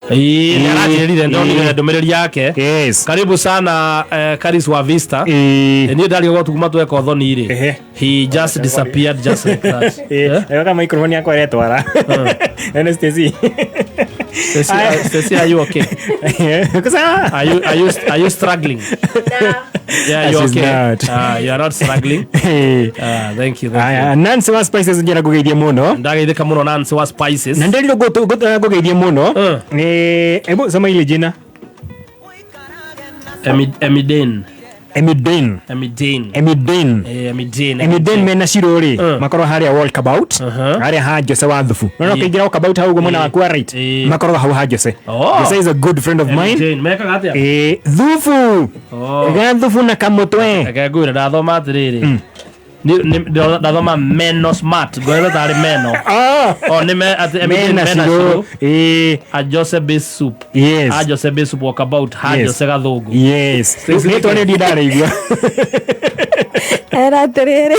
Ĩĩ, nĩ aranjĩrire ndonire ndũmĩrĩri yake. Yes. Karibu sana Karis wa Vista. Niĩ ndarigagwo tuguma tweka ũthoni rĩ. He just disappeared just like that. Eh? Ega microphone yakwa ĩretwara. Ene Stacy. Stacy, Stacy, are you okay? Kusa. Are you struggling? Yeah, you're She's okay. not. You are not struggling. Thank you, thank you. Aya, Nancy wa Spices njira ngugeithie muno. Ndageithĩka mũno Nancy wa Spices. Na nderiro ngugeithie muno. Ni hebu soma ile jina. Emiden. Emiden. Emiden. Emiden. Emiden. Emiden mena Shiro rĩ makorwo harĩa walkabout, harĩa ha Jose wa thubu. No ũkĩingĩra walkabout hau ũguo mwena waku wa right, makoragwo hau ha Jose. Jose is a good friend of mine. Emiden. Mekaga atĩa? Thubu. Ga thubu na kamũtwe. Reke ngwĩre ndathoma atĩrĩrĩ. Ndathoma meno smart ngorete tarĩ meno. O nĩ me atĩ Emiden Mena mena Shiro. Shiro. A Jose base soup. A Jose base soup walkabout ha Jose Gathũngũ. Yes. Stacy. Nĩtwa nĩ ndaraigua. Era atĩrĩrĩ,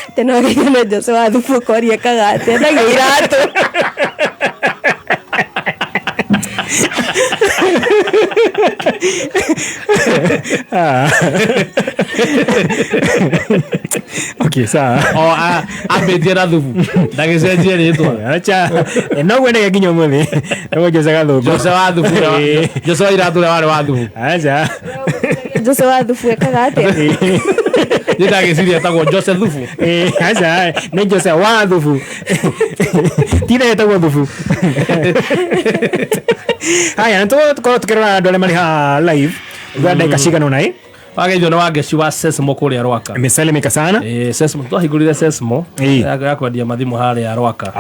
atĩ no geithio nĩ Jose wa thubu ũkoria ekaga atĩa, endagia iratũ. Okay, sawa. O ambĩtie na thubu ndagĩcenjie rĩtwa. Acha. No gwendege nginya ũmũthĩ. Noguo Jose Gathũngũ. Jose wa thubu Jose wa iratũ ũrĩa warĩ wa thubu. Acha. Jose wa thubu ekaga atĩa? Niĩ ndagĩciria etagwo Jose thubu. Acha, nĩ Jose wa thubu. Tithe etagwo thubu. Haya, na tũkorwo tũkĩrora andũ arĩa marĩ haha live thutha ndagĩka cigana ũna ĩ. Wageithio nĩ Wangeci wa Sesmo kũrĩa Rwaka. Imesalimika sana. Sesmo twahingũrire Sesmo ya kwendia mathimũ harĩa Rwaka.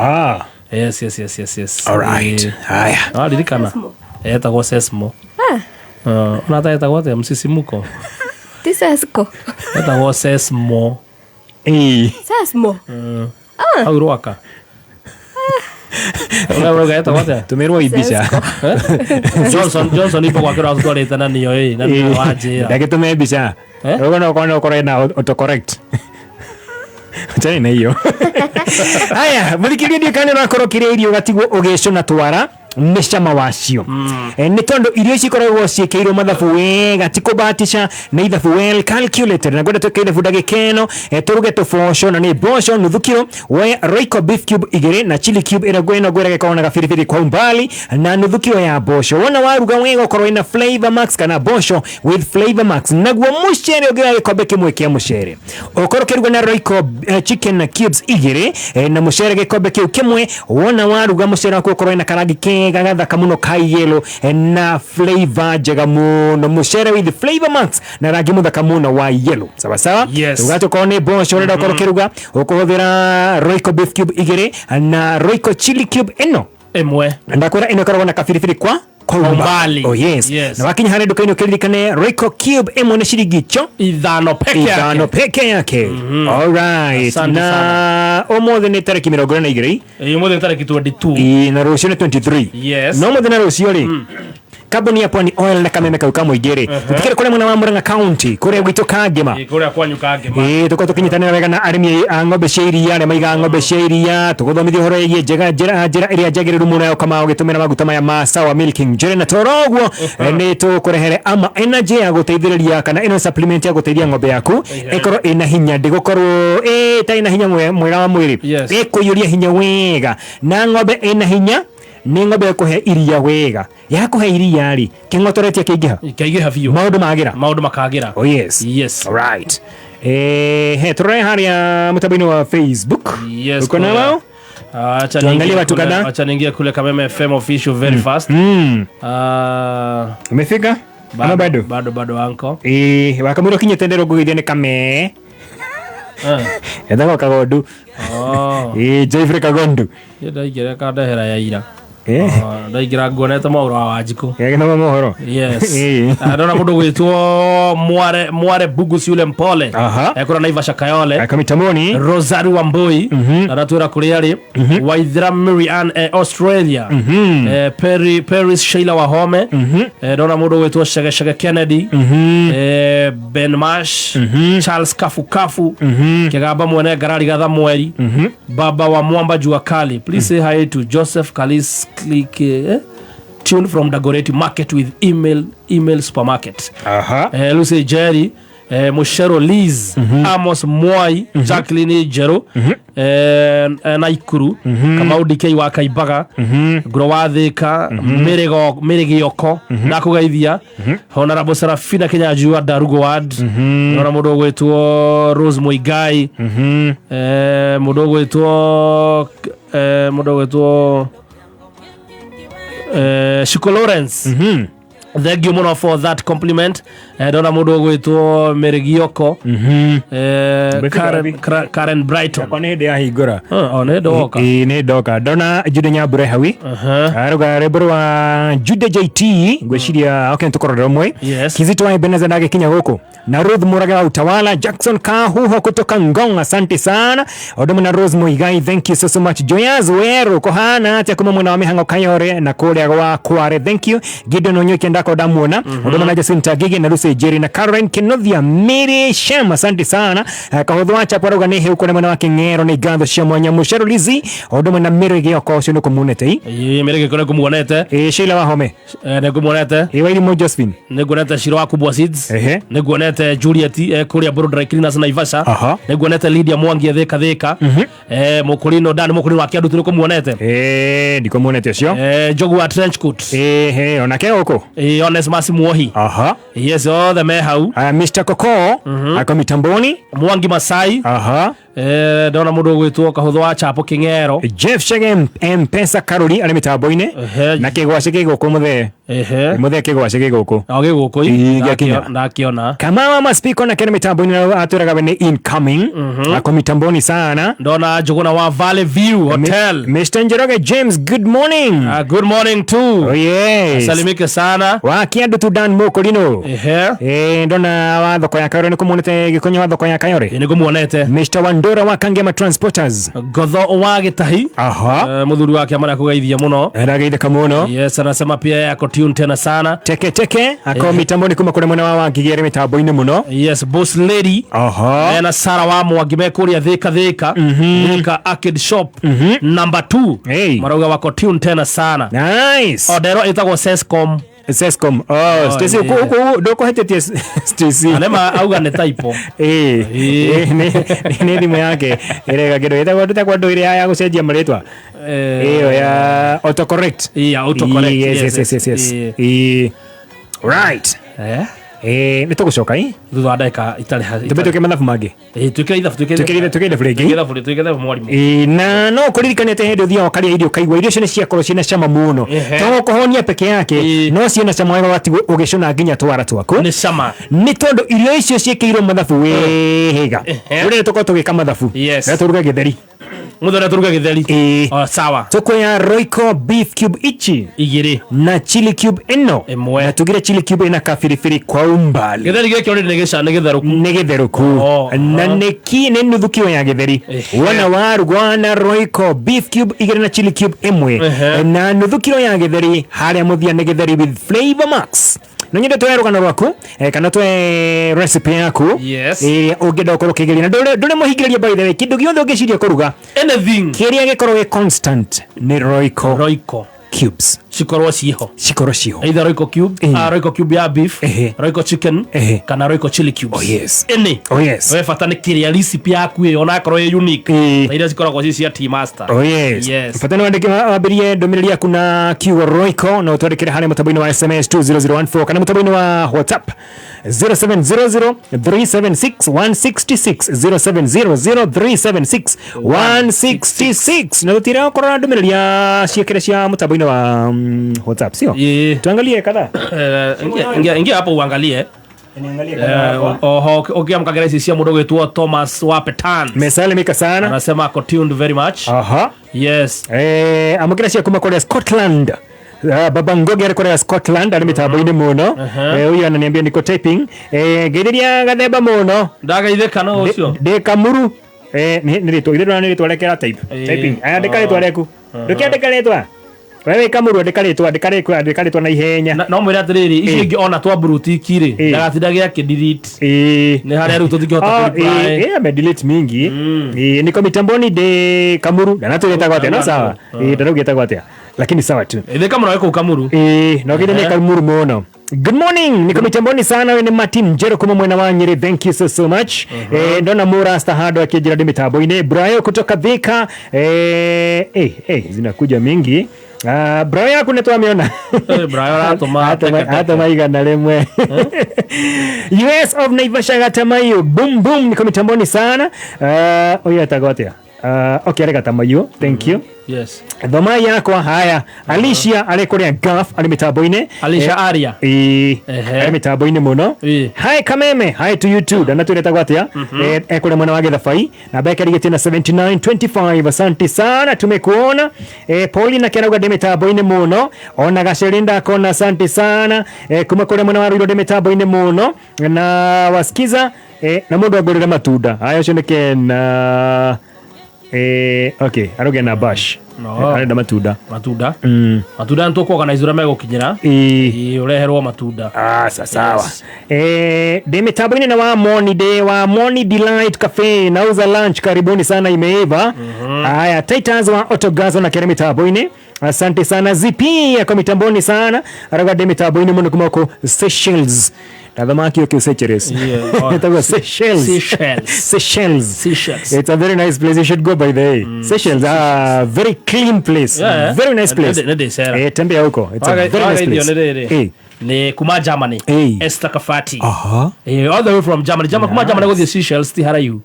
Yes. All right. Haya. Waririkana? Etagwo Sesmo. Ona ta etagwo atĩa msisimuko? Ti Sesco. Etagwo Sesmo. Sesmo. Hau Rwaka. Ũrauga etagwo atĩa? Tũmĩrwo mbica. Johnson ibo gwake ũratũtwarĩte na nĩyo ĩ na nĩyo wanjĩra. Ndagĩtũme mbica. Ũguo no ũkorwo no ũkorwo ĩna autocorrect. Achana na hiyo. Haya, mũthikĩrĩria ndiũ kana ũrakorwo ũkĩrĩa irio ũgatigwo ũgĩcũna twara nĩ cama wacio. Nĩ tondũ irio ici ikoragwo ciĩkĩirwo mathabu wega, ti kũbahatisha, nĩ ithabu well calculated. Na ngwenda twĩke ithabu ndagĩka ĩno, tũruge tũboco na nĩ mboco nuthu kiro, woe Royco beef cube igĩrĩ na chili cube ĩrĩa ĩno ngwĩraga ĩkoragwo na gabiribiri kwa umbali na nuthu kiro ya mboco. Wona waruga wega ũkorwo ĩna Flavor Max kana mboco with Flavor Max. Naguo mũcere ũngĩoya gĩkombe kĩmwe kĩa mũcere ũkorwo ũkĩruga na Royco chicken cubes igĩrĩ na mũcere gĩkombe kĩu kĩmwe. Wona waruga mũcere waku ũkorwo wĩna karangi kega gathaka mũno ka yellow na flavor njega mũno, mũcere with Flavor Max na rangi mũthaka mũno wa yellow. Sawa sawa. Yes. Ũgatokorwo nĩ mboco ũrenda ũkorwo ũkĩruga ũkũhũthĩra Royco beef cube igĩrĩ na Royco chili cube ĩno ĩmwe. Ndakwĩra ĩno ĩkoragwo na kabiribiri kwa kwa umbali. Oh yes. Yes. Na wakinya harĩa nduka-inĩ ũkĩririkane Royco cube ĩmwe nĩ ciringi cho 5 peke 5 yake. peke yake. All right. Asante. Na ũmũthĩ nĩ tarĩki 22. Ũmũthĩ nĩ tarĩki 22. Ĩĩ, na rũciũ nĩ 23. Yes. No mũthĩ na rũciũ rĩ, kambuni ya Pwani Oil na kameme kau ka mũingĩ rĩ, tũtikĩrĩ kũrĩa mwena wa Murang'a County kũrĩa gwitũ Kangema. Kũrĩa kwanyu Kangema. Ĩĩ, tũkorwo tũkĩnyitanĩra wega na arĩmi a ng'ombe cia iria arĩa maigaga ng'ombe cia iria, tũgũthomithia ũhoro wĩgiĩ njega njĩra ĩrĩa njagĩrĩru mũno ya gũkama ũgĩtũmĩra maguta maya ma Sawa Milking Jelly. Na toro ũguo nĩ tũkũrehere ama energy ya gũteithĩrĩria kana ĩno supplement ya gũteithia ng'ombe yaku ĩkorwo ĩna hinya, ndĩgũkorwo ĩtarĩ na hinya mwega wa mwĩrĩ. Ĩkũiyũria hinya wega, na ng'ombe ĩna hinya nĩ ng'ombe ĩkũhe iria wega. Yakũhe iria rĩ, kĩng'otoretie kĩingĩha. Kĩingĩha biũ. Maũndũ magĩra. Maũndũ makagĩra. Oh yes. Yes. All right. He tũrore harĩa mũtambo-inĩ wa Facebook. Yes. Uko na kule. wao? Acha Tuangalie niingie watu kadhaa. Acha niingie kule Kameme FM official very fast. Umefika? Ama bado? Bado, bado anko. Wakamwĩra ũkinyĩte ndero ngũgeithia nĩ kame. Etagwo Kagondu. Jeffrey Kagondu. Niĩ ndaingĩra kandehera ya ira. Ndaingĩra nguonete maũndũ wa Wanjikũ. Nĩmo mohoro. Yes. Ndona mũndũ gwĩtwo Mware Bugusi ule mpole. Kũrĩa Naivasha Kayole. Akamitamoni. Rosari Wambui. Aratwĩra kũrĩa arĩ. Waithira Mary Ann Australia. Paris Sheila Wahome. Ndona mũndũ gwĩtwo Shege Shege Kennedy. Ben Mash. Charles Kafu Kafu. Kĩgamba mwene Ngarari Gathamweri. Baba wa Mwamba Jua Kali. Please say hi to Joseph Kalis Click, Tuned from Dagoretti Market with email, email supermarket. Aha. Lucy Jerry, Mushero Liz, Amos Mwai, Jacqueline Jero, Naikuru, Kamau DK wa Kaimbaga, Nguro wa Thika, Mĩrĩ Gĩoko, ndakũgeithia, Honorable Serafina Kinyanjui wa Ndarugo Ward, ndĩrona mũndũ ũgwĩtwo Rose Muigai, mũndũ ũgwĩtwo Shiko Lawrence. Thank you mũno for that compliment. Ndona mũndũ ũgwĩtwo Mary Gioko, Karen Brighton. Yakwa nĩ hĩndĩ yahingũra. Oh, nĩ ndoka. Ĩĩ, nĩ ndoka ndona Jude Nyambure hawi. Aruga rwĩmbo rwa Jude JT, ngwĩciria okay tũkorora rũmwe. Kizito wa Ebenezer ndagĩkinya gũkũ na Ruth Murage wa Utawala, Jackson Kahuho kutoka Ngong, asante sana Odomo na Rose Muigai, thank you so so much. Joyaz Weru kohana atia kuma mwena wa Mihango Kayore na kuria gwa Kware, thank you. Gideon Onyoki ndako ndamuona. Odomo na Jacinta Gigi na Lucy Jerry na Caroline Kinothia Mary Shem, asante sana. Kahuthu wa Chapo arauga nĩ hĩu kũrĩa mwena wa Kĩng'ero, nĩ ngatho cia mwanya. Mũceru Lizzy Odomo na Mary Gĩoko ũcio nĩ kũmuonete i. Ĩĩ, Mary Gĩoko nĩ kũmuonete. Ĩĩ, Sheila Wahome. Nĩ ngũmuonete. Ĩĩ, Wairimu Josephine. Nĩ nguonete Shiro wa Kubwa Seeds. Ehe. Nĩ nguonete Juliet kũrĩa Buru Dry Cleaners Naivasha. Aha. Nĩ nguonete Lydia Mwangi Thika Thika. Mũkũrino Dan Mũkũrino wa Kĩandutu nĩ kũmuonete. Ĩĩ, ndikũmuonete ũcio. Njogu wa Trench Coat. Ehe, onake gũkũ. Onesmus Muohi. Aha. Yes, othe me hau. Aya, Mr. Koko ako mitamboni. Mwangi Masai. Aha. Ndona mũndũ ũgwĩtwo Kahũthũ wa Chapo Kĩng'ero. Jeff Chege Mpesa Karori arĩ mĩtambo-inĩ. Ehe. Na kĩgwaci gĩ gũkũ mũthee. Ehe. Mũthee kĩgwaci gĩ gũkũ. O gĩ gũkũ. Ĩĩ, gĩakinya. Ndakiona. Kamawa Maspiko na kene mitamboni na atwĩraga we nĩ incoming. Ako mitamboni sana. Ndona Njũgũna wa Valley View Hotel. Mr. Njoroge James, good morning. Good morning too. Oh yes. Salimike sana. Wa Kĩandu tu Dan Mũkũrinũ. Ehe. Ndona wa thoko ya Kayore nĩ kũmuonete gĩkonyo wa thoko ya Kayore. Nĩ ngũmuonete. Mr. Wandora wa Kangema Transporters. Ngotho wa Gĩtahi. Aha. Mũthuri wake amara kũgeithia mũno. Arageithĩka mũno. Yes, anasema pia yeye ako tune tena sana. Teke teke ako mitamboni kuma kũrĩa mwena wa Wangigĩ arĩ mĩtambo-inĩ mũno. Yes, boss lady. Aha. Ena Sara wa Mwangi me kũrĩa Thika Thika. Thika Arcade Shop number 2. Hey. Marauga wako tune tena sana. Nice. Odero ĩtagwo Sescom. Sescom. Oh, Stacy yeah. uko uko ndũkũhĩtĩtie Stacy. Anema auga nĩ typo. Ĩĩ. Ĩĩ, nĩ thimũ yake ĩrega kĩndũ gĩtagwo ndĩtagwo andũ ĩrĩa ya gũcenjia marĩtwa. Ĩyo ya autocorrect. Yeah, autocorrect. Yes, yes, yes, yes, yes. Ĩĩ. Ĩĩ. Right. Ĩĩ, nĩ tũgũcoka ĩ? Thutha wa ndagĩka itarĩ Tũmbe twĩke mathabu mangĩ. Ĩĩ, twĩkĩre ithabu, twĩkĩre Twĩkĩre ithabu rĩngĩ. Twĩkĩre ithabu, twĩkĩre ithabu mwarimũ. Ĩĩ, na no kũririkane atĩ hĩndĩ ũthiaga ũkarĩa irio ũkaigua irio icio nĩ ciakorwo ciĩna cama mũno. Ehe. To gũkũhũnia peke yake, Ĩĩ. no ciĩna cama wega watigwo ũgĩcũna nginya twara twaku. Nĩ cama. Nĩ tondũ irio icio ciĩkĩirwo mathabu wega. Ehe. Rĩrĩa tũkorwo tũgĩka mathabu. Yes. Na tũruge gĩtheri. Mũthenya tũruge gĩtheri. Ĩĩ. O, sawa. Tũkuoya Royco beef cube ichi Igĩrĩ. na chili cube ĩno Ĩmwe. na tugire chili cube ĩna kabiribiri kwa umbali. Gĩtheri gĩkĩ already nĩ gĩca nĩ gĩtherũku. Nĩ gĩtherũku. Oh, Na aha. nĩ ki nĩ nuthu kiro ya gĩtheri. Ehe. Wona warugwo na Royco beef cube igĩrĩ na chili cube ĩmwe Ehe. na nuthu kiro ya gĩtheri harĩa mũthia nĩ gĩtheri with flavor max. No nyende twoe rũgano rwaku kana twoe recipe yaku Yes. ĩrĩa ũngĩenda gũkorwo ũkĩgeria na ndũrĩ mũhingĩrĩria by the way kĩndũ gĩothe ũngĩciria kũruga Anything. kĩrĩa gĩkorwo gĩ constant nĩ Royco Royco. cubes Cikorwo ciho. cikorwo ciho. Either Royco cube, Ĩĩ. Royco cube ya beef, Ehe. Royco chicken, Ehe. kana Royco chili cubes. Oh, yes. Any. Oh, yes. We bata nĩ kĩrĩa recipe yaku ĩyo onakorwo ĩ unique. Ĩĩ. Na iria cikoragwo ci cia tea master. Oh yes. Yes. Bata nĩ wandĩke wambĩrie ndũmĩrĩri yaku na kiugo Royco na ũtwandĩkĩre harĩa mũtambo-inĩ wa SMS 20014 kana mũtambo-inĩ wa WhatsApp 0700 376 166 0700 376 166 na tũtire gũkorwo na ndũmĩrĩri ya ciĩkĩre cia mũtambo-inĩ wa WhatsApp sio? Ĩĩ. Tuangalie kadhaa. Ingia hapo uangalie. Niangalie kadhaa hapa. Oho ũkĩamũkagĩra ici cia mũndũ ũgwĩtwo Thomas wa Petan. Mesalimika sana. Anasema ako tuned very much. Aha. Yes. Amũkĩra cia kuma kũrĩa Scotland. Baba Ngogi arĩ kũrĩa Scotland arĩ mĩtambo-inĩ mũno. Huyu ananiambia niko typing. Ngeithĩria gathemba mũno. Ndagaithĩka no ũcio. Ndĩ Kamuru. Nĩ rĩtwa ithe ndĩrona nĩ rĩtwa rĩake rĩa type. Typing. Aya andĩka rĩtwa rĩaku. Ndũkĩandĩka rĩtwa. We wĩ Kamuru andĩka rĩtwa andĩka rĩtwa andĩka rĩtwa na ihenya. No mwĩre atĩrĩrĩ icio ingĩ ona twa brutiki rĩ Ĩĩ. ndagatinda akĩ delete. Ĩĩ. Nĩ harĩa rĩu tũtingĩhota Oh, kũ reply. ĩĩ, amedelete mingi. Ĩĩ, niko mitamboni ndĩ Kamuru. Ndanatwĩra ĩtagwo atĩa no sawa. Ĩĩ, ndarauga ĩtagwo atĩa. Lakini sawa tu. Ithika mũno kũu Kamuru. Ĩĩ, na ũgĩthe nĩ Kamuru mũno. Good morning, niko mitamboni sana. We ni Martin Njero kuma mwena wa Nyeri. Thank you so so much. Ndona murasta hado akijira ndi mitambo-inĩ. Brayo kutoka Thika. Zinakuja mingi. Ah, Brayo yaku nĩ twamĩona. Brayo aratũma teke teke. Atũma 100. US of Naivasha Gatamayo. Boom boom, niko mitamboni sana. Ah, ũyũ etagwo atĩa? Ah, okay, arĩ Gatamayo. Thank you. Yes. Thoma yakwa haya. Alicia arĩ kũrĩa Gulf, arĩ mĩtambo-inĩ. Alicia Aria. Ĩĩ, Ehe. arĩ mĩtambo-inĩ mũno. Ĩĩ. Hi Kameme, hi to you too. Ndanatwĩra etagwo atĩa? Ekũrĩa mwena wa Gĩthabai. Namba yake arigĩtie na 7925. Asante sana, tumekuona. Paulina Kerauga ndĩ mĩtambo-inĩ mũno. Ona Gaceri ndakona, asante sana. Kuma kũrĩa mwena wa Ruiru ndĩ mĩtambo-inĩ mũno. Na wasikiza, na mũndũ angũrĩre matunda. Haya, ũcio nĩ Ken. Okay, arauga na bash. No. Arenda matunda. Matunda. Matunda nĩ tũkũorganize ũrĩa megũkinyĩra. Ĩĩ. Ĩĩ, ũreherwo matunda. Ah, sawa. Yes. Ndĩ mitambo-inĩ na wa Moni, ndĩ wa Moni Delight Cafe, nauza lunch, karibuni sana, imeiva. Haya, Titus wa Autogas na kere mitambo-inĩ. Asante sana ZP kwa mitamboni sana. Arauga ndĩ mitambo-inĩ mũno kuma kũ Seychelles. Nathamaki ũkĩ Seychelles. Yeah, oh, Ĩtagwo Seychelles. Seychelles. Seychelles. Seychelles. It's a very nice place. You should go by the way. Seychelles, very clean place. Yeah. Very nice place. Nĩ ndĩcera. Tembea huko. It's a very nice Wagaithio place. nĩ rĩrĩ. Eh. Nĩ kuma Germany. Esther Kafati. Aha. All the way from Germany. Germany, kuma Germany gũthiĩ Seychelles ti haraihu.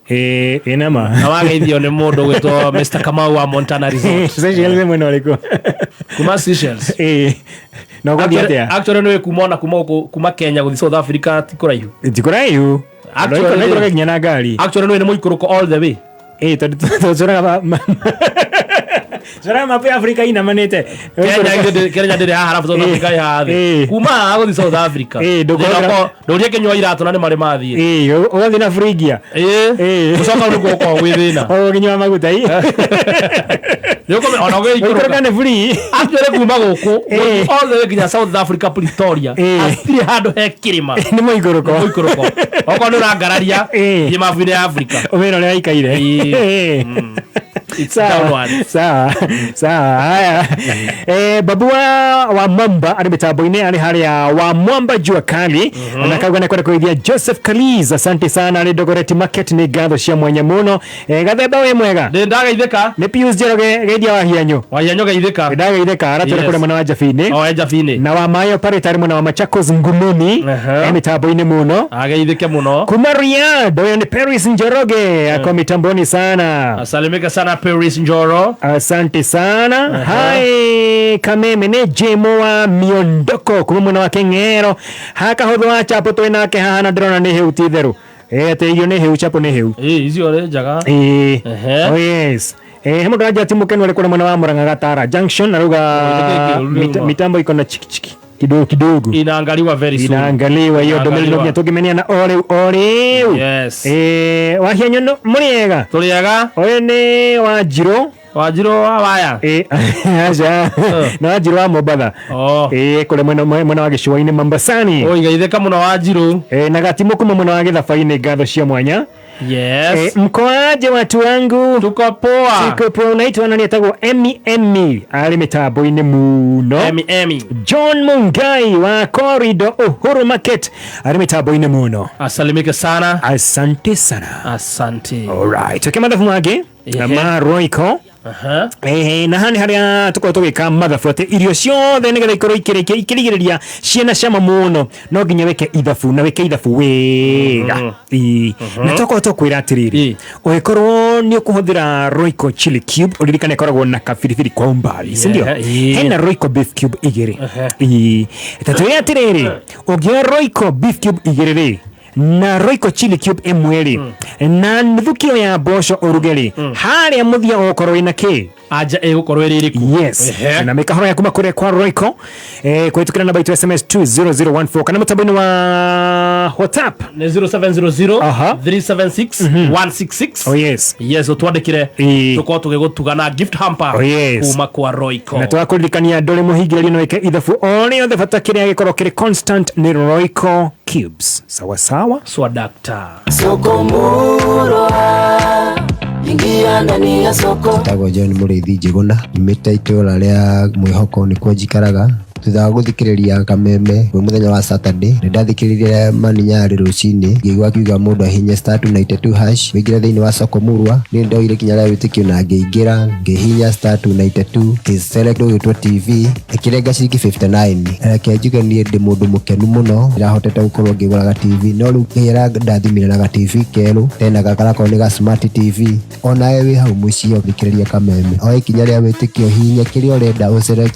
Inama. Na wageithio nĩ mũndũ gwĩtwo Mr. Kamau wa Montana Resort. Seychelles mwena ũrĩkũ? Kuma Seychelles. Na ũgathiĩ atĩa? Actually nĩ kuma ona kuma gũkũ- kuma Kenya gũthiĩ South Africa ti kũraihu. Ti kũraihu. Actually- No ikũrũke nginya na ngari. Actually nĩ mũikũrũko all the way. Tondũ tũcoraga coraga mapu ya Afrika inamanĩte. Kenya ndĩrĩ haha arabu South Africa ĩ haha thĩ. Kuma haha gũthiĩ South Africa. Ndũrie kĩnyua iratũ na nĩ marĩ mathiĩ. Ũgathiĩ na Frigia. Gũcoka nĩguo gũkoragwo gwĩ thĩna. Ũgĩnyua maguta ĩ. Nĩũkũmenya ona ũgĩikũrũka. Ũikũrũka nĩ free. Actually kuma gũkũ gũthiĩ all the way nginya South Africa Pretoria. Hatirĩ handũ he kĩrĩma. Nĩ mũikũrũko. Mũikũrũko. Okorwo nĩ ũrangararia thiĩ mabu-inĩ ya Africa. Ũmĩra ũrĩa waikaire. It's Sawa, downward. sawa, sawa. Haya. Babu wa Mwamba arĩ mĩtambo-inĩ, arĩ harĩa wa Mwamba jua kali. Na kauga nĩkwenda kũgeithia Joseph Kaliz, asante sana, arĩ Dagoretti Market, nĩ ngatho cia mwanya mũno. Gathemba wĩ mwega? Ndĩ ndageithĩka. Nĩ Pius Njoroge, geithia wa Hianyu. Wa Hianyu geithĩka. Ndageithĩka, aratwĩra Yes. kũrĩa mwena wa Jabini. O, Jabini. Na wa Mayo Pareta arĩ mwena wa Machakos Ngumuni. Mĩtambo-inĩ mũno. Ageithĩke mũno. Kuma Riyadh, huyo ni Paris Njoroge, ako mitamboni sana. Asalimike sana Paris Njoro. Asante sana. Hai Kameme nĩ Jemo wa Miondoko kuma mwena wa Keng'ero. Haka hũthũ wa chapo twĩ nake haha na ndĩrona nĩ hĩu ti itherũ. Atĩ irio nĩ hĩu, chapo nĩ hĩu. Icio nĩ njega. Oh yes. He mũndũ aranjĩra ti mũkenu arĩ kũrĩa mwena wa Murang'a Gatara Junction, arauga mitambo iko na chikichiki kidogo kidogo. Inaangaliwa very soon. Inaangaliwa hiyo ndũmĩrĩri no Inaangaliwa. nginya tũngĩmenia o rĩu o rĩu. Yes. Wahianyu mũrĩ ega? Tũrĩ ega. Ũyũ nĩ Wanjirũ. Wanjirũ wa waya? Aca. Nĩ Wanjirũ wa Mombatha. Kũrĩa mwena wa gĩcũa-inĩ Mombasani. Oi, geithĩka mũno Wanjirũ. Na Gatimũ kuma mwena wa Gĩthabai-inĩ, ngatho cia mwanya. Yes. Mkoaje watu wangu? Tuko poa. Tuko poa. Unaitwa nani? Etagwo Emi Emi. Arĩ mĩtambo-inĩ mũno. Emi Emi. John Mungai wa Corridor Uhuru Market arĩ mĩtambo-inĩ mũno. Asalimike sana. Asante sana. Asante. All right. Tuke mathabu mangĩ ma Royco. Na haha nĩ harĩa tũkoragwo tũgĩka mathabu atĩ irio ciothe nĩgetha ikorwo ikĩrigĩrĩria ciĩna cama mũno no nginya wĩke ithabu na wĩke ithabu wega. Na tokorwo tũkwĩra atĩrĩrĩ, ũngĩkorwo nĩ ũkũhũthĩra Royco Chili Cube, ũririkane ĩkoragwo na kabiribiri kwa umbali, si ndio? Hena Royco Beef Cube igĩrĩ. Ta twĩre atĩrĩrĩ, ũngĩoya Royco Beef Cube igĩrĩ rĩ, na Royco Chili Cube ĩmwe rĩ, na nuthu kilo ya mboco ũruge rĩ, harĩa mũthia ũgũkorwo wĩna kĩ? Anja ĩgũkorwo ĩrĩ ĩrĩkũ? Yes. Na mĩkahoro ya kuma kũrĩa kwa Royco, kũhĩtũkĩra namba itũ SMS 20014 kana mũtambo-inĩ wa WhatsApp Nĩ 0700 376 166. Oh yes. Yes, ũtwandĩkĩre tũkorwo tũgĩgũtuga na gift hamper Oh yes. kuma kwa Royco. Na twakũririkania ndũrĩ mũhingĩrĩrio no ĩke ithabu o rĩothe, bata kĩrĩa gĩkorwo kĩrĩ constant nĩ Royco Cubes. Sawa sawa. Swadakta. Soko murwa. Ingia ndani ya soko. Njĩtagwo John Mũrĩithi Njĩgũna, nyumĩte itũra rĩa Mwĩhoko nĩkuo njikaraga. Thutha wa gũthikĩrĩria Kameme kwĩ mũthenya wa Saturday, nĩ ndathikĩrĩirie Mani Nyarĩ rũcinĩ, ngĩigua akiuga mũndũ ahihinye *292# ũingĩre thĩinĩ wa soko murwa. Niĩ nĩndoire ikinya rĩa wĩtĩkio na ngĩingĩra, ngĩhihinya *292 ngĩ select ũgĩtwo TV, ĩkĩrenga ciringi 59. Reke njuge niĩ ndĩ mũndũ mũkenu mũno, ndĩrahotete gũkorwo ngĩgũra ga TV, no rĩu Ngai arandathimire na ga TV kerũ, tena gakarakorwo nĩ ga smart TV. Onawe wĩ hau mũciĩ ũthikĩrĩria Kameme, oya ikinya rĩa wĩtĩkio, hihinya kĩrĩa ũrenda ũ select.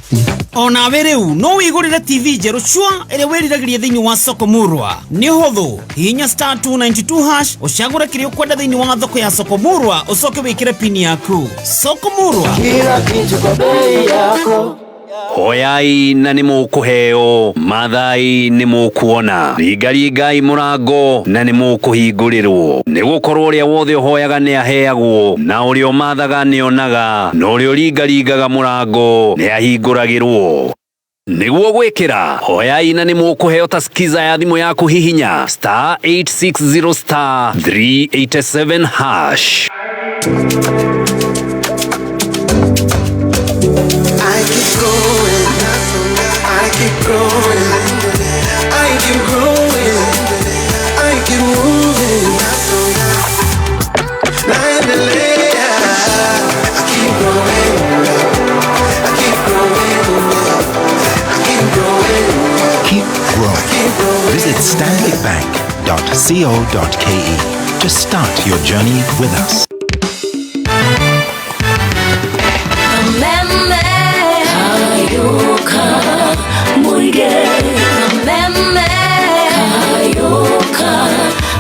Onawe rĩu no wĩgũrĩre TV njerũ cua ĩrĩa wĩriragĩria thĩinĩ wa soko murwa. Nĩ ũhũthũ, hihinya *292# ũcagũre kĩrĩa ũkwenda thĩinĩ wa thoko ya soko murwa, ũcoke wĩkĩre pini yaku. Soko murwa, Kila kitu kwa bei yako. Hoyai na nĩ mũkũheo, mathai nĩ mũkuona, ringaringai mũrango na nĩ mũkũhingũrĩrwo. Nĩ gũkorwo ũrĩa wothe ũhoyaga nĩ aheagwo, na ũrĩa ũmathaga nĩ onaga, na ũrĩa ũringaringaga mũrango nĩ ahingũragĩrwo. Nĩguo gwĩkĩra hoyai na nĩ mũkũheo ta skiza ya thimũ yaku, hihinya *860*387#. I keep going, I keep growing, I keep growing, I keep moving. Naendelea, I keep growing, I keep growing, I keep growing. Keep growing. Visit stanbicbank.co.ke to start your journey with us. Kameme Kayuka Muige. Kameme Kayuka,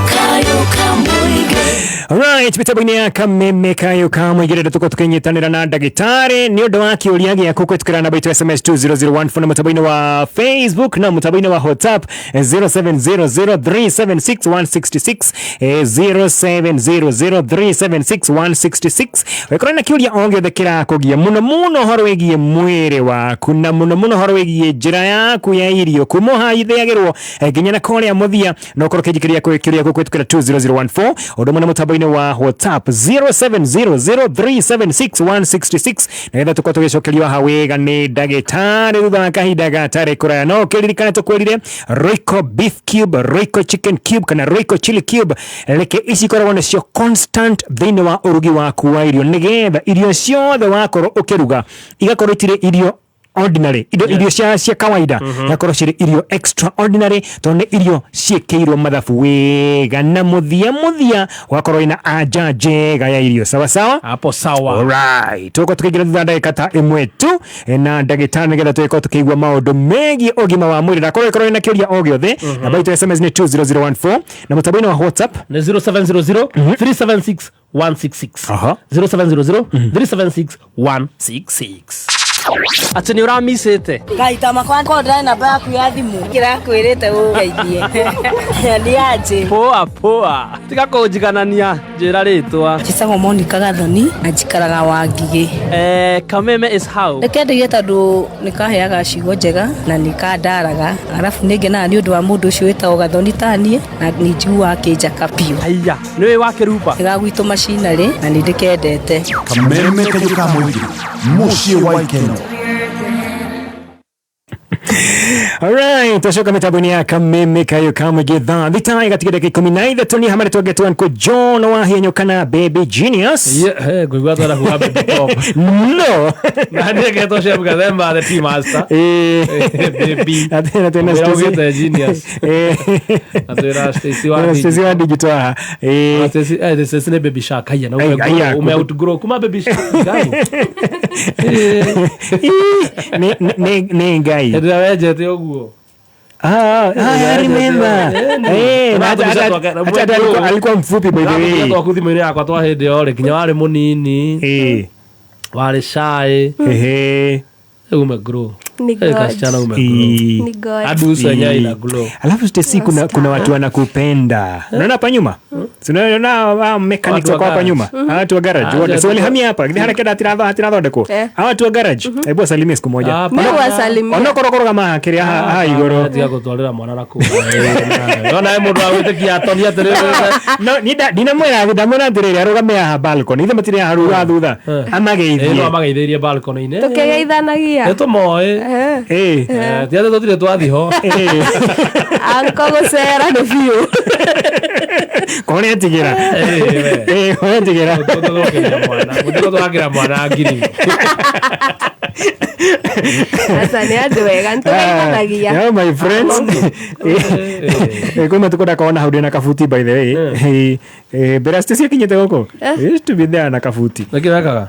Kayuka Muige. Alright, mĩtambo-inĩ ya Kameme Kayo ka Mũigĩrĩra, tũkorwo tũkĩnyitanĩra na ndagĩtarĩ nĩ ũndũ wa kĩũria gĩaku kũhĩtũkĩra namba itũ SMS 20014 na mũtambo-inĩ wa Facebook na mũtambo-inĩ wa WhatsApp 0700376166, 0700376166. Wĩkorwo na kĩũria o gĩothe kĩrakũgia mũno mũno ũhoro wĩgiĩ mwĩrĩ waku na mũno mũno ũhoro wĩgiĩ njĩra yaku ya irio kuma ũhaithĩagĩrwo nginya na kũrĩa mũthia, no ũkorwo ũkĩnjikĩria kĩũria gĩaku kũhĩtũkĩra 20014, ũndũ ũmwe na mũtambo-inĩ wa WhatsApp 0700376166, nĩgetha tũkorwo tũgĩcokerio haha wega nĩ ndagĩtarĩ thutha wa kahinda gatarĩ kũraya. No ũkĩririkane tũkwĩrire Royco beef cube, Royco chicken cube kana Royco chili cube, reke ici ikoragwo nĩcio constant thĩinĩ wa ũrugi waku wa irio, nĩgetha irio ciothe wakorwo ũkĩruga igakorwo itirĩ irio ordinary, irio irio cia kawaida, igakorwo cirĩ irio extraordinary, tondũ nĩ irio ciĩkĩirwo mathabu wega na mũthia mũthia ũgakorwo wĩna anja njega ya irio. Sawa sawa? Hapo sawa. Alright, tuko tukĩingĩra thutha ndagĩka ta ĩmwe tu na ndagĩtarĩ, nĩgetha tũgĩkorwo tũkĩigua maũndũ megiĩ ũgima wa mwĩrĩ. Nakorwo ĩkorwo ĩna kĩũria o gĩothe, namba itũ ya SMS nĩ 20014 na mũtambo-inĩ wa WhatsApp nĩ 0700 376 166. 0700 376 166. Atĩ nĩ ũramicĩte. Ngaita makwa ko ndĩrarĩ namba yaku ya thimũ kĩrakwĩrĩte ũgeithie nĩ anjĩ. Poa poa, tiga kũnjiganania, njĩra rĩtwa. Njĩtagwo Monica Gathoni na njikaraga Wangigĩ. Kameme is how? Nĩkendeire tondũ nĩkaheaga ciugo njega na nĩkandaraga, arabu nĩngenaga nĩ ũndũ wa mũndũ ũcio wĩtagwo Gathoni taniĩ na nĩ njiguaga akĩnjaka biũ. Haiya, nĩũĩ wa kĩrumba? Nĩ ga gwitũ macinarĩ na nĩ ndĩkendete. Kameme Kayo ka Mũingĩ, mũciĩ wa ikeno. Alright, twacoka mĩtambo-inĩ ya Kameme Kayo ka Mũingĩ thaa 6 igatigĩra ndagĩka 13. Nĩ hamwe twangetwo nko John Wahienyo kana Baby Genius. Yeah, ngũigua twenda kuga Baby Pop. No. Na nĩgetwo Chef Gathemba the tea master. Baby. Atĩ na twĩna Wĩra Stacy. ugĩte genius. Na twĩna Stacy wa Twĩna Stacy digital. wa digital haha. Na Stacy, Stacy nĩ Baby Shark. Haiya, na Ai, aiya, ume outgrow kuma Baby Shark. Ngai. Nĩ Ngai. Hĩndĩ ĩrĩa wenjete ũguo. Ah, I remember. Na hata alikuwa mfupi, by the way. Twaku thimũ-inĩ yakwa twa hĩndĩ ĩyo rĩ, nginya warĩ mũnini, warĩ shy. Ehe. Rĩu ume grow. Ni Eh, God. kasichana ume Ii. Ni God. Hadi uso yenyewe ina glow. Alafu Stacy, kuna watu wanakupenda. Unaona hapa nyuma? Si unaona hawa mechanics Watu wa wako hapa garage. nyuma? Hawa watu wa garage wote. Si walihamia hapa. Githĩ harĩa kĩanda hatirathondekwo. Eh. Hawa watu wa garage. Hebu wasalimie siku moja. Ah, Mi huwasalimia. Ona korokoro kama kĩrĩa haha igũrũ. Tiga gũtwarĩra mwana na kũu. Nona he mũndũ wa gwĩtĩkia atoni atĩrĩrĩ. No, ndinamwĩra ndamwĩra atĩrĩrĩ arũgame haha balcony. Ithe matirĩ haha rũga thutha. Ĩĩ, no Amageithie. amageithĩirie balcony-inĩ. Tũkĩgeithanagia. Nĩ tũmoĩ. Eh. Ĩĩ. Eh, ti atĩ tũtirĩ twathi ho. Ĩĩ. Anko gũcera nĩ biũ. Kũrĩa tigĩra. Ĩĩ, we. Ĩĩ, kũrĩa tigĩra. Tũgũthũkĩria mwana. Mũtigũthũkagĩra mwana ngiri. Aca nĩ andũ ega nĩtũgeithanagia. Yeah, my friends. Eh, kwĩ matukũ ndakorwo na hau ndĩ na kabuti by the way. Eh, eh, mbere Stacy akinyĩte gũkũ. I used to be there na kabuti. Nĩkĩ wekaga?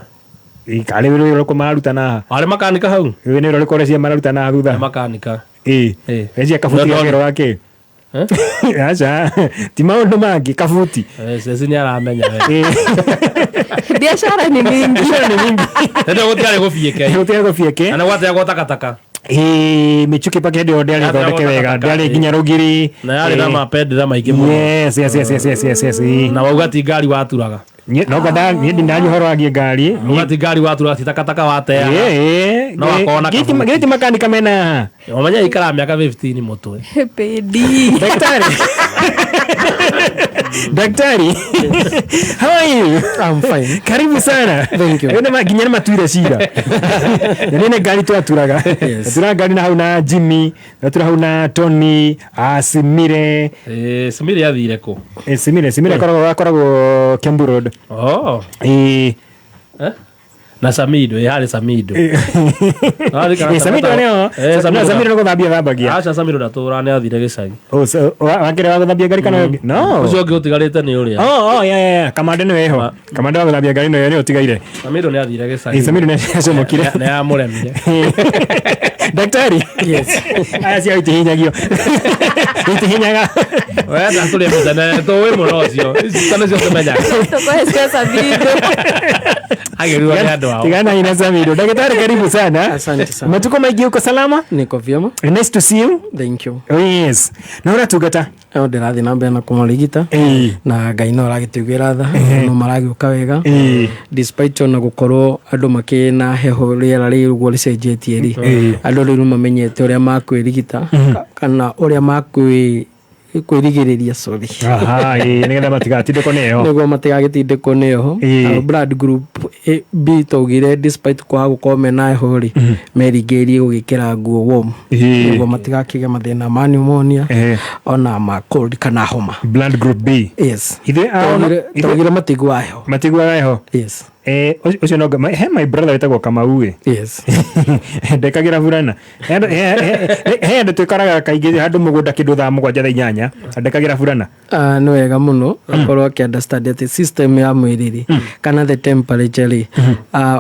Ĩ, karĩ wĩra ũrĩkũ mararuta na haha? Arĩ makanika hau? Wĩ nĩ wĩra ũrĩkũ ũreciria mararuta na haha thutha? Makanika. Ĩ. Ĩ. Reciria kabuti Ndio gakĩro gakĩ? Eh? Aca, ti maũndũ mangĩ, kabuti. Eh, Stacy nĩ aramenya we. Ĩ. Biashara ni mingi. Biacara nĩ mingi. Hĩndĩ ĩyo gũtiarĩ gũbiĩke. Gũtiarĩ gũbiĩke. Na nĩ gwateagwo takataka. Ĩ, mĩchuki pake hĩndĩ ĩyo ndĩarĩ thondeke wega, ndĩarĩ nginya rũgiri. Na yarĩ na Ĩ. mapendera maingĩ mũno. Yes. Ĩ. Na wauga ti ngari waturaga. No ngada niĩ ndindaria ũhoro wagiĩ ngari. Wauga ti ngari waturaga ti takataka wateaga. Ĩ, No akorwo na gĩti kabuti. gĩti makanika mena haha. Ũmenye ikaraga mĩaka 15 mũtwe. Pedi. Daktari. Daktari. How are you? I'm fine. Karibu sana. Thank you. Nĩ nginya nĩ matuire cira. Na nĩ ngari twaturaga. Yes. Twaturaga ngari na hau na Jimmy, twatura hau na Tony, ah, Simire. Eh, Simire athire kũ? Eh, Simire akoragwo Kiambu Road. Oh. Eh. Eh? Na Samido, ĩ harĩ Samido. Harĩ kana Eh, Samido nĩo. Eh, No, Samido nĩ gũthambia thambagia. Aca Samido ndatũraga nĩ athire gĩcagi. Oh, so, wakĩrĩ wa gũthambia ngari kana ũngĩ? No. Ũcio ũngĩ ũtigarĩte nĩ ũrĩa. Oh, yeah. Kamande nĩwe ho. Kamande wa gũthambia ngari nĩwe ũtigaire. Samido nĩ athire gĩcagi. Eh, Samido nĩ acomokire. Nĩ amũremire. Daktari. Yes. Aya cia itihinyagio. Itihinyaga. Wenda tũrĩe mũtene tũĩ mũno ũcio. Ici ta nĩcio tũmenyaga. Tũkũhe cia Samido. Agĩrĩirwo nĩ andũ ao. Tigana ina Samido. Daktari karibu sana. Asante sana. Matuko maingĩ uko salama? Niko vyema. Nice to see you. Thank you. Oh, yes. Na ũratungata? No ndĩrathiĩ na mbere na kũmarigita na Ngai no aragĩtũiguĩra tha no maragĩũka wega despite ona gũkorwo andũ makĩ na heho rĩera rĩrĩ ũguo rĩcenjetie rĩ andũ rĩu nĩ mamenyete ũrĩa makwĩrigita kana ũrĩa makwĩ kwĩrigĩrĩria sorry Aha, ĩ, nĩgetha matigatindĩkwo nĩ heho. nĩguo matigagĩtindĩkwo nĩ heho Ĩĩ. Na blood group A, B twaugire despite kwaga gũkorwo mena heho rĩ meringĩrĩirie gũgĩkĩra nguo warm Ĩĩ. nĩguo matigakĩgĩa mathĩna ma pneumonia ona ma cold kana homa Blood group B. Yes. Ithuĩ Twaugire matiguaga heho. Matiguaga heho. Yes. Eh, ũcio no he my brother wĩtagwo Kamau ĩ. Yes. Ndekagĩra burana. He andũ twĩkoraga kaingĩ handũ mũgũnda kĩndũ thaa 7 thaa 8 ndekagĩra burana. Ah, nĩ wega mũno akorwo akĩ understand atĩ system ya mwĩrĩ rĩ kana the temperature rĩ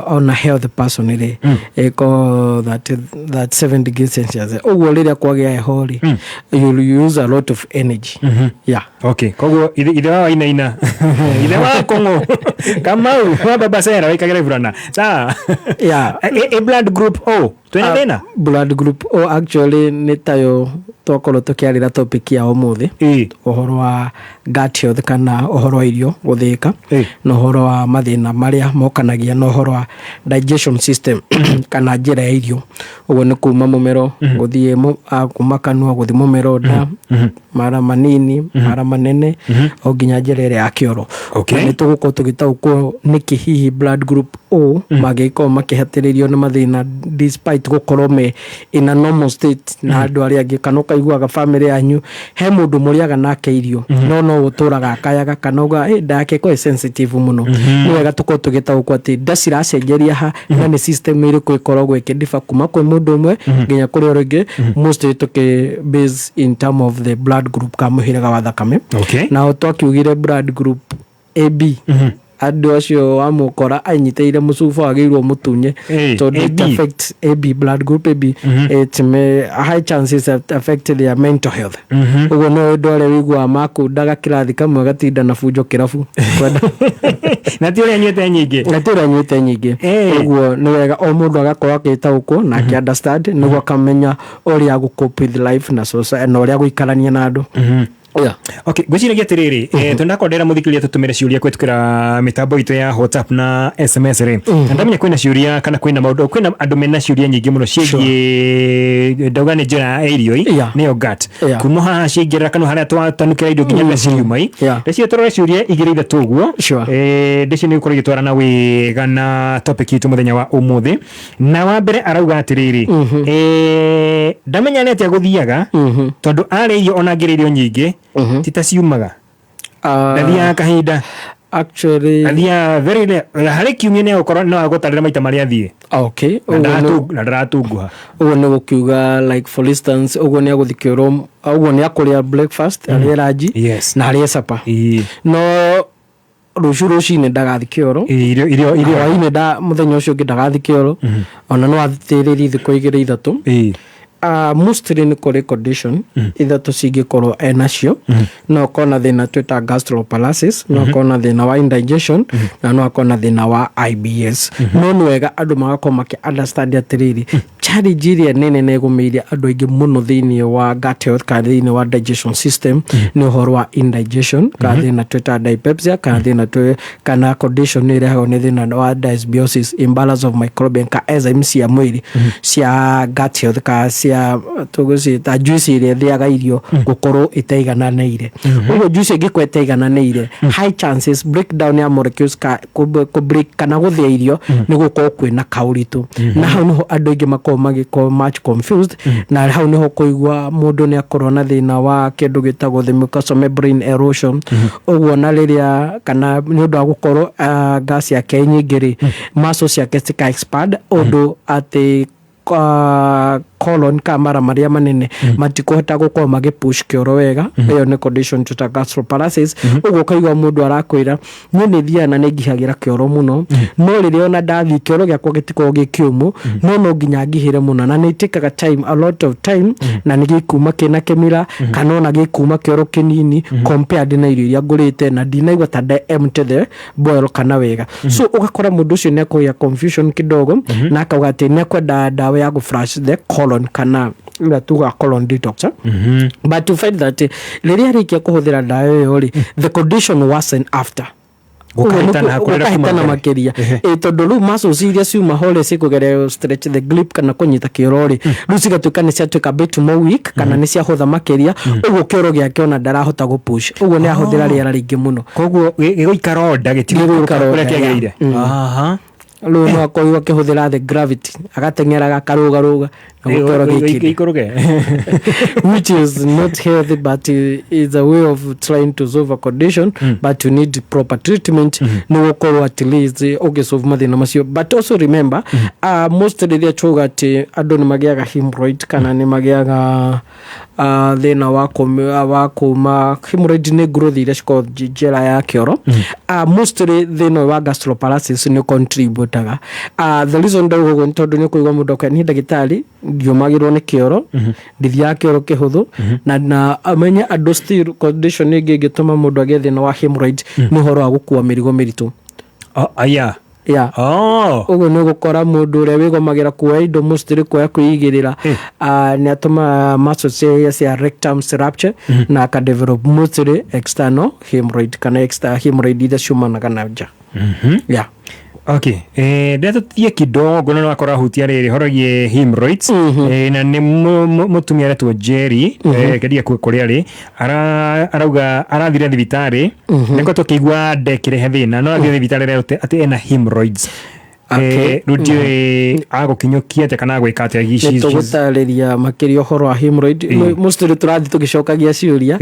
ona health person rĩ ĩkorwo that 7 degrees Celsius ũguo rĩrĩa kwagĩa heho rĩ you'll use a lot of energy yeah. Okay, koguo ithe wa Wainaina ithe wa Kũng'ũ Kamau wa Baba Sera wĩkagĩra burana. Sawa. Yeah. E blood group O twĩna thĩna? Blood group O actually nĩ tayo twakorwo tũkĩarĩra topic ya ũmũthĩ ũhoro wa gut health kana ũhoro wa irio gũthĩĩka na ũhoro wa mathĩna marĩa mokanagia na ũhoro wa digestion system kana njĩra ya irio ũguo nĩ kuma mũmero gũthiĩ kuma kanua gũthiĩ mũmero nda mara manini mara manene o nginya njĩra ĩrĩa ya kĩoro. Okay. Na nĩ tũgũkorwo tũgĩtaũkwo nĩkĩ hihi blood group O mangĩkorwo makĩhatĩrĩrio nĩ mathĩna despite gũkorwo me in a normal state na andũ arĩa angĩ kana ũkaiguaga family yanyu he mũndũ mũrĩaga nake irio no no ũtũraga akayaga kana uga "Eh, nda yake ĩkoragwo ĩ sensitive mũno." Nĩ wega tũkorwo tũgĩtaũkwo atĩ nda ciracenjeria ha na nĩ system ĩrĩkũ ĩkoragwo ĩkĩdifa kuma kwĩ mũndũ ũmwe nginya kũrĩ ũrĩa ũngĩ, mostly tũkĩ base in term of the blood group ka mũhĩrĩga wa thakame. Okay. Nao twakiugire blood group AB Andũ acio wamũkora anyitĩire mũcuba wagĩrĩirwo mũtunye, tondũ it AB. affects AB, blood group AB. It may high chances of affect their mental health. Ũguo no ũndũ arĩa wĩiguaga makundaga kĩrathi kamwe gatinda na bunjo kĩrabu. Na ti ũrĩa anyuĩte nyingĩ. Na ti ũrĩa anyuĩte nyingĩ. Ũguo nĩ wega o mũndũ agakorwo agĩtaũkwo na akĩ understand nĩguo akamenya ũrĩa gũ cope with life na society na ũrĩa gũikarania na andũ. Yeah. Okay, ngwĩciragia atĩrĩrĩ, twendakorwo ndĩra mũthikĩrĩria tũtũmĩre ciũria kũhĩtũkĩra mĩtambo itũ ya WhatsApp na SMS rĩ, na ndamenya kwĩna ciũria kana kwĩna maũndũ, kwĩna andũ mena ciũria nyingĩ mũno ciĩgiĩ, ndauga nĩ njĩra ya irio i nĩyo gut, kuma haha ciaingĩrĩra kana harĩa twatanukĩra irio nginya rĩrĩa ciuma i. Ndĩciria tũrore ciũria igĩrĩ ithatũ ũguo. Ndĩciria nĩ gũkorwo igĩtwarana wega na topic itũ mũthenya wa ũmũthĩ. Na wa mbere arauga atĩrĩrĩ, ndamenya nĩ atĩa gũthiaga tondũ arĩa irio ona angĩrĩa irio nyingĩ ti ta ciumaga, ndathiaga kahinda. Actually, athiaga very rare. Harĩ kiumia nĩ agũkorwo no agũtarĩra maita marĩa athiĩ. Na na ndaratunguha. Ũguo nĩ gũkiuga, like for instance, ũguo nĩ agũthiĩ kĩoro, ũguo nĩ akũrĩa breakfast, arĩe ranji na arĩe supper, no rũciũ rũcinĩ ndagathi kĩoro, irio hwainĩ nda mũthenya ũcio ũngĩ ndagathi kĩoro, ona no athĩrĩrie thikũ igĩrĩ ithatũ. Mostly nĩ kũrĩ condition ithatũ cingĩkorwo enacio. No akorwo na thĩna twĩta gastroparesis, no akorwo na thĩna wa indigestion, na no akorwo na thĩna wa IBS. No nĩ wega andũ magakorwo makĩ understand atĩrĩrĩ, challenge ĩrĩa nene na ĩgũmĩire andũ aingĩ mũno thĩinĩ wa gut health kana thĩinĩ wa digestion system nĩ ũhoro wa indigestion kana thĩna twĩta dyspepsia kana thĩna twĩ kana condition nĩ ĩrehagwo nĩ thĩna wa dysbiosis, imbalance of microbial ka enzymes cia mwĩrĩ cia gut health ka cia tũgũciĩta juice ĩrĩa ĩthĩaga irio gũkorwo ĩtaigananĩire. Ũguo juice ĩngĩkorwo ĩtaigananĩire, high chances breakdown ya molecules ka kũ break kana gũthĩa irio nĩ gũkorwo kwĩna kaũritũ. Na hau nĩho andũ aingĩ makoragwo magĩkorwo much confused, na hau nĩho kũigua mũndũ nĩ akorwo na thĩna wa kĩndũ gĩtagwo the mucosal membrane erosion. Ũguo na rĩrĩa kana nĩ ũndũ wa gũkorwo gas yake nyingĩ rĩ, muscles ciake cika expand ũndũ atĩ colon ka mara marĩa manene matikũhota gũkorwo magĩ push kĩoro wega. Ĩyo nĩ condition twĩta gastroparesis. Ũguo ũkaigua mũndũ arakwĩra, niĩ nĩ thiaga na nĩ ngihagĩra kĩoro mũno, no rĩrĩa ona ndathiĩ kĩoro gĩakwa gĩtikoragwo gĩ kĩũmũ, no nginya ngihĩre mũno na nĩ itĩkaga time, a lot of time, na nĩ gĩkuma kĩna kĩmira kana ona gĩkuma kĩoro kĩnini compared na irio iria ngũrĩte na ndinaigua ta nda empty the bowel kana wega. So ũgakora mũndũ ũcio nĩ akũgĩa confusion kidogo na akauga atĩ nĩ akwenda ndawa ya gũ flush the colon kana ĩrĩa tugaga colon detox, eh? But you find that rĩrĩa arĩkia kũhũthĩra ndawa ĩyo rĩ, the condition worsen after. Gũkahĩtana kũrĩa kuma Gũkahĩtana mbere. makĩria. Ĩ tondũ rĩu muscles iria ciuma ho rĩ, cikũgeria stretch the grip kana kũnyita kĩoro rĩ, rĩu cigatuĩka nĩ ciatuĩka bit more weak kana nĩ ciahũtha makĩria. Ũguo kĩoro gĩake ona ndarahota gũ push, ũguo nĩ ahũthĩra rĩera rĩingĩ mũno. Koguo gĩgũikara onda gĩtigũikũrũka ũrĩa kĩagĩrĩire. Rĩu no akorirwo akĩhũthĩra the gravity, agateng'eraga akarũgarũga na gũkĩoro gĩkĩ gĩikũrũke, which is not healthy, but is a way of trying to solve a condition. But you need proper treatment nĩ gũkorwo at least ũgĩsolve mathĩna macio. But also remember, most rĩrĩa tuauga atĩ andũ nĩ magĩaga hemorrhoid kana nĩ magĩaga thĩna wa kuma hemorrhoid nĩ growth iria cikoragwo njĩra ya kĩoro. Mostly thĩna ũyũ wa gastroparesis nĩ contributaga. The reason ndauga ũguo nĩ tondũ nĩ ũkũigua mũndũ akauga, niĩ ndagĩtarĩ ndiũmagĩrwo nĩ kĩoro, ndithiaga kĩoro kĩhũthũ. Na amenye andũ still condition ĩngĩ ĩngĩtũma mũndũ agĩe thĩna wa hemorrhoid nĩ ũhoro wa gũkua mĩrigo mĩritũ. Aya. Yeah. Ũguo nĩ ũgũkora mũndũ ũrĩa wĩgomagĩra kuoya indo, mostly kuoya kwĩigĩrĩra, nĩ atũmaga muscles cia rectum rupture na aka develop mostly external hemorrhoid kana extra hemorrhoid iria ciumanaga na nja. Yeah. Okay, ndetũtie kidogo no wakora hutia rĩrĩ horogie hemorrhoids, na nĩ mũtumia aretwo Jerry, kendia kũrĩa rĩ arauga arathire thibitarĩ nĩko tũkĩigua ndekĩrehe thĩna, no arathire thibitarĩ arerwo atĩ ena hemorrhoids. Rĩu ndiũĩ agũkinyũkia atĩa kana agwĩka atĩa. Nĩ tũgũtarĩria makĩria ũhoro wa hemorrhoid. Mostly tũrathiĩ tũgĩcokagia ciũria.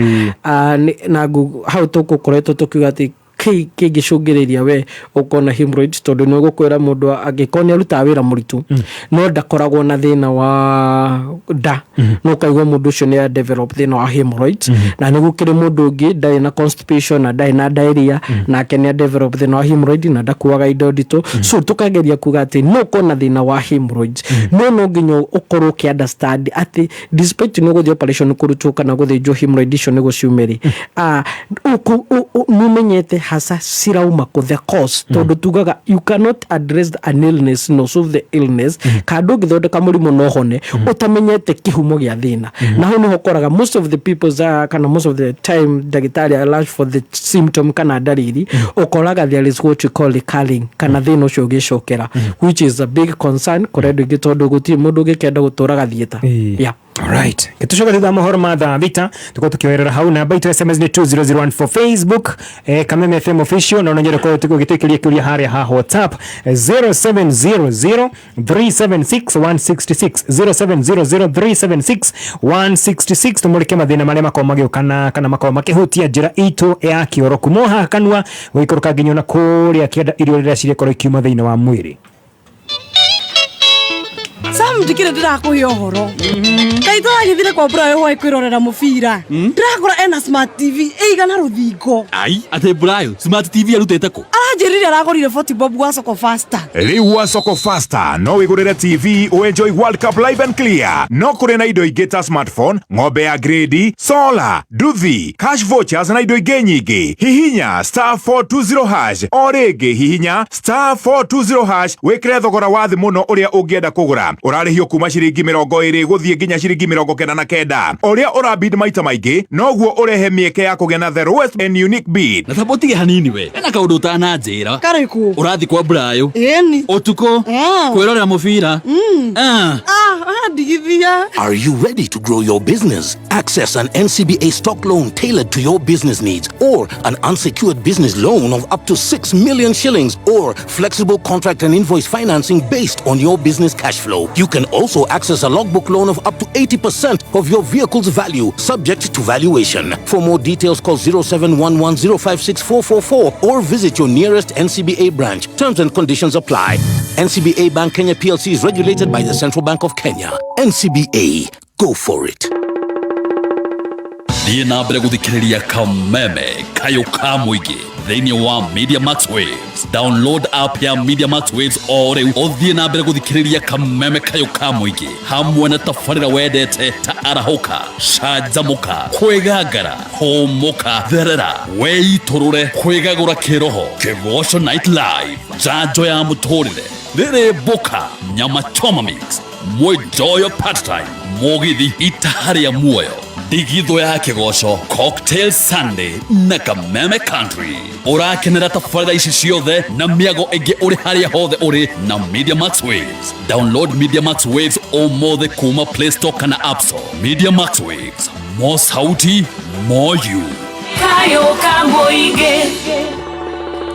Na hau tũgũkoretwo tũkiuga atĩ Kĩ kĩngĩcũngĩrĩria we ũkorwo na hemorrhoids? Tondũ nĩ ũgũkwĩra mũndũ angĩkorwo nĩ arutaga wĩra mũritũ no ndakoragwo na thĩna wa nda, no ũkaigua mũndũ ũcio nĩ develop thĩna wa hemorrhoids. Na nĩ gũkĩrĩ mũndũ ũngĩ ndarĩ na constipation na ndarĩ na diarrhea, nake nĩ develop thĩna wa hemorrhoid na ndakuaga indo nditũ. So tũkageria kuga atĩ no ũkorwo na thĩna wa hemorrhoids, no nginya ũkorwo ũkĩ understand atĩ despite nĩ ũgũthiĩ operation kũrutwo kana gũthĩnjwo hemorrhoid icio nĩguo ciume rĩ, nĩ ũmenyete hasa cirauma kũ, the cause, tondũ tugaga you cannot address an illness no solve the illness, kana ndũngĩthondeka mũrimũ no hone ũtamenyete kĩhumo gĩa thĩna. Na hau nĩho ũkoraga most of the people kana most of the time ndagĩtarĩ alert for the symptom kana ndariri, ũkoraga there is what you call recurring kana thĩna ũcio ũgĩcokera, which is a big concern kũrĩ andũ aingĩ, tondũ gũtirĩ mũndũ ũngĩkenda gũtũraga thiĩta, yeah. Alright. Gĩtũcoka thutha wa mohoro ma thaa 6, tũkorwo tũkĩoerera hau. Namba itũ SMS nĩ 20014, Facebook Kameme FM official, na no korwo ũgĩtũikĩria kĩũria harĩa ha WhatsApp, 0700 376 166, 0700 376 166. Tũmũrĩke mathĩna marĩa makorwo magĩũka na kana makorwo makĩhutia njĩra itũ ya kĩoro kuma haha kanua gũikũrũka nginya ona kũrĩa kĩanda, irio rĩrĩa cirĩkorwo ikiuma thĩinĩ wa mwĩrĩ. Sam, ndikire ndirakuhe ũhoro kaĩ tũragĩthire kwa Brayo hwaĩ kwĩrorera mũbira, ndĩrakora ena smart TV ĩigana rũthingo. Ai, atĩ Brayo smart TV arutĩte kũ? Aranjĩrire aragũrire 40 bob gwa Soko Fasta. Rĩu wa Soko Fasta no wĩgũrĩre TV ũenjoy World Cup live and clear. No kũrĩ na indo ingĩ ta smartphone, ng'ombe ya grade, solar, nduthi, cash vouchers na indo ingĩ nyingĩ. Hihinya *420#. O rĩngĩ, hihinya *420# wĩkĩre thogora wa thĩ mũno ũrĩa ũngĩenda kũgũra. Ũrarĩhio kuma ciringi 20 gũthiĩ nginya ciringi 99. Ũrĩa ũrabid maita maingĩ noguo ũrehe mĩeke ya kũgĩa na the lowest and unique bid. Na tamba ũtige hanini, we ena kaũndũ ũtananjĩra. Karĩkũ? Ũrathiĩ kwa Brayo Ĩni. Ũtukũ kwĩrorera mũbira? Ah. Ah, ndigithia. Are you ready to grow your business? Access an NCBA stock loan tailored to your business needs, or an unsecured business loan of up to 6 million shillings, or flexible contract and invoice financing based on your business cash flow. You can also access a logbook loan of up to 80% of your vehicle's value, subject to valuation. For more details, call 0711 or visit your nearest NCBA branch. Terms and conditions apply. NCBA Bank Kenya PLC is regulated by the Central Bank of Kenya. NCBA, go for it. Thiĩ na mbere gũthikĩrĩria Kameme Kayũ ka Mũingĩ thĩinĩ wa Media Max Waves. Download app ya Media Max Waves o rĩu, ũthiĩ na mbere gũthikĩrĩria Kameme Kayũ ka Mũingĩ hamwe na tabarĩra wendete ta Arahũka, Canjamũka, Kwĩgangara, Hũmũka, Therera, Wĩitũrũre, Kwĩgagũra Kĩroho, Kĩgoco Night Live, Njanjo ya Mũtũrĩre, Rĩrĩ Mbũka, Nyama Choma Mix, Mwĩnjoyo Part Time, Mũgithi, Itaha rĩa Muoyo, Ndigithũ ya Kĩgoco, Cocktail Sunday na Kameme Country. Ũrakenera tabarĩra ici ciothe na mĩago ĩngĩ ũrĩ harĩa hothe ũrĩ na Media Max Waves. Download Media Max Waves ũmũthĩ kuma Play Store kana App Store. Media Max Waves, more sauti, more you. Kayũ ka Mũingĩ.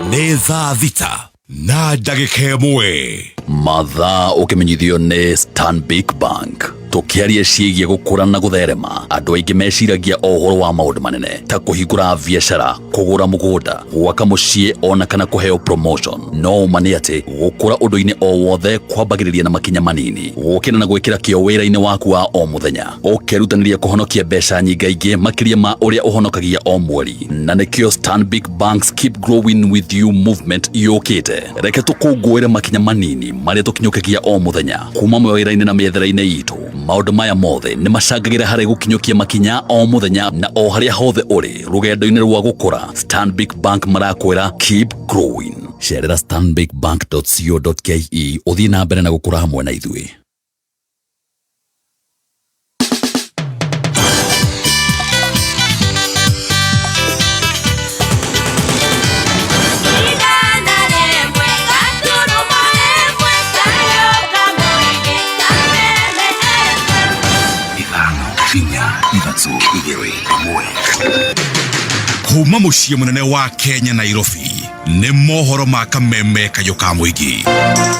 Nĩ thaa 6 na ndagĩka 1. Mathaa ũkĩmenyithio nĩ Stanbic Bank. Tũkĩaria ciĩgiĩ gũkũra na gũtherema, andũ aingĩ meciragia o ũhoro wa maũndũ manene ta kũhingũra biacara, kũgũra mũgũnda, gwaka mũciĩ ona kana kũheo promotion. No ũma nĩ atĩ gũkũra ũndũ-inĩ o wothe kwambagĩrĩria na makinya manini, gũkĩra na gwĩkĩra kĩo wĩra-inĩ waku wa o mũthenya, ũkerutanĩria kũhonokia mbeca nyingaingĩ makĩria ma ũrĩa ũhonokagia o mweri. Na nĩkĩo Stanbic Bank's Keep Growing With You movement yũkĩte. Reke tũkũngũĩre makinya manini marĩa tũkinyũkagia o mũthenya kuma mawĩra-inĩ na mĩethere-inĩ itũ. Maũndũ maya mothe nĩ macangagĩra harĩ gũkinyũkia makinya o mũthenya na o harĩa hothe ũrĩ rũgendo-inĩ rwa gũkũra. Stanbic Bank marakwĩra, keep growing. Cerera stanbicbank.co.ke ũthiĩ na mbere na gũkũra hamwe na ithuĩ. 101.1 Kayũ ka Mũingĩ, Kameme FM. 5 4 3 2 1. Kuma mũciĩ mũnene wa Kenya, Nairobi, nĩ mohoro ma Kameme Kayũ ka Mũingĩ.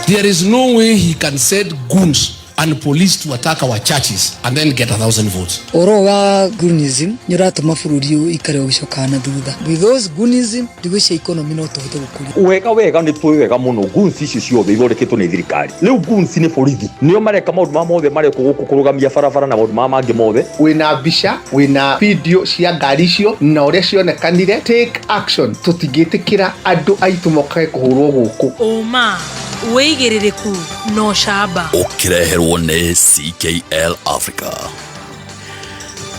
There is no way he can send goons And police to attack our churches and then get 1,000 votes. Ũhoro wa goonism nĩ ũratũma bũrũri ũyũ ũikare ũgĩcokaga na thutha. With those goonism, ndigwĩciria economy no tũhote gũkũria. Wega wega nĩ tũĩ wega mũno guns icio ciothe ithondeketwo nĩ thirikari. Rĩu guns nĩ borithi nĩo mareka maũndũ ma mothe marekwo gũkũ kũrũgamia barabara na maũndũ ma mangĩ mothe. Wĩna mbica, wĩna video cia ngari icio na ũrĩa cionekanire, take action. Tũtingĩtĩkĩra andũ aitũ mokage kũhũrwo gũkũ. Ũma, wĩigĩrĩrĩku na ũcamba. Ũkĩreherwo nĩ CKL Africa.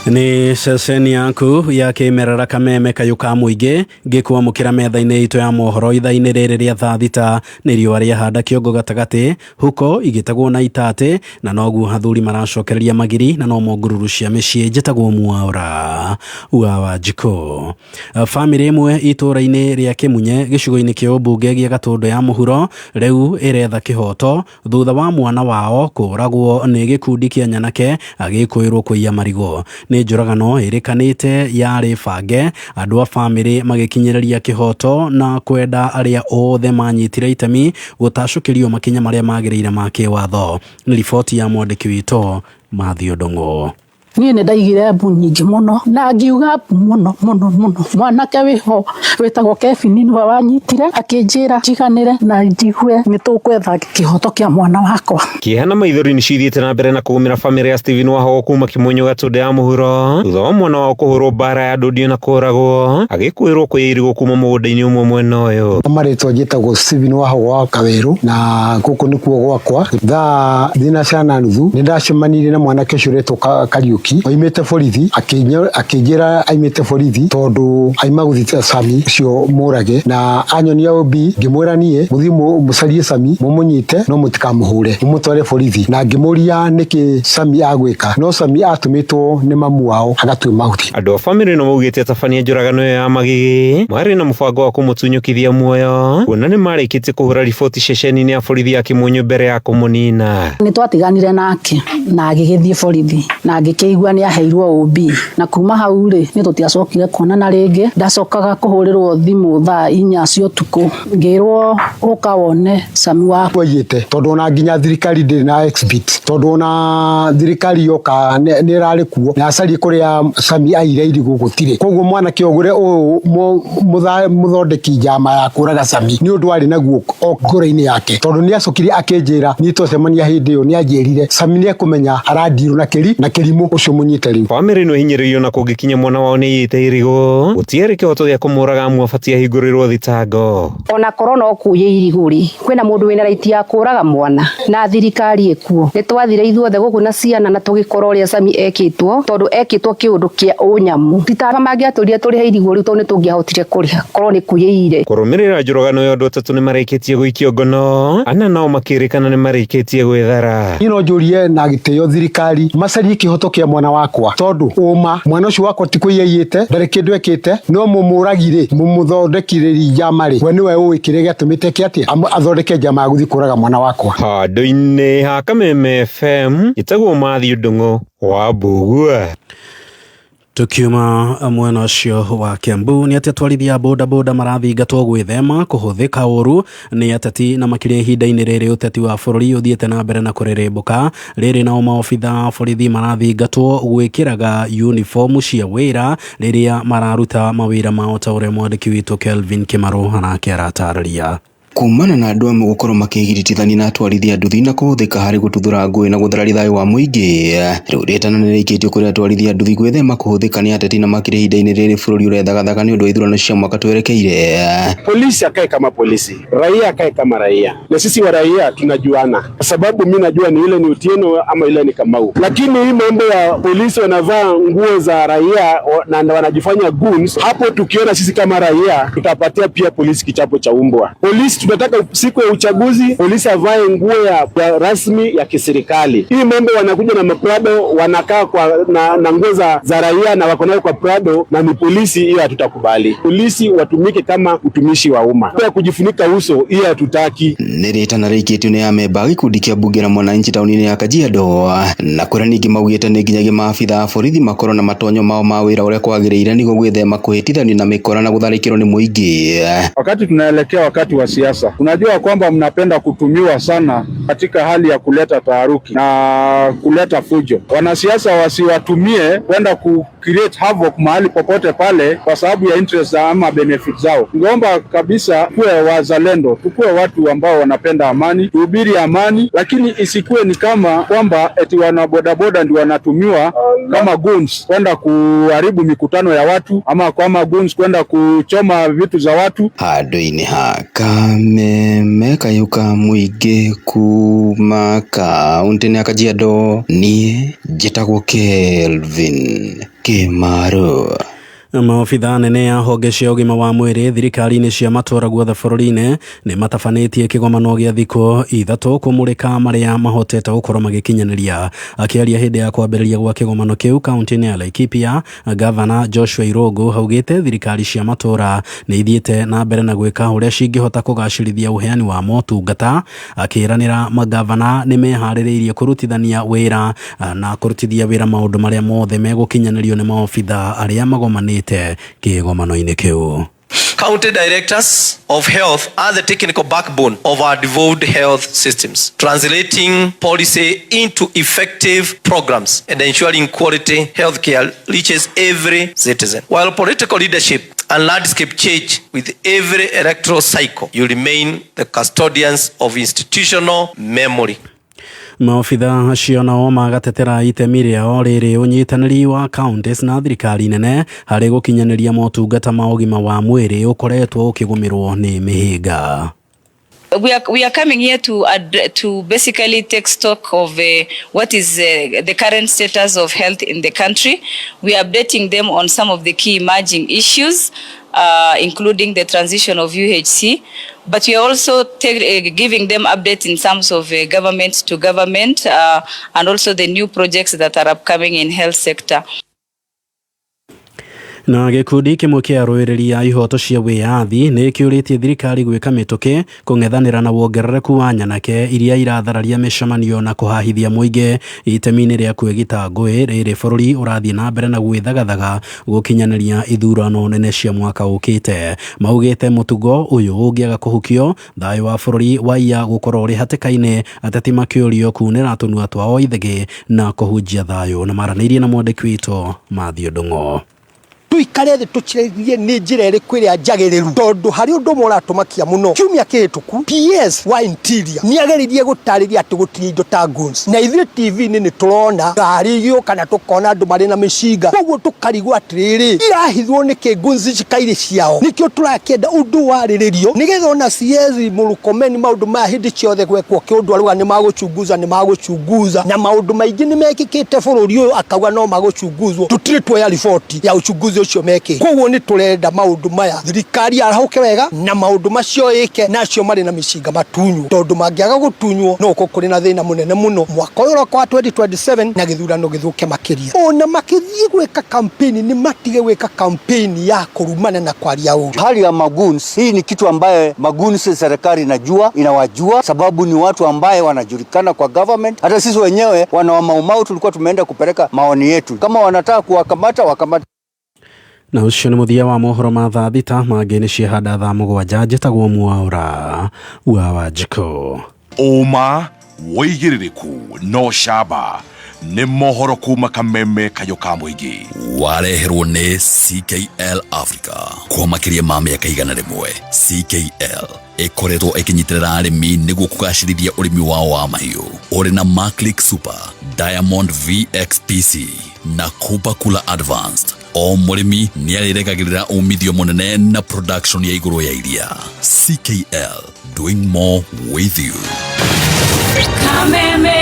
Nĩ ceceni yaku ya kĩmerera Kameme kayũ ka mũingĩ ngĩkwamũkĩra metha-inĩ itũ ya mohoro ithaa-inĩ rĩrĩ rĩa thaa 6. Nĩ riũa rĩahanda kĩongo gatagatĩ huko igĩtagwo na itatĩ, na noguo athuri maracokereria magiri na no mongururu cia mĩciĩ. Njĩtagwo Mwaura wa Wanjikũ. Bamĩrĩ ĩmwe itũũra-inĩ rĩa Kĩmunye gĩcigo-inĩ kĩa ũmbunge gĩa Gatũndũ ya mũhuro rĩu ĩretha kĩhoto thutha wa mwana wao kũragwo nĩ gĩkundi kĩa nyanake agĩkũĩrwo kũiya marigũ. Nĩ njũragano ĩrĩkanĩte yarĩ bange, andũ a bamĩrĩ magĩkinyĩrĩria kĩhoto na kwenda arĩa othe manyitire itemi gũtacũkĩrio makinya marĩa magĩrĩire ma kĩwatho. Nĩ riboti ya mwandĩki witũ Matthew Ndung'u. Niĩ nĩ ndaigire mbu nyingĩ mũno na ngiuga mbu mũno mũno mũno. Mwanake wĩho wĩtagwo Kevin nĩwe wanyitire akĩnjĩra njiganĩre na njigue nĩ tũkwetha kĩhoto kĩa mwana wakwa. Kĩeha na maithori nĩcio ithiĩte na mbere na kũgũmĩra bamĩrĩ ya Stephen Wahogo kuma Kĩmunyũ Gatũndũ ya mũhuro thutha wa mwana wao kũhũrwo mbara ya ndũndio na kũragwo agĩkuĩrwo kũiya irigũ kuma mũgũnda-inĩ ũmwe mwena ũyũ. Marĩtwa njĩtagwo Stephen Wahogo wa Kawerũ na gũkũ nĩkuo gwakwa. Thaa 4:30 nĩ ndacemanirie na mwanake ũcio ũretwo Kariũki oimĩte borithi, akĩnjĩra aimĩte borithi tondũ aima gũthita Sami ũcio mũrage, na anyonia OB ngĩmwĩra niĩ mũthiĩ mũcarie Sami mũmũnyite no mũtikamũhũre mũmũtware borithi, na ngĩmũria nĩkĩ Sami agwĩka, no Sami atũmĩtwo nĩ mamu wao agatue mahuti. Andũ a bamĩrĩ ĩno maugĩte atabania njũragano ĩyo ya magigi marĩ na mũbango wa kũmũtunyũkithia muoyo kuona nĩ marĩkĩtie kũhũra riboti ceceni-inĩ ya borithi ya Kĩmunyũ mbere ya kũmũnina. Nĩ twatiganire nake na agĩgĩthiĩ borithi na ngĩkĩigua nĩ aheirwo OB, na kuma hau rĩ nĩ tũtiacokire kuonana rĩngĩ. Ndacokaga kũhũrĩrwo thimũ thaa 4 cia ũtukũ ngĩrwo ũka wone Sami wakwa. Aiyĩte tondũ ona nginya thirikari ndĩrĩ na exhibit, tondũ ona thirikari yoka nĩ ĩrarĩ kuo na acarie kũrĩa Sami aire irigũ gũtirĩ. Koguo mwanake ũgũre ũyũ mũthondeki njama ya kũraga Sami nĩ ũndũ arĩ naguo o ngoro-inĩ yake, tondũ nĩ acokire akĩnjĩra niĩ twacemania hĩndĩ ĩyo nĩ anjĩrire Sami nĩ ekũmenya arandirwo na kĩrimũ ũcio mũnyite rĩu. Bamĩrĩ ĩno ĩhinyĩrĩirio na kũngĩkinya mwana wao nĩ aiyĩte irigũ gũtiarĩ kĩhoto gĩa kũmũraga amu abatiĩ ahingũrĩrwo thitango. Ona korwo no kũiya irigũ rĩ, kwĩna mũndũ wĩna right ya kũraga mwana na thirikari ĩkuo. Nĩ twathire ithuothe gũkũ na ciana na tũgĩkora ũrĩa Sami ekĩtwo, tondũ ekĩtwo kĩũndũ kĩa ũnyamu. Ti ta mangĩatũrire tũrĩhe irigũ rĩu tondũ nĩ tũngĩahotire kũrĩha korwo nĩ kũiyĩire. Kũrũmĩrĩra njũragano ĩyo andũ 3 nĩ marĩkĩtie gũikio ngono, 4 nao makĩrĩkana nĩ marĩkĩtie gwĩthara. Niĩ no njũrie na gĩtĩo thirikari macarie kĩhoto kĩa mwana wakwa, tondũ ũma mwana ũcio wakwa ti kũiya aiyĩte, ndarĩ kĩndũ ekĩte, no mũmũragi rĩ, mũmũthondekirĩri njama rĩ, we nĩwe ũĩ kĩrĩa gĩatũmĩte eke atĩa, athondeke njama ya gũthiĩ kũraga mwana wakwa. Handũ-inĩ ha Kameme FM njĩtagwo Matthew Ndung'u wa Mbugua. Tukiuma mwena ũcio wa Kiambu nĩ atĩ atwarithia a bodaboda marathingatwo gwĩthema kũhũthĩka ũru nĩ ateti, na makĩria ihinda-inĩ rĩrĩ ũteti wa bũrũri ũthiĩte na mbere na kũrĩrĩmbũka. Rĩrĩ nao maobitha a borithi marathingatwo gwĩkĩraga uniform cia wĩra rĩrĩa mararuta mawĩra mao, ta ũrĩa mwandĩki witũ Kelvin Kĩmarũ anake aratarĩria. Kumana na andũ amwe gũkorwo makĩgiritithania na atwarithia nduthi na kũhũthĩka harĩ gũtuthũra ngũĩ na gũthararia thayũ wa mũingĩ, rĩu rĩtana nĩrĩikĩtio kũrĩ atwarithia nduthi gwĩthema kũhũthĩka nĩ ateti na makĩria ihinda-inĩ rĩrĩ bũrũri ũrethagathaga nĩ ũndũ wa ithurano cia mwaka twerekeire. Polisi akae kama polisi, raia akae kama raia, na sisi wa raia tunajuana, kwa sababu mi najua ni ile ni Otieno ama ile ni Kamau. Lakini hii mambo ya polisi wanavaa nguo za raia na wanajifanya goons, hapo tukiona sisi kama raia tutapatia pia polisi kichapo cha umbwa. Polisi tunataka siku ya uchaguzi polisi avae nguo ya rasmi ya kiserikali. Hii mambo wanakuja na maprado wanakaa kwa na nguo za raia na wako nayo kwa prado na ni polisi, hiyo hatutakubali. Polisi watumike kama utumishi wa umma. Kwa kujifunika uso, hiyo hatutaki. Nĩ rĩtana rĩikĩtio nĩ amemba a gĩkundi kĩa mbunge na mwananchi taũni-inĩ ya Kajiado, na kũrĩa ningĩ maugĩte nĩ nginyagia maabitha a borithi makorwo na matonyo mao ma wĩra ũrĩa kwagĩrĩire nĩguo gwĩthema kũhĩtithanio na mĩkora na gũtharĩkĩrwo nĩ mũingĩ. Wakati tunaelekea wakati wa siasa, wanasiasa, tunajua kwamba mnapenda kutumiwa sana katika hali ya kuleta taharuki na kuleta fujo. Wanasiasa wasiwatumie kwenda ku create havoc mahali popote pale kwa sababu ya interest ama benefit zao. Ningeomba kabisa kuwe wazalendo, tukuwe watu ambao wanapenda amani, tuhubiri amani, lakini isikuwe ni kama kwamba eti wana bodaboda ndio wanatumiwa kama goons kwenda kuharibu mikutano ya watu ama kama goons kwenda kuchoma vitu za watu. Handũ-inĩ ha kameme kayũ ka mũingĩ kuma kaũntĩ-inĩ ya Kajiado niĩ njĩtagwo Kelvin Kĩmaru. Maobitha anene a honge cia ũgima wa mwĩrĩ thirikari-inĩ cia matũra guothe bũrũri-inĩ nĩ matabanĩtie kĩgomano gĩa thikũ 3 kũmũrĩka marĩa mahotete gũkorwo magĩkinyanĩria. Akĩaria hĩndĩ ya kwambĩrĩria gwa kĩgomano kĩu kaũntĩ-inĩ ya Laikipia, Gavana Joshua Irũngũ augĩte thirikari cia matũra nĩ ithiĩte na mbere na gwĩka ũrĩa cingĩhota kũgacĩrithia ũheani wa motungata. Akĩranĩra magavana nĩ meharĩrĩirie kũrutithania wĩra na kũrutithia wĩra maũndũ marĩa mothe megũkinyanĩrio nĩ maobitha arĩa magomanĩte kĩgomano-inĩ kĩu. County directors of health are the technical backbone of our devolved health systems, translating policy into effective programs and ensuring quality healthcare reaches every citizen. While political leadership and landscape change with every electoral cycle, you remain the custodians of institutional memory. Maobitha acio nao magatetera itemi rĩao rĩrĩ ũnyitanĩri wa counties na thirikari nene harĩ gũkinyanĩria motungata ma ũgima wa mwĩrĩ ũkoretwo ũkĩgũmĩrwo nĩ mĩhĩnga. We are coming here to basically take stock of what is the current status of health in the country. We are updating them on some of the key emerging issues, including the transition of UHC. But we are also giving them updates in terms of government to government and also the new projects that are upcoming in health sector. Na gĩkundi kĩmwe kĩa arũĩrĩri a ihoto cia wĩyathi nĩ kĩũrĩtie thirikari gwĩka mĩtũkĩ kũng'ethanĩra na wongerereku wa nyanake iria irathararia mĩcemanio na kũhahithia mũingĩ itemi-inĩ rĩa kwĩgita ngũĩ rĩrĩ bũrũri ũrathiĩ na mbere na gwĩthagathaga gũkinyanĩria ithurano nene cia mwaka ũkĩte. Maugĩte mũtugo ũyũ ũngĩaga kũhukio thayũ wa bũrũri waiya gũkorwo ũrĩ hatĩka-inĩ, ateti makĩũrio kunĩra tũnua twao ithegĩ na kũhunjia thayũ. Na maranĩirie na mwandĩki witũ Matthew Ndung'o. Tuikare thĩ tũcirĩrie nĩ njĩra ĩrĩkũ ĩrĩa njagĩrĩru, tondũ harĩ ũndũ ũmwe ũratũmakia mũno. Kiumia kĩhĩtũku PS wa Interior nĩ ageririe gũtarĩria atĩ gũtirĩ indo ta guns, na ithuĩ TV-inĩ nĩ tũrona ngari igĩũka na tũkona andũ marĩ na mĩcinga, koguo tũkarigwo atĩrĩrĩ, irahithwo nĩkĩ guns ici kairĩ ciao? Nĩkĩo tũrakĩenda ũndũ warĩrĩrio nĩgetha ona CS Murkomen maũndũ maya hĩndĩ ciothe gwekwo kĩũndũ arauga nĩ magũchunguza, nĩ magũchunguza, na maũndũ maingĩ nĩ mekĩkĩte bũrũri ũyũ akauga no magũchunguzwo. Tũtirĩ tuoya riboti ya uchunguzi ũcio mekĩte. Koguo nĩ tũrenda maũndũ maya thirikari arahũke wega na maũndũ macio ĩke, na acio marĩ na mĩcinga matunywo, tondũ mangĩaga gũtunywo no gũkorwo kũrĩ na thĩna mũnene mũno mwaka ũyũ ũroka wa 2027 na gĩthurano gĩthũke makĩria. Ona makĩthiĩ gwĩka kampeni nĩ matige gwĩka kampeni ya kũrumana na kwaria ũru. Hali ya magoons hii ni kitu ambaye magoons serikali inajua, inawajua, sababu ni watu ambaye wanajulikana kwa government. Hata sisi wenyewe wana wa Mau Mau tulikuwa tumeenda kupeleka maoni yetu, kama wanataka kuwakamata wakamata. Na ũcio nĩ mũthia wa mohoro ma thaa 6 mangĩ nĩ ciehanda thaa 7 njĩtagwo Mwaũra wa Wanjikũ. Ũma wĩigĩrĩrĩku no camba nĩ mohoro kuma kameme kayũ ka mũingĩ. Wareherwo nĩ CKL Africa kwa makĩria ma mĩaka 100. CKL ĩkoretwo ĩkĩnyitĩrĩra arĩmi nĩguo kũgacĩrithia ũrĩmi wao wa mahiũ. Ũrĩ na Maclick Super, Diamond VXPC na Cooper Cooler Advanced. O mũrĩmi nĩ arĩregagĩrĩra umithio mũnene na production ya igũrũ ya iria. CKL, doing more with you. Kameme.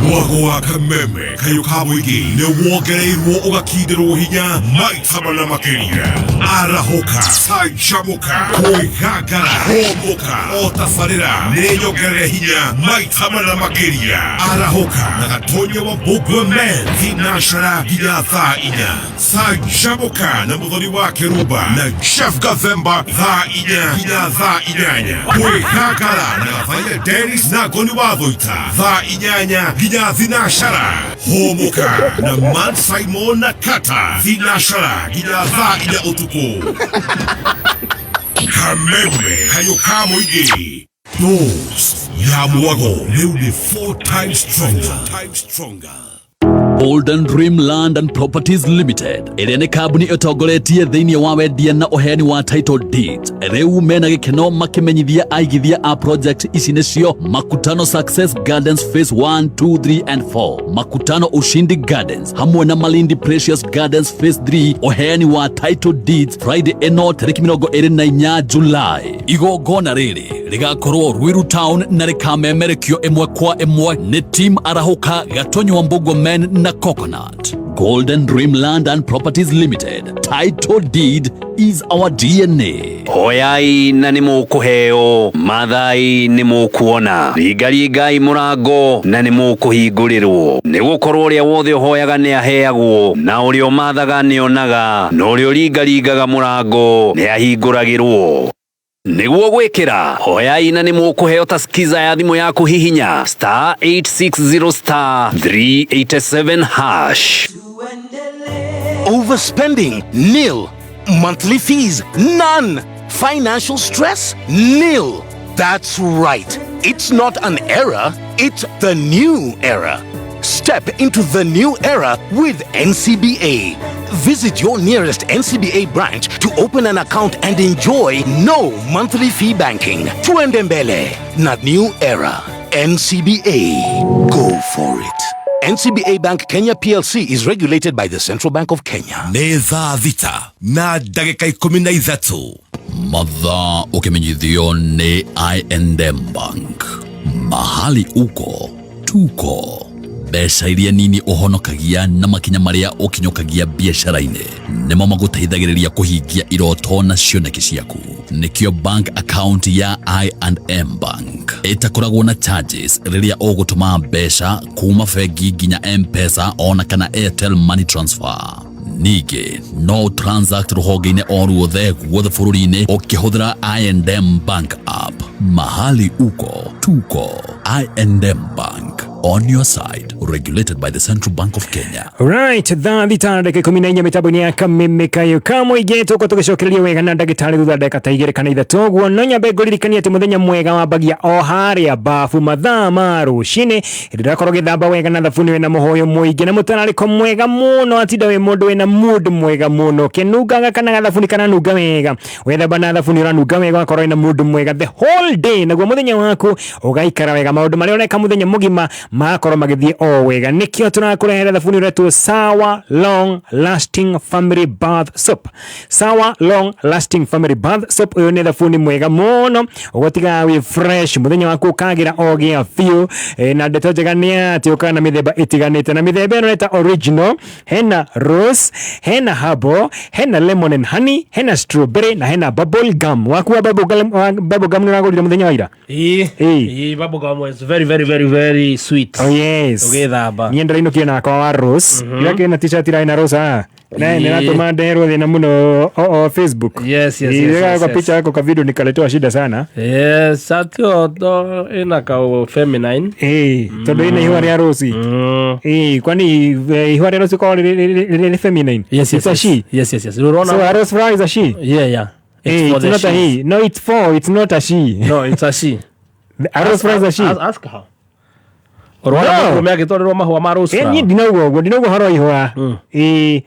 Mwago wa kameme kayũ ka mũingĩ nĩ wongereirwo ũgakindĩrwo hinya maita mana makĩria. Arahũka, canjamũka, kwĩgangara, hũmũka, o tabarĩra nĩ nyongerere hinya maita mana makĩria. Arahũka na gatonya wa Mbũmbwe Men thinacara nginya thaa 4. Canjamũka na mũthoni wa Kĩrumba na Jeff Gathemba thaa 4 nginya thaa 8. Kwĩgangara na Gathaiya Dennis na Ngoni wa Thũita thaa 8 nginya thinashara. Hũmũka na Man Simon na Kata thinashara nginya thaa 4 ũtukũ. Kameme kayũ ka mũingĩ. Dose ya mwago rĩu nĩ 4 times stronger. Golden Dream Land and Properties Limited ĩrĩa nĩ kambuni ĩtongoretie thĩinĩ wa wendia na ũheani wa title deeds rĩu mena gĩkeno makĩmenyithia aigithia a project ici nĩcio Makutano Success Gardens Phase 1, 2, 3 and 4, Makutano Ushindi Gardens hamwe na Malindi Precious Gardens Phase 3, ũheani wa title deeds Friday ĩno tarĩki 24 July. Igongona rĩrĩ rĩgakorwo Ruiru Town na rĩkamemerekio ĩmwe kwa ĩmwe nĩ team Arahũka, Gatonyo Mbugua Men na Coconut. Golden Dream Land and Properties Limited. Title deed is our DNA. Hoyai na nĩ mũkũheo, mathai nĩ mũkuona, ringaringai mũrango na nĩ mũkũhingũrĩrwo. Nĩ gũkorwo ũrĩa wothe ũhoyaga nĩ aheagwo, na ũrĩa ũmathaga nĩ onaga, na ũrĩa ũringaringaga mũrango nĩ ahingũragĩrwo. Nĩguo gwĩkĩra hoyai na nĩ mũkũheo ta skiza ya thimũ yaku hihinya star 860 star 387 hash. Overspending? Nil. Monthly fees? None. Financial stress? Nil. That's right. It's not an era, it's the new era. Step into the new era with NCBA. Visit your nearest NCBA branch to open an account and enjoy no monthly fee banking. Tuende mbele, not new era. NCBA. Go for it. NCBA Bank Kenya PLC is regulated by the Central Bank of Kenya. Nĩ thaa thita na ndagĩka 13. Mathaa ũkĩmenyithio nĩ I&M Bank. Mahali uko tuko. Mbeca iria nini ũhonokagia na makinya marĩa ũkinyũkagia biacara-inĩ nĩmo magũteithagĩrĩria kũhingia iroto na cioneki ciaku. Nĩkĩo bank account ya I&M Bank ĩtakoragwo na charges rĩrĩa ũgũtũma mbeca kuma bengi nginya M-Pesa ona kana Airtel Money Transfer. Ningĩ no transact rũhonge-inĩ o ruothe guothe bũrũri-inĩ ũkĩhũthĩra I&M Bank app. Mahali uko tuko. I&M Bank, on your side, regulated by the Central Bank of Kenya. Right, thaa thita na ndagĩka 14 mĩtambo-inĩ ya kameme kayũ ka mũingĩ tũkorwo tũgĩcokereria wega na ndagĩtarĩ thutha ndagĩka ta 2 kana 3 ũguo. No nyambe ngũririkanie atĩ mũthenya mwega wambagia o harĩa babu mathaa ma rũcinĩ, hĩndĩ ĩrĩa ũrakorwo ũgĩthamba wega na thabuni wĩna mũhoyo mũingĩ na mũtararĩko mwega mũno, atinda wĩ mũndũ wĩna mood mwega mũno, kĩnungaga kana gathabuni karanunga wega, wethamba na thabuni ũranunga wega, ũgakorwo wĩna mood mwega the whole day, naguo mũthenya waku ũgaikara wega, maũndũ marĩa ũreka mũthenya mũgima magakorwo magĩthiĩ o wega. Nĩkĩo tũrakũrehera thabuni ũretwo Sawa Long Lasting Family Bath Soap. Sawa Long Lasting Family Bath Soap ũyũ nĩ thabuni mwega mũno, ũgũtigaga wĩ fresh, mũthenya waku ũkagĩra o gĩa biũ. Na ndeto njega nĩ atĩ ũkaga na mĩthemba ĩtiganĩte, na mĩthemba ĩno nĩ ta original, hena rose, hena herbal, hena lemon and honey, hena strawberry na hena bubble gum. Waku wa bubble gum, wa bubble gum nĩ ũragũrire mũthenya wa ira? Ĩĩ. Ĩĩ, bubble gum is very very very very sweet. Oh yes. Ũgĩthamba. Niĩ ndĩrainũkire nakwa wa rose. Ira kĩna t-shirt ĩrarĩ na rose haha. Na Ĩĩ. nĩratũma nderwo thĩna mũno o Facebook. Yes, Ĩĩ, yes, kwa yes. picha yako ka video nikaletewa shida sana. Yes, shati ĩyo to ĩna ka feminine. Ĩĩ, tondũ ĩna ihũa rĩa rose. Ĩĩ, kwani ihũa rĩa rose koragwo rĩrĩ feminine? Yes, It's a yes. she. Yes. Rĩu ũrona- So a rose flower is a she? Yeah. It's Hey, for it's the not a she. he. No, it's for. It's not a she. No, it's a she. A rose flower is a she. Ask her. Ũrona mũndũrũme agĩtwarĩrwo mahũa ma rose Ĩ, flower? niĩ ndinauga ũguo, ndinauga ũhoro wa ihũa. Ĩ,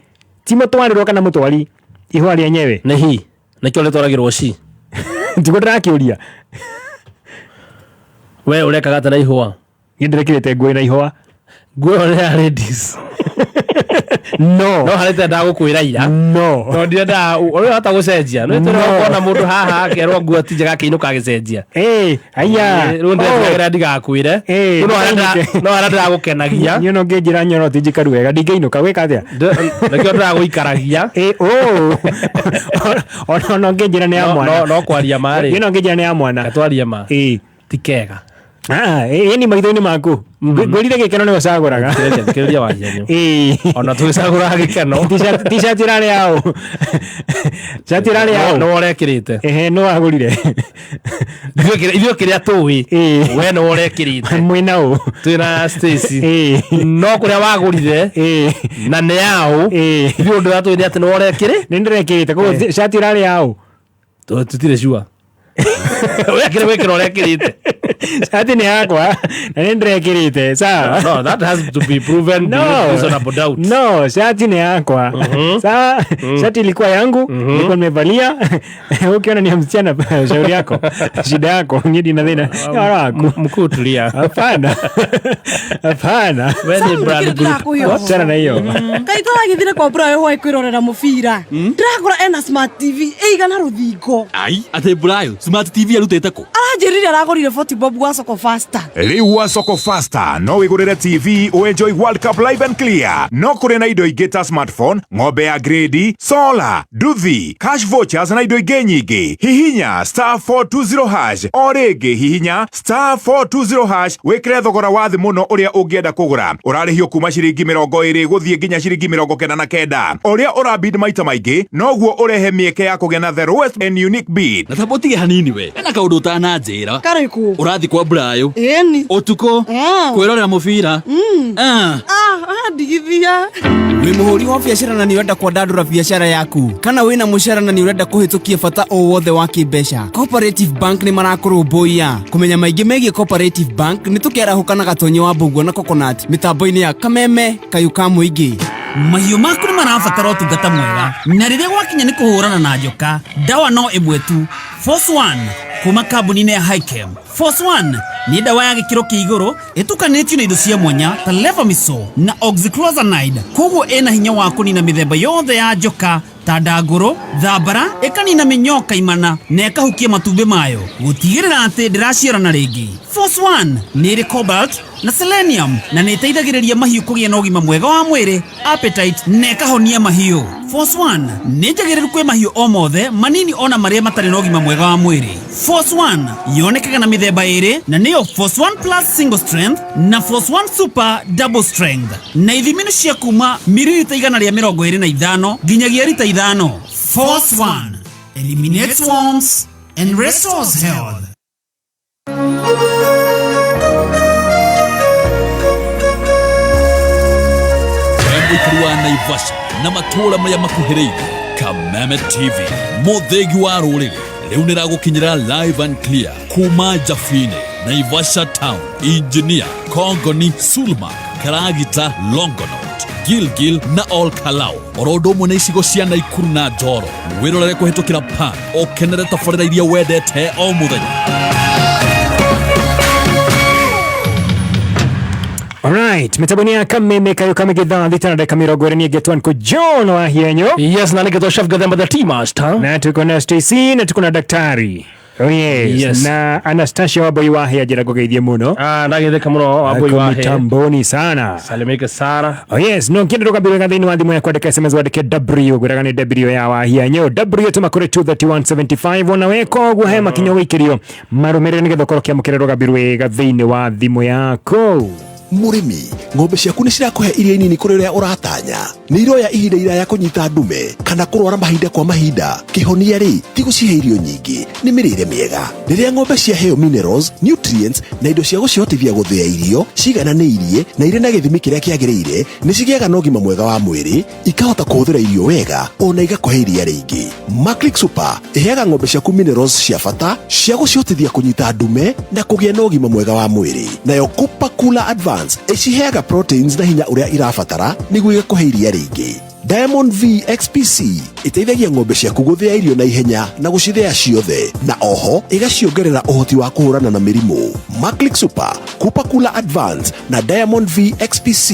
ti mũtwarĩrwo kana mũtwari, ihũa rĩenyewe. Nĩ he. Nĩkĩo rĩtwaragĩrwo she. Tiguo ndĩrakĩũria. We ũrekaga atĩa na ihũa? Niĩ ndĩrekĩrĩte nguo ĩna ihũa. Nguo ĩyo nĩ ya ladies. No. No harĩ tendaga gũkwĩra ira. No. Tondũ ndiendaga ũrĩa ũrahota gũcenjia. Nĩ No. tũrĩ kuona mũndũ haha akerwo nguo ti njega akĩinũka agĩcenjia. Ĩ, aya. Rĩu ndĩretigagĩra ndigakwĩre. Ĩ, Rĩu no harĩa ndĩragũkenagia. Niĩ no ngĩnjĩra nyoro ti njikaru wega, ndingĩinũka gwĩka atĩa? Nĩkĩo ndĩragũikaragia. Ĩ, oh. Ona ũngĩnjĩra nĩ ya mwana. No kwaria ma rĩ. Niĩ no ngĩnjĩra nĩ ya mwana. Twarie ma. Ĩ. Ti kega. Ah, ĩ ni maitho-inĩ maku. Ngwĩrire gĩkeno nĩwe ũcagũraga. Thikĩrĩria wahianio. Ĩ. Ona tũgĩcagũraga gĩkeno. T-shirt ĩrarĩ yaũ? Shati ĩrarĩ yaũ? No ũrekĩrĩte. Ehe, no wagũrire. Ithuĩ kĩrĩa tũĩ. We nĩ ũrekĩrĩte. Mwĩna ũ? Twĩna Stacy. No kũrĩa wagũrire. Na nĩ yaũ. Ithuĩ ũndũ ũrĩa tũĩ nĩ atĩ nĩ ũrekĩrĩ. Nĩ ndĩrekĩrĩte. Koguo shati ĩrarĩ yaũ? Tũtirĩ sure. We akĩrĩ gwĩkĩra ũrĩa akĩrĩte. Cati nĩ yakwa na nĩ ndĩrekĩrĩte sawa. No, that has to be proven beyond reasonable doubt. No, shati ni yakwa. Sawa, shati ilikuwa yangu, nilikuwa nimevalia. Ukiona ni ya msichana, shauri yako, shida yako, ngidi na thina wako. Mkuu tulia. Hapana. Hapana. Wewe ni brand group. Wachana na hiyo. Kaĩ tũragĩthire kwa Brayo hwaĩ kwĩrorera mũbira, ndĩrakora ena smart TV ĩigana rũthingo. Ai, atĩ Brayo smart TV arutĩte kũ? Aranjĩrire aragũrire 40 bob gwa Soko Faster. Rĩu wa Soko Faster no wĩgũrĩre TV ũenjoy World Cup live and clear. No kũrĩ na indo ingĩ ta smartphone, ng'ombe ya grade, solar, nduthi, cash vouchers na indo ingĩ nyingĩ. Hihinya star 420 hash o rĩngĩ hihinya star 420 hash wĩkĩre thogora wa thĩ mũno ũrĩa ũngĩenda kũgũra. Ũrarĩhio kuma ciringi 20 gũthiĩ nginya ciringi 99. Ũrĩa ũrabid maita maingĩ noguo ũrehe mĩeke ya kũgĩa na the lowest and unique bid. Na tamba ũtige hanini we, hena kaũndũ ũtananjĩra. Karĩkũ? Ũrathiĩ kwa Brayo Ĩni. Ũtukũ kwĩrorera mũbira. Ah. Ah, ndigithia. Wĩ mũhũri wa biacara na nĩ ũrenda kwandandũra biacara yaku, kana wĩna mũcara na nĩ ũrenda kũhĩtũkia bata o wothe wa kĩmbeca, Cooperative Bank nĩ marakũrũmbũiya. Kũmenya maingĩ megiĩ Cooperative Bank nĩ tũkĩarahũka na Gatonyi wa Mbũguo na Coconut mĩtambo-inĩ ya Kameme Kayũ ka Mũingĩ. Mahiũ maku nĩ marabatara ũtungata mwega, na rĩrĩa gwakinya nĩ kũhũrana na njoka, ndawa no ĩmwe tu, Force One kuma kambuni-inĩ ya Hikem. Force One nĩ ndawa ya gĩkĩro kĩa igũrũ ĩtukanĩtio na indo cia mwanya ta levamisole na oxyclozanide, koguo ĩna hinya wa kũnina mĩthemba yothe ya njoka ta ndangũrũ, thambara, ĩkanina mĩnyoo kaimana na ĩkahukia matumbĩ mayo gũtigĩrĩra atĩ ndĩraciarana rĩngĩ. Force One nĩ ĩrĩ cobalt na selenium na nĩ ĩteithagĩrĩria mahiũ kũgĩa na ũgima mwega wa mwĩrĩ, appetite, na ĩkahonia mahiũ. Force One nĩ njagĩrĩru kwĩ mahiũ o mothe manini ona marĩa matarĩ na ũgima mwega wa mwĩrĩ. Force One yonekaga na mĩthemba ĩrĩ, na nĩyo Force One Plus Single Strength na Force One Super Double Strength, na ithimi nĩ cia kuma miririta 125 nginyagia rita 5. Force One eliminates worms and restores health. We mũikari wa Naivasha na matũũra marĩa makuhĩrĩirie, Kameme TV mũthĩgi wa rũrĩrĩ rĩu nĩragũkinyĩra live and clear kuma Jafine, Naivasha Town, Engineer, Kongoni, Sulma, Karagita, Longonot, Gilgil na Ol Kalou, oro ũndũ ũmwe na icigo cia Naikuru na Njoro. Wĩrorere kũhĩtũkĩra pan ũkenere tabarĩra iria wendete o mũthenya. Alright, mitambo-inĩ ya Kameme Kayũ Kamĩgĩ thaa 6 na ndagĩka 20 niĩ ngetwo nĩkũ John wa Hienyo. Yes, na nĩngetwo Chef Gathemba the Tea Master. Na tuko na Stacy na tuko na daktari. Oh yes. Yes. Na Anastasia Wambui wa Hea njĩra ngũgeithie mũno. Ah, ndagetheka mũno Wambui Ako wa Hea. mitamboni sana. Salimike sana. Oh yes, no kĩndũ rũgambĩrĩra thĩinĩ wa thimũ yakwa andĩka SMS wandĩke W gwĩraga nĩ W ya Wahianyũ. W tũma kũrĩ 23175 ona weka ũguo he makinya ũgũikĩrio marũmĩrĩre nĩgetha ũkorwo ũkĩamũkĩra rũgambi rwega thĩinĩ wa thimũ yaku. Mũrĩmi, ng'ombe ciaku nĩ cirakũhe iria inini kũrĩ ũrĩa ũratanya? Nĩ iroya ihinda iraya kũnyita ndume kana kũrwara mahinda kwa mahinda? Kĩhonia rĩ ti gũcihe irio nyingĩ, nĩ mĩrĩre mĩega. Rĩrĩa ng'ombe ciaheo minerals, nutrients na indo cia gũcihotithia gũthĩa irio cigananĩirie na irĩ na gĩthimi kĩrĩa kĩagĩrĩire, nĩ cigĩaga na ũgima mwega wa mwĩrĩ, ikahota kũhũthĩra irio wega ona igakũhe iria rĩingĩ. Maclick Super ĩheaga ng'ombe ciaku minerals cia bata cia gũcihotithia kũnyita ndume na kũgĩa na ũgima mwega wa mwĩrĩ. Nayo Cooper Cooler Advance ĩciheaga proteins na hinya ũrĩa irabatara nĩguo igakũhe iria rĩingĩ. Diamond V XPC ĩteithagia ng'ombe ciaku gũthĩa irio na ihenya na gũcithĩa ciothe, na oho ĩgaciongerera ũhoti wa kũhũrana na mĩrimũ. Maclick Super, Cooper Cooler Advance na Diamond V XPC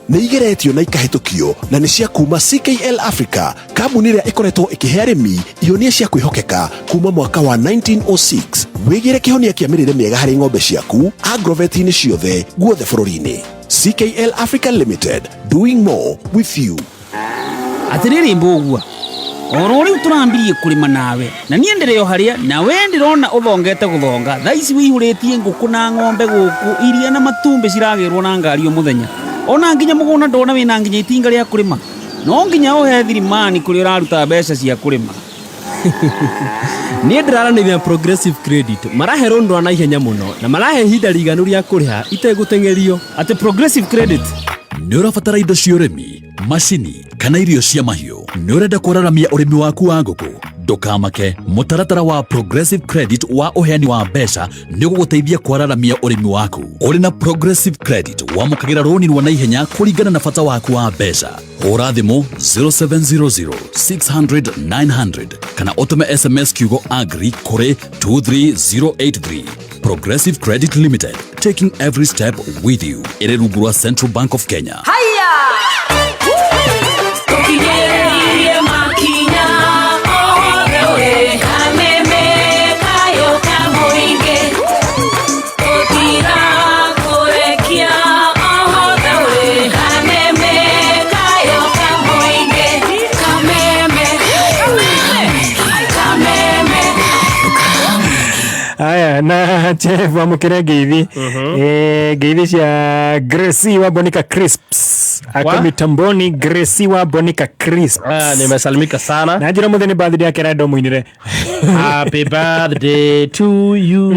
nĩ igeretio na ikahĩtũkio na nĩ cia kuma CKL Africa, kambuni ĩrĩa ĩkoretwo ĩkĩhe arĩmi ihonia cia kwĩhokeka kuma mwaka wa 1906. Wĩgĩre kĩhonia kĩa mĩrĩre mĩega harĩ ng'ombe ciaku agrovet-inĩ ciothe guothe bũrũri-inĩ. CKL Africa Limited, doing more with you. Atĩrĩrĩ mbũgua, oro rĩu tũrambirie kũrĩma nawe na niĩ ndĩrĩ o harĩa na we ndĩrona ũthongete gũthonga. Thaa ici wĩihũrĩtie ngũkũ na ng'ombe gũkũ, iria na matumbĩ ciragĩrwo na ngari o mũthenya, ona nginya mũgũnda ndona wĩna nginya itinga rĩa kũrĩma. No nginya ũhe thirimani kũrĩa ũraruta mbeca cia kũrĩma. Niĩ ndĩraranĩria na Progressive Credit, marahe rũni rwa naihenya mũno na marahe ihinda rĩiganu rĩa kũrĩha itegũteng'erio. Atĩ Progressive Credit? Nĩ ũrabatara indo cia ũrĩmi, macini kana irio cia mahiũ? Nĩ ũrenda kwararamia ũrĩmi waku wa ngũkũ, Ndũkamake, mũtaratara wa Progressive Credit wa ũheani wa mbeca nĩ ũgũgũteithia kwararamia ũrĩmi waku. Ũrĩ na Progressive Credit wamũkagĩra rũni rwa naihenya kũringana na bata waku wa mbeca. Hũra thimũ 0700 600 900 kana ũtũme SMS kiugo AGRI kũrĩ 23083. Progressive Credit Limited, taking every step with you. Ĩrĩ rungu rwa Central Bank of Kenya. Haya! Tũkinyĩrĩrie makinya othe ũrĩ kameme kayo ka mũingĩ tũtigakũrekia othe ũrĩ kameme kayo ka mũingĩ kameme kameme. Aya na chef amukire ngeithi. Ngeithi cia Gracie wa Bonica Crisps ako Wa? mitamboni. Gracie wa Bonica Crisps. Ah, nimesalimika sana. Na njira muthenya birthday yake rado muinire. Happy birthday to you.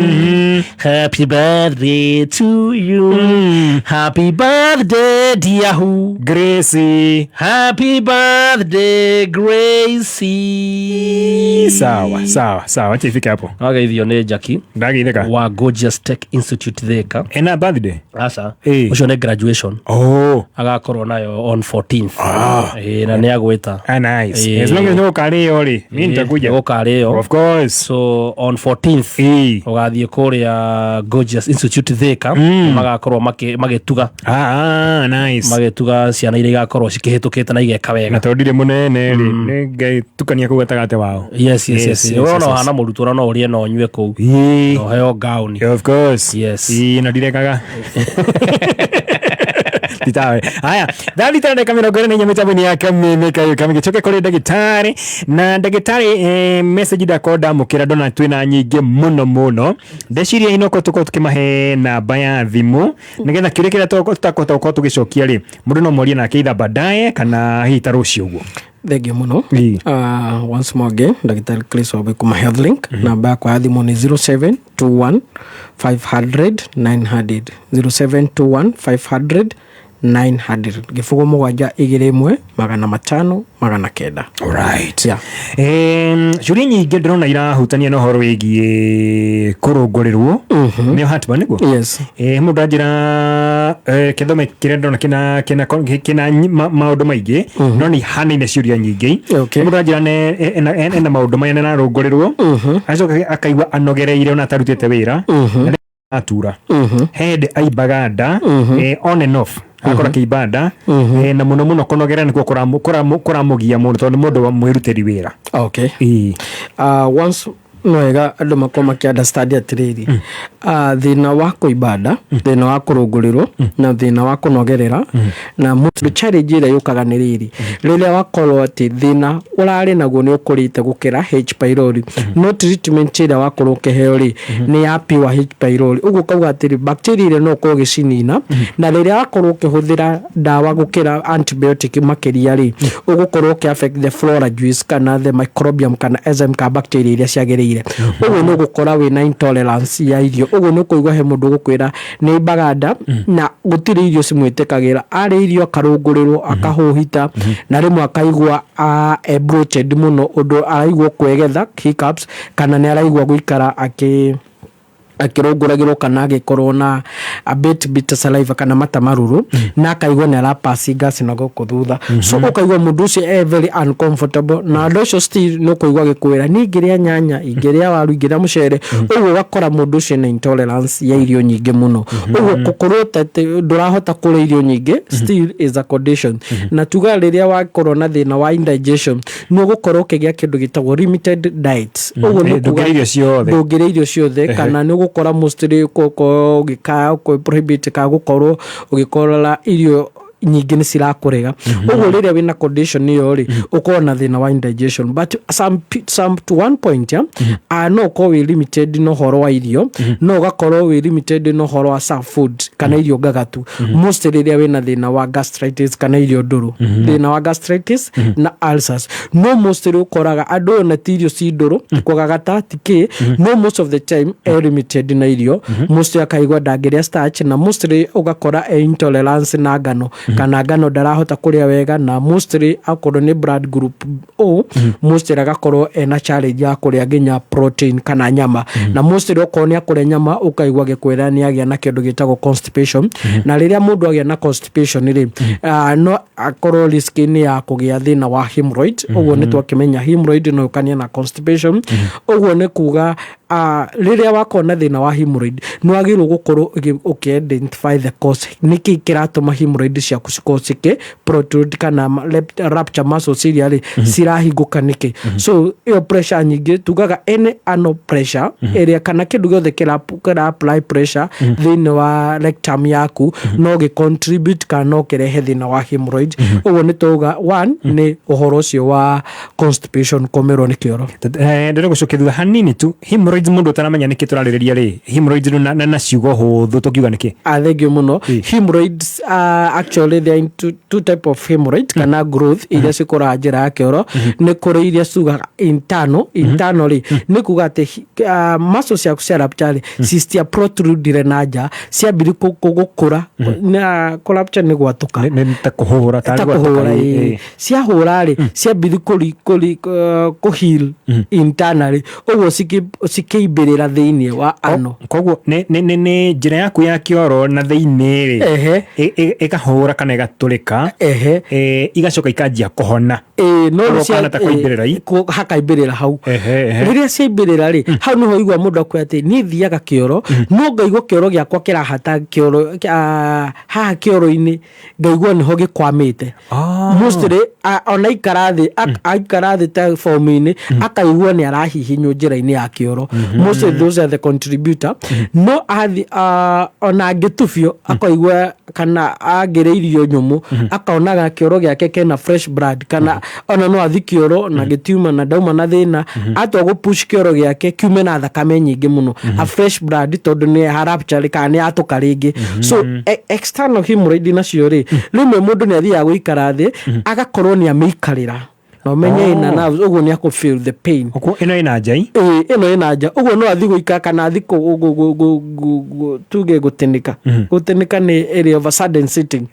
Happy birthday to you. Happy birthday, dear who? Gracie. Happy birthday, Gracie. Sawa sawa sawa, acha ifike hapo. Wageithio nĩ Jackie. Ndageithĩka. Wa Gorgeous Tech Institute Thika. Ena birthday? Aca. Eh. Ũcio nĩ graduation. Oh. Agakorwo nayo on 14th. Ah. Eh, na nĩ agwĩta. Ah, nice. Eh. As long as no karĩo rĩ, mimi nitakuja. Gũkarĩo. Of course. So on 14th ũgathiĩ kũrĩa Gorgeous Institute Thika, magakorwo magĩtuga. Ah, ah, nice. Magĩtuga ciana iria igakorwo cikĩhĩtũkĩte na igeka wega. Na tondũ ndirĩ mũnene rĩ, nĩ ngaitukania kũu gatagatĩ wao. Yes. Ũrona ũhana mũrutwo na no ũrĩe na ũnyue kũu. Na ũheo gauni. Of course. Yes. Ĩĩ, na ndirekaga. Titawe. Haya, thalitara ndagĩka 44 mĩtambo-inĩ ya kameme kayo kamĩngĩ. Coke kũrĩ ndagĩtarĩ na ndagĩtarĩ, message ndakorwo ndamũkĩra ndona twĩna nyingĩ mũno mũno. Ndeciria inoko tũkorwo tũkĩmahe namba ya thimũ nĩgetha kĩũria kĩrĩa tũtakũhota gũkorwo tũgĩcokia rĩ, mũndũ no morie nake either baadaye kana hihi ta rũciũ ũguo. Thengiå må no. Once more again, ndagĩtarĩ Chris Wambui kuma Healthlink. Namba yakwa ya thimũ nĩ 0721 500 900, 0721 500 900, 0721 500 900. Alright. Yeah. Ciũria nyingĩ ndĩrona irahutania na ũhoro wĩgiĩ kũrũngũrĩrwo nĩyo heartburn nĩguo? Yes. Mũndũ anjĩra, kĩthome kĩrĩa ndĩrona kĩna maũndũ maingĩ, no nĩ ihanaine ciũria nyingĩ. Mũndũ anjĩra ena maũndũ maya, nĩararũngũrĩrwo, acoka akaigua anogereire ona atarutĩte wĩra, na atura he hĩndĩ aimbaga nda, on and off akora kĩimba nda, na mũno mũno kũnogera nĩkuo kũramũgia mũno tondũ nĩ mũndũ wa mwĩrutĩri wĩra. Okay. Once no wega andũ makorwo makĩ understand atĩrĩrĩ, thĩna wa kũimba nda, thĩna wa kũrũngũrĩrwo na thĩna wa kũnogerera, na mũndũ challenge ĩrĩa yũkaga nĩ rĩrĩ, rĩrĩa wakorwo atĩ thĩna ũrarĩ naguo nĩ ũkũrĩte gũkĩra H pylori, no treatment ĩrĩa wakorwo ũkĩheo rĩ nĩ ya pure H pylori, ũguo ũkauga atĩrĩ bacteria ĩrĩa no ũkorwo ũgĩcinina, na rĩrĩa wakorwo ũkĩhũthĩra ndawa gũkĩra antibiotic makĩria rĩ, ũgũkorwo ũkĩ affect the flora juice kana the microbiome kana enzyme ka bacteria iria ciagĩrĩire. Ũguo nĩ ũgũkora wĩna intolerance ya irio, ũguo nĩ ũkũigua he mũndũ ũgũkwĩra nĩ aimbaga nda na gũtirĩ irio cimwĩtĩkagĩra, arĩa irio akarũngũrĩrwo, akahũhita, na rĩmwe akaigua e bloated mũno ũndũ araigua kwegetha hiccups, kana nĩ araigua gũikara akĩrũngũragĩrwo kana agĩkorwo na a bit bitter saliva kana mata marũrũ, na akaigua nĩ arapass gas na gũkũ thutha. So ũkaigua mũndũ ũcio e very uncomfortable, na andũ acio still nĩ ũkũigua agĩkwĩra niĩ ingĩrĩa nyanya, ingĩrĩa waru, ingĩrĩa mũcere. Ũguo ũgakora mũndũ ũcio ena intolerance ya irio nyingĩ mũno. Ũguo gũkorwo ta atĩ ndũrahota kũrĩa irio nyingĩ still is a condition. Na tuga rĩrĩa wakorwo na thĩna wa indigestion, nĩ ũgũkorwo ũkĩgĩa kĩndũ gĩtagwo limited diet. Ũguo nĩ kuga Ndũngĩrĩa irio ciothe. Ndũngĩrĩa irio ciothe, kana nĩ ũgũkora mostly gũkorwo ũgĩka prohibit ka gũkorwo ũgĩkora irio nyingĩ nĩ cirakũrega. Ũguo rĩrĩa wĩna condition ĩyo rĩ, ũkorwo na thĩna wa indigestion, but some to one point, yeah, no ũkorwo wĩ limited na ũhoro wa irio, no ũgakorwo wĩ limited na ũhoro wa some food kana irio ngagatu, mostly rĩrĩa wĩna thĩna wa gastritis kana irio ndũrũ, thĩna wa gastritis na ulcers. No mostly ũkoraga andũ ũyũ na ti irio ci ndũrũ, ti kũgagata, ti kĩ, no most of the time e limited na irio, mostly akaigua ndangĩrĩa starch, na mostly ũgakora e intolerance na ngano. Kana ngano ndarahota kũrĩa wega, na mostly akorwo nĩ blood group O, mostly agakorwo ena challenge ya kũrĩa nginya protein kana nyama. Na mostly okorwo nĩ akũrĩa nyama, ũkaigua agĩkwĩra nĩ agĩa na kĩndũ gĩtagwo constipation. Na rĩrĩa mũndũ agĩa na constipation rĩ, no akorwo risk-inĩ ya kũgĩa thĩna wa hemorrhoid. Ũguo nĩ twakĩmenya hemorrhoid no yũkanie na constipation. Ũguo nĩ kuga rĩrĩa wakorwo na thĩna wa hemorrhoid, nĩ wagĩrĩirwo gũkorwo ũkĩ-identify the cause, nĩkĩ kĩratũma hemorrhoid ciaku cikorwo cikĩ protrude kana rupture muscles iria rĩ cirahingũka nĩkĩ. So ĩyo pressure nyingĩ, tugaga any anal pressure ĩrĩa kana kĩndũ gĩothe kĩra apply pressure thĩinĩ wa rectum yaku no gĩ contribute kana no kĩrehe thĩna wa hemorrhoid. Ũguo nĩ tauga one nĩ ũhoro ũcio wa constipation, kũmĩrwo nĩ kĩoro. Ndĩrenda gũcokia thutha hanini tu. Hemorrhoids, mũndũ ũtaramenya nĩkĩ tũrarĩrĩria rĩ, hemorrhoids na ciugo hũthũ tũkiuga nĩkĩ? Ah, thank you mũno. Hemorrhoids, actually there are two, two type of hemorrhoids kana growth iria cikũraga njĩra ya kĩoro. Nĩ kũrĩ iria ciugaga internal. Internal rĩ, nĩ kuga atĩ muscles ciaku cia rupture rĩ, citia protrudire na nja, ciambiri gũkũra. Na kũ rupture nĩ gwatũka. Nĩ ta kũhũra. Ta kũhũra, ĩĩ. Ciahũra rĩ, ciambiri kũ heal internally, ũguo cikĩimbĩrĩra thĩinĩ wa ano. Koguo nĩ njĩra yaku ya kĩoro na thĩinĩ rĩ, ĩkahũra kana ĩgatũrĩka, igacoka ikanjia kũhona. Ĩĩ, no Ũguo kana ta kũimbĩrĩra i. Hakaibĩrĩra hau. Ehe, ehe. Rĩrĩa ciaimbĩrĩra rĩ, hau nĩho igua mũndũ akwĩra atĩ niĩ thiaga kĩoro no ngaigua kĩoro gĩakwa kĩrahata kĩoro, haha kĩoro-inĩ ngaigua nĩho gĩkwamĩte. Mostly ona aikara thĩ, aikara thĩ ta form-inĩ, akaigua nĩ arahihinywo njĩra-inĩ ya kĩoro. Mostly those are the contributor. No athi ona angĩtubio akaigua kana angĩrĩa irio nyũmũ, akaonaga kĩoro gĩake kena fresh blood, kana ona no athi kĩoro na gĩtiuma na ndauma na thĩna, atua gũ push kĩoro gĩake kiume na thakame nyingĩ mũno, a fresh blood, tondũ nĩ harapture kana nĩ yatũka rĩngĩ. So external hemorrhoid nacio rĩ, rĩmwe mũndũ nĩ athiaga gũikara thĩ, agakorwo nĩ amĩikarĩra na ũmenye ĩna nerves, ũguo nĩ akũ feel the pain. Ĩno ĩna nja i? Ĩĩ, ĩno ĩna nja. Ũguo no athi gũikara kana athi tuge gũtĩnĩka. Gũtĩnĩka nĩ ĩrĩ of a sudden sitting,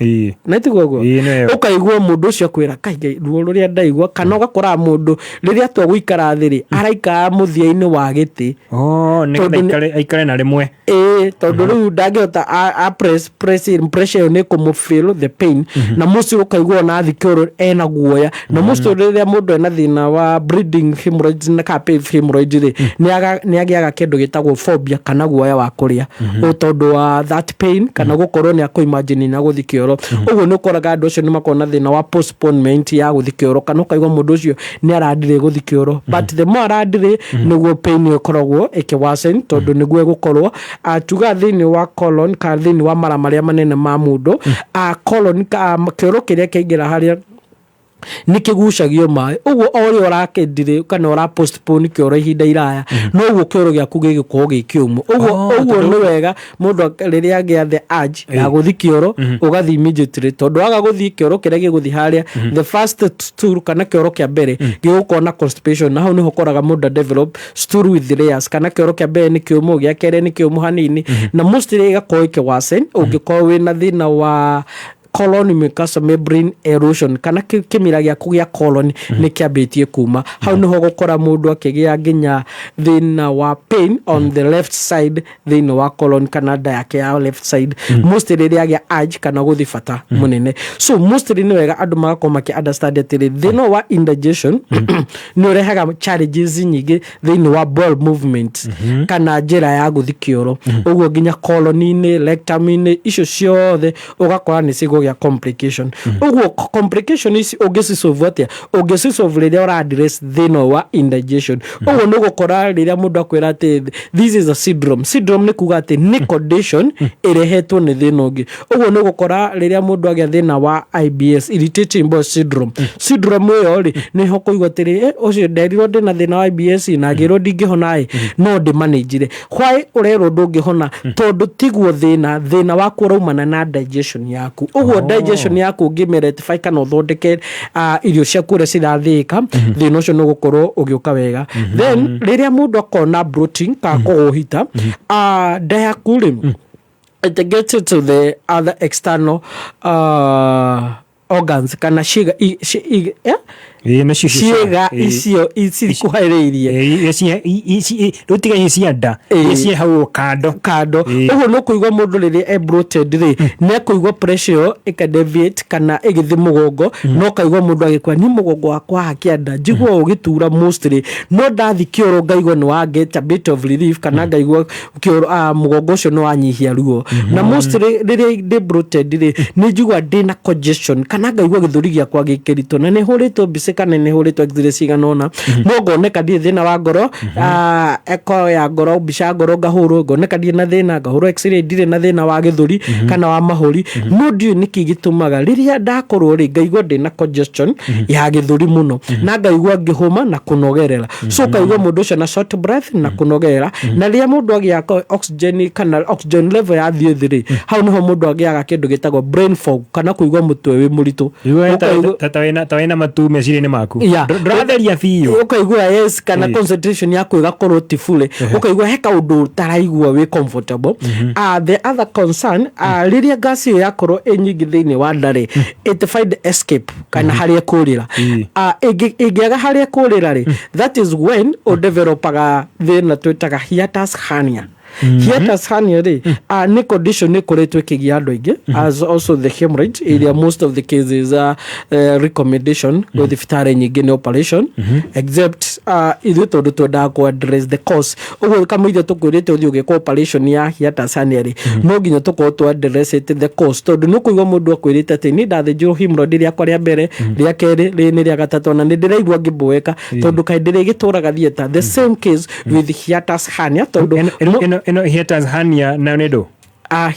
na tiguo ũguo? Ĩĩ, nĩyo. Ũkaigua mũndũ ũcio akwĩra, "Kai Ngai, ruo rũrĩa ndaigua." Kana ũgakoraga mũndũ rĩrĩa atua gũikara thĩ rĩ, araikara mũthia-inĩ wa gĩtĩ. Oh, nĩgetha Tondũ aikare na rĩmwe. Ĩĩ, tondũ rĩu ndangĩhota a press pressure ĩyo nĩ kũmũ feel the pain. Na mũcio ũkaigua ona athi kĩoro ena guoya. Na mũcio rĩrĩa mũndũ ena thĩna wa bleeding hemorrhoids na ka pain hemorrhoids rĩ, nĩ agĩaga kĩndũ gĩtagwo phobia kana guoya wa kũrĩa, o tondũ wa that pain kana gũkorwo nĩ akũ imagine na gũthi kĩoro. Ũguo nĩ ũkoraga andũ acio nĩ makoragwo na thĩna wa postponement ya gũthi kĩoro, kana ũkaigua mũndũ ũcio nĩ arandirĩ gũthi kĩoro, but the more arandirĩ nĩguo pain ĩyo ĩkoragwo ĩkĩ worsen, tondũ nĩguo ĩgũkorwo tuga thĩinĩ wa colon kana thĩinĩ wa mara marĩa manene ma mũndũ, colon kĩoro kĩrĩa kĩaingĩra harĩa nĩ kĩgucagio maĩ. Ũguo o ũrĩa ũrakĩndirĩ kana ũra postpone kĩoro ihinda iraya, noguo kĩoro gĩaku gĩgũkorwo gĩ kĩũmũ. Ũguo ũguo nĩ wega mũndũ rĩrĩa agĩa the urge ya gũthi kĩoro, ũgathiĩ immediately, tondũ waga gũthiĩ, kĩoro kĩrĩa gĩgũthiĩ harĩa, the first stool kana kĩoro kĩa mbere gĩgũkorwo na constipation. Na hau nĩho ũkoraga mũndũ develop stool with layers, kana kĩoro kĩa mbere nĩ kĩũmũ, gĩa kerĩ nĩ kĩũmũ hanini, na mostly ĩgakorwo ĩkĩ worsen ũngĩkorwo wĩna thĩna wa colon mucosal membrane erosion kana kĩmira gĩaku gĩa colon nĩ kĩambĩtie kuma. Hau nĩho gũkora mũndũ akĩgĩa nginya thĩna wa pain on the left side thĩinĩ wa colon kana nda yake ya left side, mostly rĩrĩa agĩa urge kana gũthi bata mũnene. So mostly nĩ wega andũ magakorwo makĩ understand atĩrĩ, thĩna wa indigestion nĩ ũrehaga challenges nyingĩ thĩinĩ wa bowel movement kana njĩra ya gũthi kĩoro. Ũguo nginya colon-inĩ, rectum-inĩ, icio ciothe ũgakora nĩ cigũgĩa complication. Ũguo complication ici ũngĩcisolve atĩa? Ũngĩcisolve rĩrĩa ũra address thĩna wa indigestion. Ũguo nĩ ũgũkora rĩrĩa mũndũ akwĩra atĩ this is a syndrome. Syndrome nĩ kuga atĩ nĩ condition ĩrehetwo nĩ thĩna ũngĩ. Ũguo nĩ ũgũkora rĩrĩa mũndũ agĩa thĩna wa IBS, irritating bowel syndrome, syndrome ĩyo rĩ, nĩho kũigua atĩrĩ, ũcio nderirwo ndĩna thĩna wa IBS na ngĩrwo ndingĩhona ĩ, no ndĩmanĩnjire. Why ũrerwo ndũngĩhona? Tondũ tiguo thĩna, thĩna waku ũraumana na digestion yaku. Ũguo digestion yaku ũngĩmĩ rectify kana ũthondeke irio ciaku ũrĩa cirathĩĩka, thĩna ũcio nĩ ũgũkorwo ũgĩũka wega. Then rĩrĩa mũndũ akona bloating kana kũhũhita, nda yaku rĩ, It gets to the other external organs kana ciĩga yeah? Ĩĩ, nĩcio ciĩga icio cikuhĩrĩirie. Rĩu tiga ici cia nda, iria ciĩ hau kando. Kando. Ũguo nĩ ũkũigua mũndũ rĩrĩa e bloated rĩ, nĩ akũigua pressure ĩyo ĩka deviate kana ĩgĩthiĩ mũgongo, na ũkaigua mũndũ agĩkũra niĩ mũgongo wakwa haha kĩanda njiguaga ũgĩtura mostly, no ndathi kĩoro ngaigua nĩ wa get a bit of relief kana ngaigua kĩoro, mũgongo ũcio nĩ wanyihia ruo. Na mostly rĩrĩa ndĩ bloated rĩ, nĩ njiguaga ndĩna congestion kana ngaigua gĩthũri gĩakwa gĩ kĩritũ, na nĩ hũrĩtwo mbica kana nĩ hũrĩtwo x-ray cigana ũna, no ngoneka ndirĩ thĩna wa ngoro, echo ya ngoro, mbica ya ngoro ngahũrwo ngoneka ndirĩ na thĩna, ngahũrwo x-ray ndirĩ na thĩna wa gĩthũri kana wa mahũri, no ndiũĩ nĩkĩ gĩtũmaga rĩrĩa ndakorwo rĩ ngaigua ndĩna congestion ya gĩthũri mũno, na ngaigua ngĩhũma na kũnogerera. So ũkaigua mũndũ ũcio na short breath na kũnogerera, na rĩrĩa mũndũ agĩa oxygen kana oxygen level yathiĩ thĩ rĩ, hau nĩho mũndũ agĩaga kĩndũ gĩtagwo brain fog kana kũigua mũtwe wĩ mũritũ. Ũkaigua ta wĩna matu meciria-inĩ maku. Ndũratheria biũ. Ũkaigua yes, kana concentration yaku ĩgakorwo ti fully, ũkaigua he kaũndũ ũtaraigua wĩ comfortable. The other concern, rĩrĩa gas ĩyo yakorwo ĩ nyingĩ thĩinĩ wa nda rĩ, it find escape kana harĩa kũrĩra. Ĩngĩaga harĩa kũrĩra rĩ, that is when ũdevelopaga thĩna twĩtaga hiatus hernia. Hiatus hernia rĩ, nĩ condition ĩkoretwo ĩkĩgia andũ aingĩ, as also the hemorrhage ĩrĩa most of the cases, recommendation gwĩ thibitarĩ nyingĩ nĩ operation, except ithuĩ tondũ twendaga kũ address the cause. Ũguo kamũira tũkwĩrĩte ũthiĩ ũgĩkwo operation ya hiatus hernia rĩ, no nginya tũkorwo tũ addressĩte the cause, tondũ nĩ ũkũigua mũndũ akwĩrĩte atĩ niĩ ndathĩnjirwo hemorrhoid rĩakwa rĩa mbere, rĩa kerĩ, rĩrĩ nĩ rĩa gatatũ, ona nĩ ndĩraigua ngĩmboeka tondũ kaĩ ndĩrĩgĩtũraga theatre. The same case with hiatus hernia, tondũ Ĩno hiatus hernia nayo nĩ ndũ?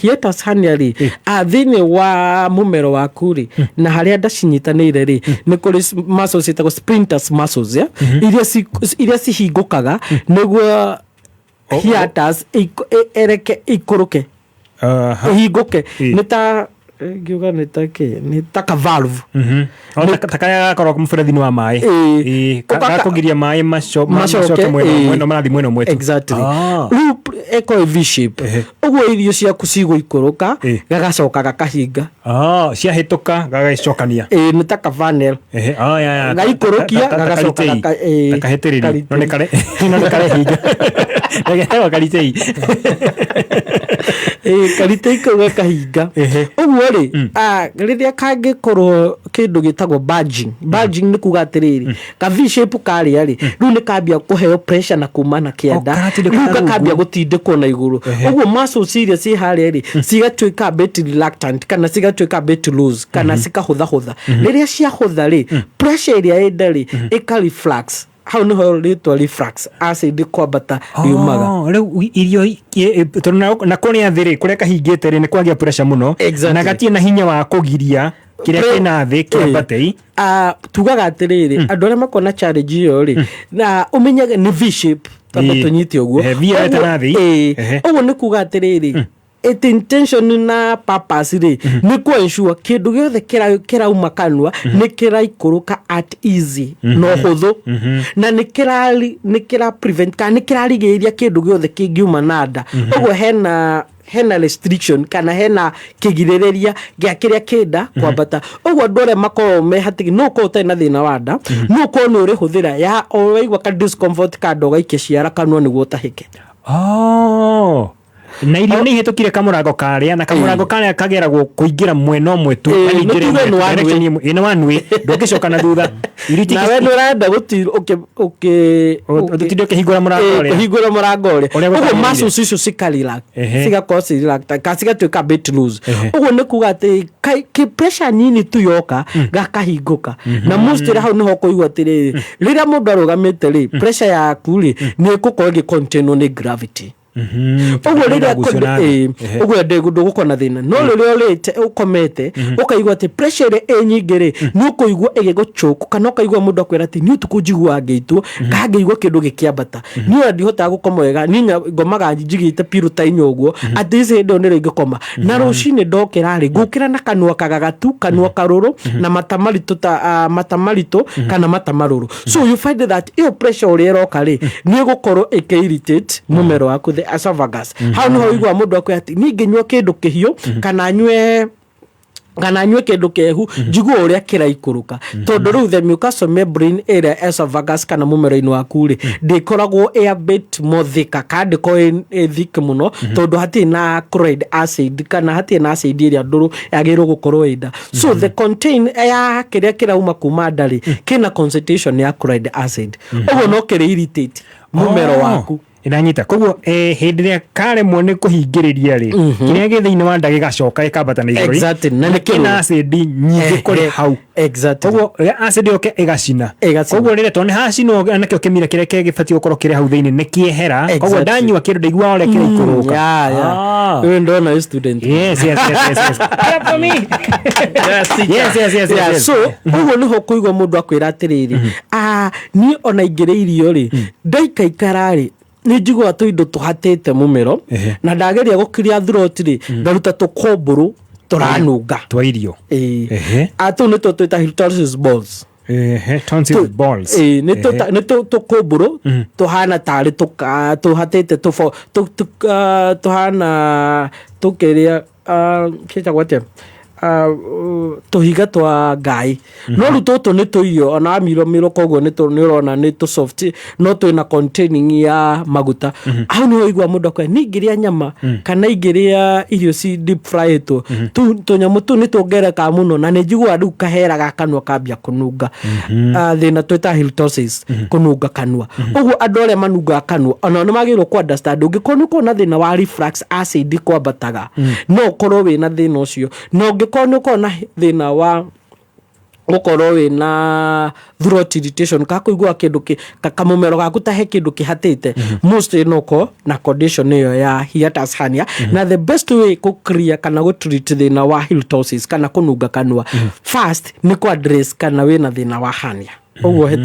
Hiatus hernia rĩ, thĩinĩ wa mũmero waku rĩ, na harĩa nda cinyitanĩire rĩ, nĩ kũrĩ muscles ciĩtagwo sphincters muscles, yeah? Iria cihingũkaga nĩguo hiatus ĩreke ikũrũke, ĩhingũke. Nĩ ta ngiuga nĩ ta kĩ, nĩ ta ka valve. Ta karĩa gakoragwo mũberethi-inĩ wa maĩ. Gakũgiria maĩ macoke mwena marathiĩ mwena ũmwe tu. Exactly. Rĩu ĩkorwo ĩ V shape. Ũguo irio ciaku cigũikũrũka, gagacoka gakahinga. Ciahĩtũka gagacokania. Ĩĩ, nĩ ta ka funnel. Gaikũrũkia, gagacoka Ta kahĩtĩrĩri. No nĩ kare no nĩ karehinga. Gagetagwo karitei. Ĩĩ, karitei kau gakahinga. Ũguo rĩ, rĩrĩa kangĩkorwo kĩndũ gĩtagwo bulging. Bulging nĩ kuga atĩrĩrĩ, ka V shape karĩa rĩ, rĩu nĩ kambia kũheo pressure na kuma na kĩanda, rĩu gakambia gũtindĩkwo na igũrũ. Ũguo muscles iria ciĩ harĩa rĩ, cigatuĩka a bit reluctant kana cigatuĩka a bit loose kana cikahũthahũtha. Rĩrĩa ciahũtha rĩ, pressure ĩrĩa ĩ nda rĩ, ĩka reflux. Hau nĩho rĩtwa reflux acid kwambata riumaga. Rĩu irio tondũ na kũrĩa thĩ rĩ, kũrĩa kahingĩte rĩ, nĩ kwagĩa pressure mũno. Na gatirĩ na hinya wa kũgiria kĩrĩa kĩna thĩ kĩambate. Tugaga atĩrĩrĩ, andũ arĩa makoragwo na challenge ĩyo rĩ, na ũmenyage nĩ V shape, twambe tũnyite ũguo. V ĩreta na thĩ. Ũguo nĩ kuga atĩrĩrĩ, it intention na purpose rĩ, nĩ kũ ensure kĩndũ gĩothe kĩrauma kanua nĩ kĩraikũrũka at easy na ũhũthũ, na nĩ kĩra prevent kana nĩ kĩrarigĩrĩria kĩndũ gĩothe kĩngiuma na nda. Ũguo hena restriction kana hena kĩgirĩrĩria gĩa kĩrĩa kĩnda kwambata. Ũguo andũ arĩa makoragwo me hatĩki, no ũkorwo ũtarĩ na thĩna wa nda, no ũkorwo nĩ ũrĩhũthĩra ya o waigua ka discomfort ka nda ũgaikia ciara kanua nĩguo ũtahĩke. Na irio nĩ ihĩtũkire kamũrango karĩa, na kamũrango karĩa kageragwo kũingĩra mwena ũmwe tu, yani Nĩ njĩra tuge ĩmwe nĩ tu, one way. direction ĩmwe. Nĩ one way, ndũngĩcoka na thutha. Irio Na we nĩ ũrenda Ũtinde ũkĩhingũra mũrango ũrĩa. Kũhingũra mũrango ũrĩa. Ũrĩa Ũguo gũtagĩrĩire. muscles icio cikarelax, cigakorwo ci relax, kana cigatuĩka a bit loose. Ũguo nĩ kuga atĩ kĩ pressure nini tu yoka, gakahingũka. Na mostly hau nĩho ũkũigua atĩrĩrĩ, rĩrĩa mũndũ arũgamĩte rĩ, pressure yaku rĩ, nĩ ĩgũkorwo ĩgĩ-containwo nĩ gravity. Ũguo rĩrĩa Ĩragucio na thĩ. Ũguo ndũgũkorwo na thĩna. No rĩrĩa ũrĩte ũkomete, ũkaigua atĩ pressure ĩrĩa ĩ nyingĩ rĩ, nĩ ũkũigua ĩgĩgũchoke, kana ũkaigua mũndũ akwĩra atĩ niĩ ũtukũ njiguaga ngĩitwo, kana ngĩigua kĩndũ gĩkĩambata. Niĩ ona ndihotaga gũkoma wega, niĩ ngomaga njigĩte pillow ta inya ũguo, at least hĩndĩ ĩyo nĩrĩo ingĩkoma. Na rũcinĩ ndokĩra rĩ, ngũkĩra na kanua kagagatu, kanua karũrũ, na mata maritũ ta, mata maritũ, kana mata marũrũ. So you find that ĩyo pressure ũrĩa ĩroka rĩ, nĩ ĩgũkorwo ĩkĩ irritate mũmero waku, the esophagus. Hau niho ũiguaga mũndũ akwĩra atĩ niĩ ingĩnyua kĩndũ kĩhiũ kana nyue kana nyue kĩndũ kĩhehu, njigue ũrĩa kĩraikũrũka, tondũ rĩu the mucosal membrane ĩrĩa esophagus kana mũmero-inĩ waku rĩ, ndĩkoragwo ĩ a bit more thicker, kana ndĩkoragwo ĩ thick mũno, tondũ hatirĩ na chloride acid kana hatirĩ na acid ĩrĩa ndũrũ yagĩrĩirwo gũkorwo ĩ nda. So the contain ya kĩrĩa kĩrauma kuma nda rĩ, kĩna concentration ya chloride acid, ũguo no kĩrĩ irritate mũmero waku. Ĩranyita. Koguo hĩndĩ ĩrĩa karemwo nĩ kũhingĩrĩria rĩ, kĩrĩa gĩ thĩinĩ wa nda gĩgacoka gĩkambata na igũrũ. Exactly, na nĩ kĩrũrũ. Kĩna acid nyingĩ kũrĩ hau. Koguo rĩrĩa acid yoke ĩgacina. Ĩgacina. Koguo rĩrĩa tondũ nĩ hacinwo, nakĩo kĩmira kĩrĩa gĩbatiĩ gũkorwo kĩrĩ hau thĩinĩ nĩ kĩehera. Koguo ndanyua kĩndũ ndaiguaga ũrĩa kĩraikũrũka. Yeah. Wewe ndona wĩ student. Yes. Clap for me. Yes. Yeah, so ũguo nĩho kũigua mũndũ akwĩra atĩrĩrĩ, "Ah, niĩ ona ingĩrĩa irio rĩ, ndaikaikara rĩ, nĩ njiguaga tũindo tũhatĩte mũmero, na ndageria gũkiria throat rĩ, ngaruta tũkũmbũrũ tũranunga twa irio." Ĩĩ. Ah, tũu nĩtuo twĩta halitosis balls. Tonsil balls. Ĩĩ, nĩ nĩ tũkũmbũrũ tũhana tarĩ tũhatĩte tũhana tũkĩrĩa, kĩtagwo atĩa, tũhiga twa ngai, no rĩu tũtũ nĩ tũirio ona wamirwo koguo nĩ ũrona nĩ tũ soft, no twĩna containing ya maguta. Hau nĩho ũigua mũndũ akwĩra, niĩ ingĩrĩa nyama kana ingĩrĩa irio ci deep fryĩtwo, tũnyamũ tũu nĩ tuongerekaga mũno, na nĩ njiguaga rĩu kahera ga kanua kambia kũnunga. Thĩna twĩta halitosis, kũnunga kanua. Ũguo andũ arĩa manungaga kanua onao nĩ magĩrĩirwo kũ understand, ũngĩkorwo nĩ ũkorwo na thĩna wa reflux, acid kwambataga, no ũkorwo wĩna thĩna ũcio. Na ũngĩkorwo nĩ ũkorwo na thĩna wa gũkorwo wĩna throat irritation, ka kũigua kĩndũ kamũmero gaku ta he kĩndũ kĩhatĩte, mostly no ũkorwo na condition ĩyo ya hiatus hernia. Na the best way kũ clear kana gũ treat thĩna wa halitosis kana kũnunga kanua first nĩ kũ address kana wĩna thĩna wa hernia. Ũguo he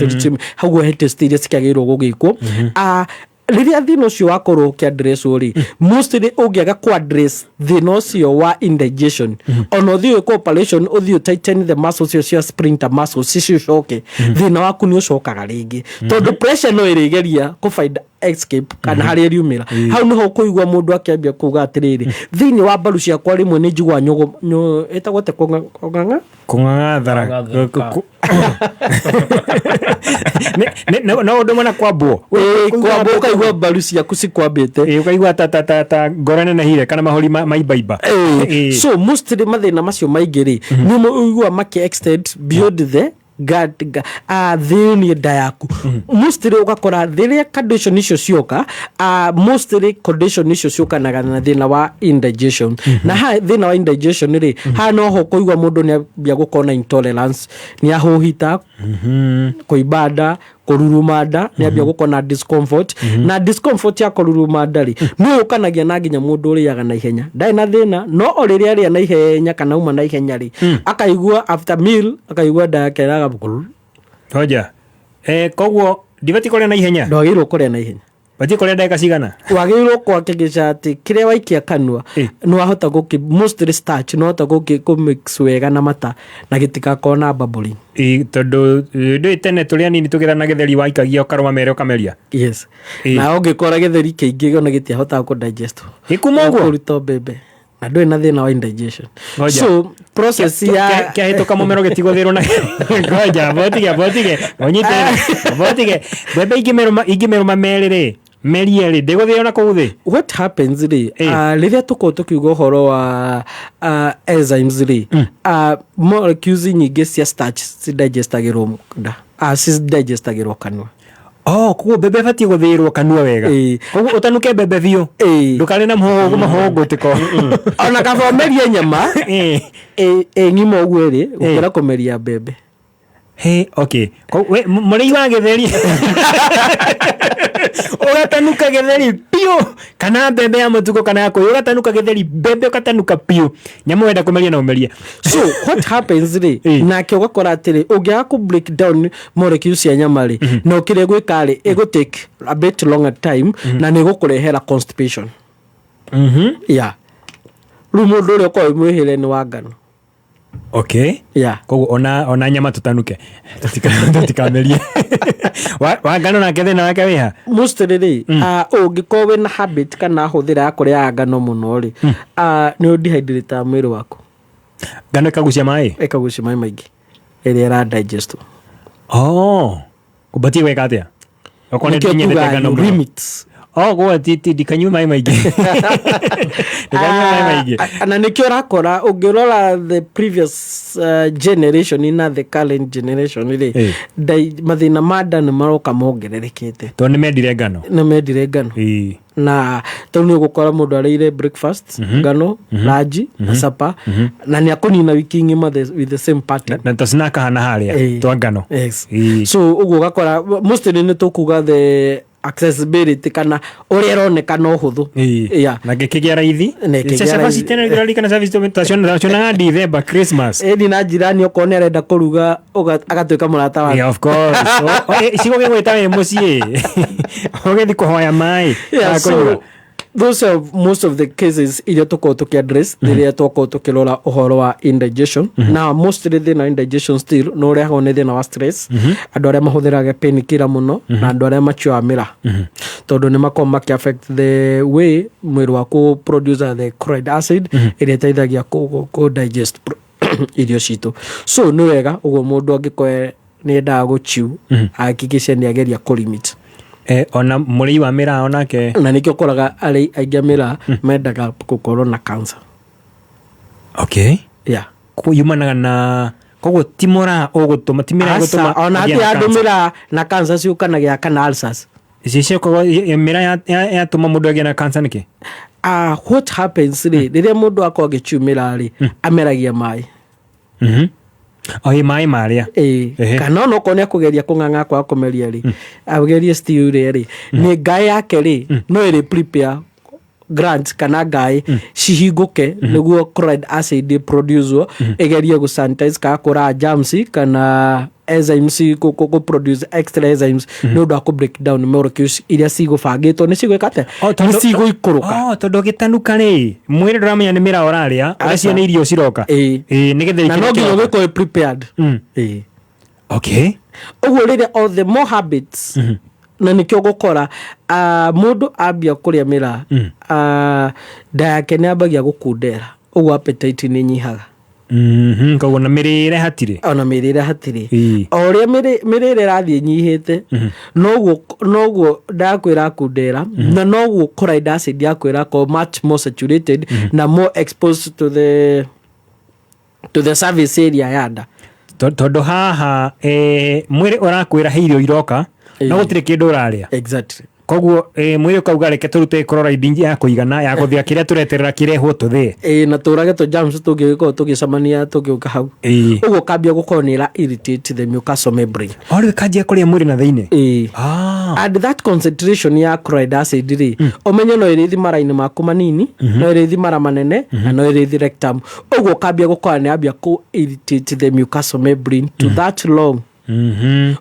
ũguo he test iria cikĩagĩrĩirwo gũgĩkwo. Ah, rĩrĩa thĩna ũcio wakorwo ũkĩaddresswo rĩ, mostly ũngĩaga kũ address thĩna ũcio wa indigestion, ona ũthiĩ gwĩkwo operation, ũthiĩ tighten the muscles icio cia sphincter muscles icio ũcoke, thĩna waku nĩ ũcokaga rĩngĩ, tondũ pressure no ĩrĩgeria kũ find escape kana harĩa ĩriumĩra. Hau nĩho ũkũigua mũndũ akĩambia kuga atĩrĩrĩ, thĩinĩ wa mbaru ciakwa rĩmwe nĩ njiguaga nyũgũ ĩtagwo atĩa, kũng'ang'a. Kũng'ang'athara. No ũndũ ũmwe na kwambwo. Ĩĩ, kwambwo, ũkaigua mbaru ciaku cikwambĩte. Ĩĩ, ũkaigua ta ngoro nenehire kana mahũri maibaimba. So mostly mathĩna macio maingĩ rĩ, nĩmo ũiguaga makĩ extend beyond the gut, thĩinĩ nda yaku. Mostly ũgakora rĩrĩa condition icio cioka, mostly condition icio ciũkanaga na thĩna wa indigestion. Na ha thĩna wa indigestion rĩ, haha noho kũigua mũndũ nĩ ambia gũkorwo na intolerance, nĩ ahũhita, kũimba nda, kũruruma nda, nĩ ambia gũkorwo na discomfort. Na discomfort ya kũruruma nda rĩ, nĩ yũkanagia na nginya mũndũ ũrĩaga na ihenya, ndarĩ na thĩna, no o rĩrĩa arĩa na ihenya kana uma na ihenya rĩ, akaigua after meal akaigua nda yake ĩraga. Ngoja. Koguo ndibatiĩ kũrĩa na ihenya? Ndwagĩrĩirwo kũrĩa na ihenya. Batiĩ kũrĩa ndagĩka cigana? Wagĩrĩirwo kũhakikisha atĩ kĩrĩa waikia kanua nĩ wahota gũkĩ, mostly starch, nĩ wahota gũkĩ kũ mix wega na mata na gĩtigakorwo na bubbling. Ĩ, tondũ ndũĩ tene tũrĩ anini tũgĩra na gĩtheri, waikagia ũkarũma merĩ ũkameria. Yes, na ũngĩkora gĩtheri kĩingĩ ona gĩtiahotaga kũ digest. Gĩkuma ũguo? Ũkũruta mbembe na ndũrĩ na thĩna wa indigestion. Ngoja. So process ya Kĩahĩtũka mũmero gĩtigũthĩrwo na, ngoja, botige botige ũnyite botige, mbembe ingĩmĩrũma merĩ rĩ, merie rĩ, ndĩgũthĩo na kũu thĩ? What happens rĩ, rĩrĩa tũkorwo tũkiuga ũhoro wa enzymes rĩ, molecules nyingĩ cia starch cidigestagĩrwo nda, cidigestagĩrwo kanua. Oh, koguo mbembe ĩbatiĩ gũthĩĩrwo kanua wega. Koguo ũtanuke mbembe biũ, ndũkarĩ na mũhũngũ mahũngũ tĩko. Ona kaba ũmerie nyama ĩ ng'ima ũguo ĩrĩ gũkĩra kũmeria mbembe. He, okay. We, mũrĩi wa gĩtheri, ũgatanuka gĩtheri biũ, kana mbembe ya mũtuko kana ya kũyũ, ũgatanuka gĩtheri, mbembe ũgatanuka biũ, nyama wenda kũmeria na ũmerie. So what happens rĩ, nake ũgakora atĩrĩ, ũngĩaga kũ break down molecules cia nyama rĩ, na ũkĩrĩa gwĩka rĩ, ĩgũ take a bit longer time na nĩ ĩgũkũrehera constipation. Yeah, rĩu mũndũ ũrĩa ũkoragwo wĩ mwĩhĩre nĩ wa ngano. Okay. Yeah. Koguo ona nyama tũtanuke tũtikamerie wa ngano nake thĩna wake wĩha. Mostly rĩ, ũngĩkorwo wĩna habit kana hũthĩra ya kũrĩa ngano mũno rĩ, nĩ ũdehydrate mwĩrĩ waku. Ngano ĩkagucia maĩ. Ĩkagucia maĩ maingĩ ĩrĩa ĩra digest. Oh, ũbatiĩ gwĩka atĩa? Okorwo nĩ Nĩkĩo ndinyendete tugaga ngano you mũno. limit. Oh, gwa ti ndikanyue maĩ maingĩ. Ndikanyue maĩ maingĩ. Na nĩkĩo ũrakora ũngĩrora the previous generation na the current generation rĩ, mathĩna ma nda nĩ maroka mongererekete. Tondũ nĩ mendire ngano. Nĩ mendire ngano. Na tondũ nĩ ũgũkora mũndũ arĩire breakfast, ngano, lunch na supper, na nĩ akũnina wiki ng'ima with the same pattern. Na tũcina kahana harĩa twa ngano. Yes. So ũguo ũgakora mostly nĩ tũkuga the accessibility kana ũrĩa ĩroneka no ũhũthũ. Yeah. Na ngĩkĩgĩa raithi. Na ĩkĩgĩa Cabaci raithi. tene ndĩraririkana cabaci twacionaga December Christmas. Ĩni na jirani okorwo nĩ arenda kũruga agatuĩka mũrata wake. Yeah, of course. Cigũgĩgwĩta wĩ mũciĩ. Ũgĩthiĩ kũhoya maĩ. Yeah, Ma so kũnyua. those are most of the cases iria tũkoragwo tũkĩ address rĩrĩa twakorwo tũkĩrora ũhoro wa indigestion. Na mostly thĩna wa indigestion still nĩ ũrehagwo nĩ thĩna wa stress, andũ arĩa mahũthĩraga painkiller mũno, na andũ arĩa machuaga mĩraa, tondũ nĩ makoragwo makĩ affect the way mwĩrĩ waku produce the chloride acid ĩrĩa ĩteithagia kũ digest irio citũ. So nĩ wega ũguo mũndũ angĩkorwo nĩ endaga gũchew, ahakikishe nĩ ageria kũ limit. Ona mũrĩi wa mĩraa onake. Na nĩkĩo ũkoraga arĩi aingĩ a mĩraa mendaga gũkorwo na cancer. Okay. Yeah. Yumanaga na koguo ti mũraa ũgũtũma, ti mĩraa ĩgũtũma Aca, ona agĩe hatirĩ na andũ cancer. mĩraa na cancer ciũkanagia kana ulcers. Ici ciakorwo mĩraa yatũma mũndũ agĩe na cancer nĩkĩ? What happens rĩ, rĩrĩa mũndũ akorwo agĩchew mĩraa rĩ, ameragia maĩ. O ĩ maĩ marĩa. Ĩĩ. Kana ona okorwo nĩ akũgeria kũng'ang'a kwaga kũmeria rĩ, agerie stew ĩrĩa rĩ, nĩ ngaĩ yake rĩ, no ĩrĩ prepare glands kana ngaĩ cihingũke nĩguo chloride acid ĩproduce, ĩgerie gũ sanitize kana kũraga germs kana enzymes, kũ produce extra enzymes nĩ ũndũ wa kũ break down molecules iria cigũbangĩtwo nĩ cigwĩka atĩa, nĩ cigũikũrũka. Oh, tondũ ũgĩtanuka rĩ, mwĩrĩ ndũramenya nĩ mĩraa ũrarĩa, ũreciria nĩ irio ciroka. Ĩĩ. Ĩĩ, nĩgetha Na no ikĩro nginya kĩroka. ũgĩkorwo prepared. Ĩĩ. Okay. Ũguo rĩrĩa all the more habits, na nĩkĩo ũgũkora mũndũ ambia kũrĩa mĩraa, nda yake nĩ ambagia gũkundera, ũguo appetite nĩ ĩnyihaga. Koguo na mĩrĩre hatirĩ. Ona mĩrĩre hatirĩ. O ũrĩa mĩrĩre ĩrathiĩ ĩnyihĩte, noguo nda yaku ĩrakundera, na noguo chloride acid yaku ĩrakorwo much more saturated na more exposed to the surface area ya nda. Tondũ haha mwĩrĩ ũrakwĩra he irio iroka, no gũtirĩ kĩndũ ũrarĩa. Exactly. Koguo mwĩrĩ ũkauga reke tũrute chloride ya kũigana ya gũthĩa kĩrĩa tũreterera kĩrehwo tũthĩe. Ĩĩ, na tũrage tũ germs tũngĩgĩkorwo tũgĩcemania tũgĩũka hau. Ũguo ũkambia gũkorwo nĩ ĩra irritate the mucosal membrane. O rĩu ĩkanjia kũrĩa mwĩrĩ na thĩinĩ. Ĩĩ. And that concentration ya chloride acid rĩ, ũmenye no ĩrĩthi mara-inĩ maku manini, no ĩrĩthi mara manene, na no ĩrĩthi rectum. Ũguo ũkambia gũkorwo nĩ yambia kũ irritate the mucosal membrane to that long.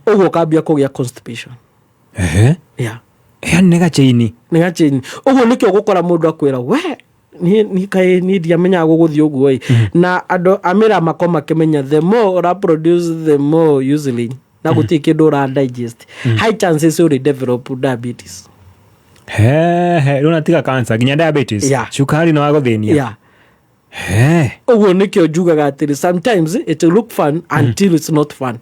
Ũguo ũkambia kũgĩa constipation. Yeah. Yani nĩ gachaini. Nĩ gachaini. Ũguo nĩkĩo ũgũkora mũndũ akwĩra we niĩ kaĩ niĩ ndiamenyaga gũgũthiĩ ũguo ĩ. Na andũ a mĩraa makorwo makĩmenya the more ũra produce the more usually, na gũtirĩ kĩndũ ũra digest, high chances ũrĩ develop diabetes. He, rĩu na tiga cancer nginya diabetes. Yeah. Cukari nĩ wagũthĩnia. Yeah. He. Ũguo nĩkĩo njugaga atĩrĩ sometimes it will look fun until it's not fun.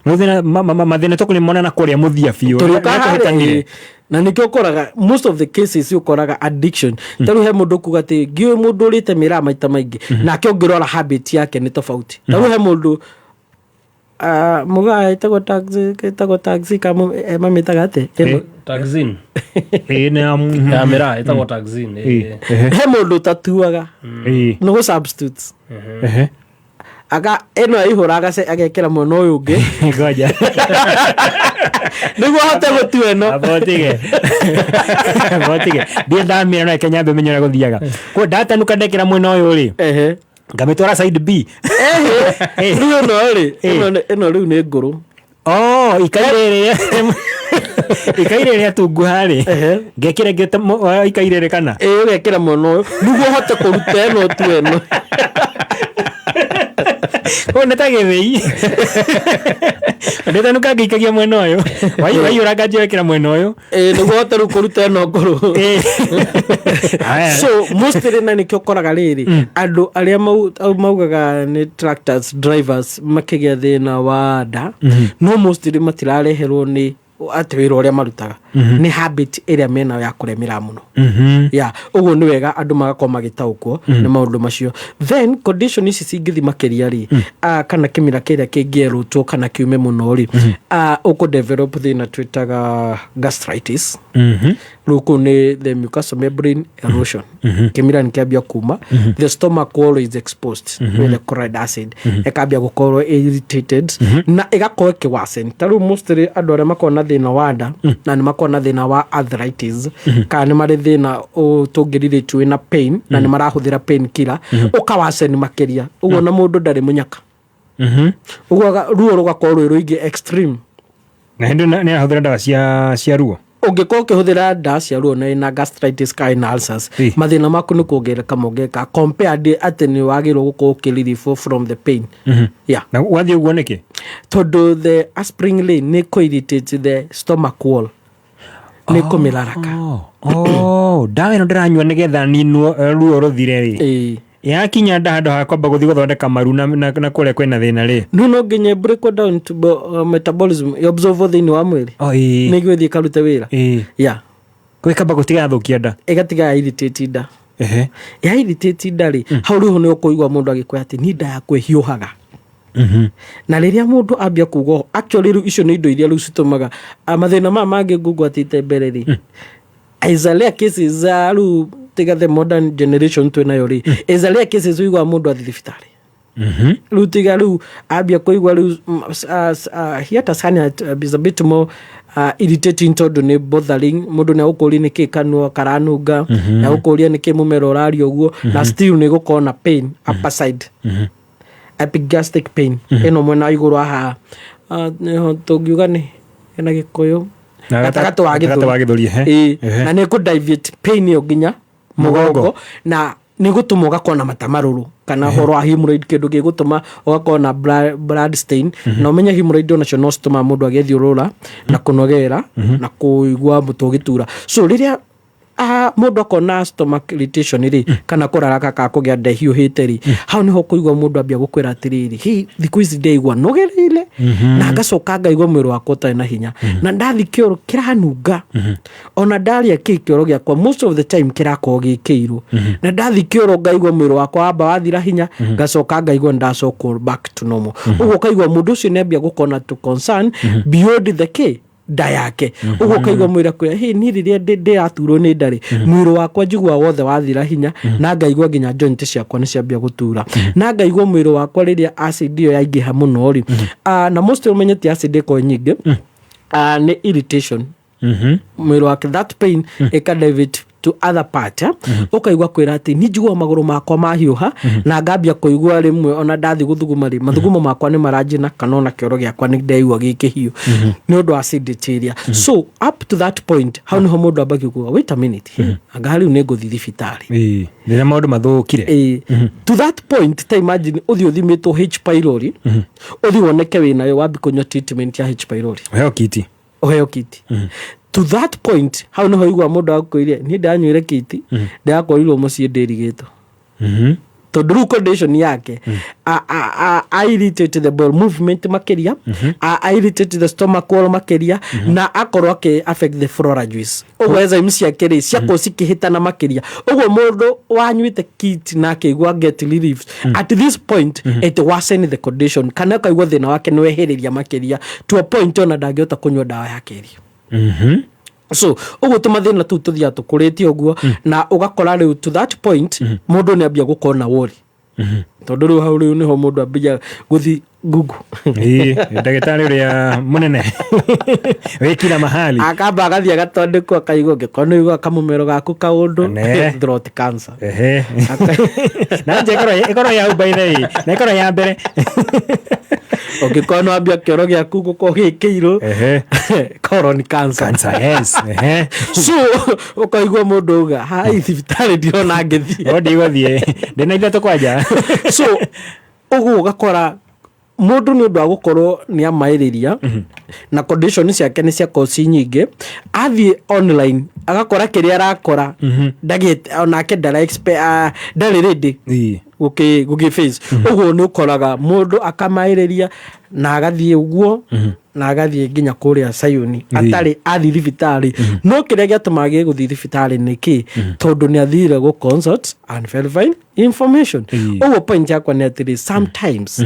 Mathĩna tũkũrĩmona na kũrĩa mũthia biũ. Tũrĩũka Nĩ tũhĩtanire. harĩa, na nĩkĩo ũkoraga most of the cases ũkoraga addiction. Ta rĩu he mũndũ kuga atĩ ngiũĩ mũndũ ũrĩte mĩraa maita maingĩ, nake ũngĩrora habit yake nĩ tofauti. Ta rĩu he mũndũ mũgaa ĩtagwo taxi, ĩtagwo taxi kana mamĩtaga atĩa? Taxin. Ĩĩ, nĩ ya Ya mĩraa ĩtagwo taxin. Ĩĩ. He mũndũ ũtatuaga, nĩ gũ substitute. Aga ĩno aihũra agekĩra mwena ũyũ ũngĩ. Ngoja. Nĩguo ahote gũtua ĩno. Abotige. Abotige. Ndiĩ ndamĩra no reke nyambe menye ũrĩa gũthiaga. Koguo ndatanuka ndekĩra mwena ũyũ rĩ. Ngamĩtwara side B. Rĩu ĩno rĩ, ĩno rĩu nĩ ngũrũ. Oh, ikaire rĩrĩa. Ikaire rĩrĩa tunguha rĩ. Ngekĩra ngĩte ikaire rĩ kana? Ĩĩ, ũgekĩra mwena ũyũ nĩguo ũhote kũruta ĩno ũtue ĩno. Ũyũ nĩ ta gĩthĩi. Ndĩtanuka ngĩikagia mwena ũyũ. Waiyũra nganjia wekĩra mwena ũyũ. Ĩĩ, nĩguo hote rĩu kũruta ĩno ngũrũ. Haya. So mostly na nĩkĩo ũkoraga rĩrĩ, andũ arĩa maugaga nĩ tractors drivers makĩgĩa thĩna wa nda, no mostly matirareherwo nĩ atĩ wĩra ũrĩa marutaga, nĩ habit ĩrĩa menayo ya kũrĩa mĩraa mũno. Ya ũguo nĩ wega andũ magakorwo magĩtaũkwo nĩ maũndũ macio. Then condition ici cingĩthi makĩria rĩ, kana kĩmira kĩrĩa kĩngĩerũtwo kana kiume mũno rĩ, ũkũ develop thĩna twĩtaga gastritis. Rĩu kũu nĩ the mucosal membrane erosion. Kĩmira nĩ kĩambia kuma, the stomach wall is exposed with the chloride acid, ĩkambia gũkorwo irritated na ĩgakorwo ĩkĩwasen. Ta rĩu mostly andũ arĩa makoragwo na thĩna wa nda na nĩ makoragwo na thĩna wa arthritis, kana nĩ marĩ thĩna tũngĩrirĩtu wĩna pain na nĩ marahũthĩra pain killer, ũkawasen makĩria ũguo, na mũndũ ndarĩ mũnyaka ũguo, ruo rũgakorwo rwĩ rũingĩ, extreme. Na hĩndĩ nĩ arahũthĩra ndawa cia ruo. Ũngĩkorwo ũkĩhũthĩra ndawa cia ruo na wĩna gastritis kana wĩna ulcers, mathĩna maku nĩ kuongerereka mongerereka compared atĩ nĩ wagĩrĩirwo gũkorwo ũkĩrelieve from the pain. Yeah. Na wathiĩ ũguo nĩkĩ? Tondũ the aspirin rĩ, nĩ kũ irritate the stomach wall, nĩ kũmĩraraka. Oh, ndawa ĩno ndĩranyua nĩgetha ninwo ruo rũthire rĩ, yakinya nda, handũ ha kwamba gũthiĩ gũthondeka maru na kũrĩa kwĩna thĩna rĩ. No nginya break down to metabolism absorb thĩinĩ wa mwĩrĩ Oh, ĩĩ. nĩguo ĩthiĩ ĩkarute wĩra. Yeah. Gwĩkamba gũtiga thũkia nda. Ĩgatiga ya irritate nda. Ya irritate nda rĩ, hau rĩu nĩ ũkũigua mũndũ agĩkwĩra atĩ niĩ nda yakwa ĩhiũhaga. Na rĩrĩa mũndũ ambia kuga ũũ, actually rĩu icio nĩ indo iria rĩu citũmaga mathĩna maya mangĩ ngũgwatĩte mbere rĩ, is a rare cases za rĩu tiga the modern generation twĩ nayo rĩ, is a rare cases ũiguaga mũndũ athiĩ thibitarĩ. Rĩu tiga rĩu ambia kũigua rĩu hiatus hernia is a bit more irritating, tondũ nĩ bothering mũndũ, nĩ agũkũria nĩkĩ kanua karanunga, nĩ agũkũria nĩkĩ mũmero ũraria ũguo, na still nĩ gũkorwo na pain upper side, epigastric pain ĩno mwena wa igũrũ haha, nĩho tũngiuga nĩ ĩna Gĩkũyũ. Na gatagatĩ wa gatagatĩ wa gĩthũri. Gĩthũri, ehe. Ĩĩ. Ehe. Na nĩ kũ deviate pain ĩyo nginya mũgongo. Mũgongo, na nĩ gũtũma ũgakorwo na mata marũrũ kana horo wa hemorrhoid, kĩndũ gĩgũtũma ũgakorwo na blood stain. Na ũmenye hemorrhoid onacio no citũmaga mũndũ agĩe thiũrũra na kũnogera na kũigua mũtwe ũgĩtura. So rĩrĩa mũndũ akona stomach irritation rĩ, kana kũraraka ka kũgĩa nda ĩhiũhĩte rĩ, hau nĩho kũigua mũndũ ambia gũkwĩra atĩrĩrĩ, hi thikũ ici ndeigua nogereire na ngacoka ngaigua mwĩrĩ wakwa ũtarĩ na hinya, na ndathi kĩoro kĩranunga, ona ndarĩa kĩ kĩoro gĩakwa most of the time kĩrakorwo gĩ kĩirũ, na ndathi kĩoro ngaigua mwĩrĩ wakwa wamba wathira hinya, ngacoka ngaigua ndacokwo back to normal. Ũguo ũkaigua mũndũ ũcio nĩ ambia gũkorwo na to concern beyond the kĩ nda yake. Ũguo ũkaigua mwĩrĩ akwĩra, hey, niĩ rĩrĩa ndĩraturwo nĩ nda rĩ, mwĩrĩ wakwa njiguaga wothe wathira hinya, na ngaigua nginya joint ciakwa nĩ ciambia gũtura, na ngaigua mwĩrĩ wakwa rĩrĩa acid ĩyo yaingĩha mũno rĩ. Na most ũmenye ti acid ĩkorwo nyingĩ, nĩ irritation mwĩrĩ wake, that pain ĩka divert to other part, eh? Ũkaigua kwĩra atĩ niĩ njiguaga magũrũ makwa mahiũha, na ngambia kũigua rĩmwe ona ndathi gũthuguma rĩ, mathugumo makwa nĩ maranjina, kana ona kĩoro gĩakwa nĩ ndeigua gĩkĩhiũ nĩ ũndũ wa acidity ĩrĩa. So up to that point, hau nĩho mũndũ ambagia kuga, wait a minute, anga rĩu nĩ ngũthiĩ thibitarĩ. Ĩĩ, rĩrĩa maũndũ mathũkire. Ĩĩ. To that point, ta imagine ũthiĩ ũthimĩtwo H pylori, ũthiĩ woneke wĩnayo, wambi kũnyua treatment ya H pylori. Ũheo kiti. Ũheo kiti. To that point, hau nĩho igua mũndũ akwĩire, niĩ ndanyuire kiti, ndĩrakorirwo mũciĩ ndĩrigĩtwo, tondũ rĩu condition yake a irritate the bowel movement makĩria, a irritate the stomach wall makĩria, na akorwo akĩ affect the flora juice. Ũguo enzymes ciake rĩ, ciakorwo cikĩhĩtana makĩria. Ũguo mũndũ wanyuĩte kit na akĩigua get relief, at this point it worsen the condition, kana ũkaigua thĩna wake nĩ wehereria makĩria to a point ona ndangĩhota kũnyua ndawa ya kerĩ. So ũguo tũmathĩna tũu tũthiaga tũkũrĩte ũguo, na ũgakora rĩu to that point mũndũ nĩ ambia gũkorwo na worry, tondũ rĩu hau rĩu nĩho mũndũ ambia gũthi Google. Ĩĩ, ndagĩtarĩ ũrĩa mũnene wĩ kila mahali. Akamba agathiĩ agatondekwo, akaigua ũngĩkorwo nĩ ũigua kamũmero gaku kaũndũ. Ne. Throat cancer. Ehe. Na nje ĩkorwo ya hau by the way, na ĩkorwo ya mbere. Ũngĩkorwo nĩ wambia kĩoro gĩaku gũkorwo gĩ kĩirũ, colon cancer. Cancer, yes. Ehe. So ũkaigua mũndũ auga, hai thibitarĩ ndirona ngĩthiĩ. O ndigũthiĩ ndĩna ithatũ kwanja. So Ũguo ũgakora mũndũ nĩ ũndũ wa gũkorwo nĩ amaĩrĩria na condition ciake nĩ ciakorwo ci nyingĩ, athiĩ online agakora kĩrĩa arakora ndagĩte, onake ndara ndarĩ ready gũkĩ face. Ũguo nĩ ũkoraga mũndũ akamaĩrĩria na agathiĩ ũguo na agathiĩ nginya kũrĩa Sayuni atarĩ athiĩ thibitarĩ. No kĩrĩa gĩatũmaga gĩ gũthiĩ thibitarĩ nĩ kĩ? Tondũ nĩ athire gũ consult unverified information. Ũguo point yakwa nĩ atĩrĩ, sometimes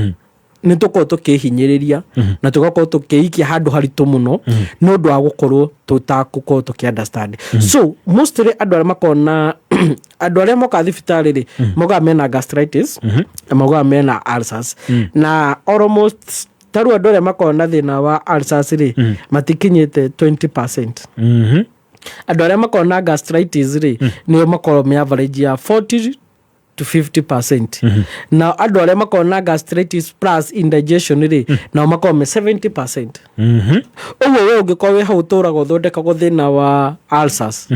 nĩ tũkorwo tũkĩhinyĩrĩria na tũgakorwo tũkĩikia handũ haritũ mũno nĩ ũndũ wa gũkorwo tũtagũkorwo tũkĩ understand. So mostly andũ arĩa makoragwo na, andũ arĩa mokaga thibitarĩ rĩ, maugaga mena gastritis na maugaga mena ulcers, na almost tarĩu andũ arĩa makoragwo na thĩna wa ulcers rĩ, matikinyĩte 20%. Andũ arĩa makoragwo na gastritis rĩ, nĩo makoragwo me average ya 40 to 50%, na andũ arĩa makoragwo na gastritis plus indigestion rĩ, nao makoragwo me 70%. Ũguo we ũngĩkorwo wĩ hau ũtũraga ũthondekagwo thĩna wa ulcers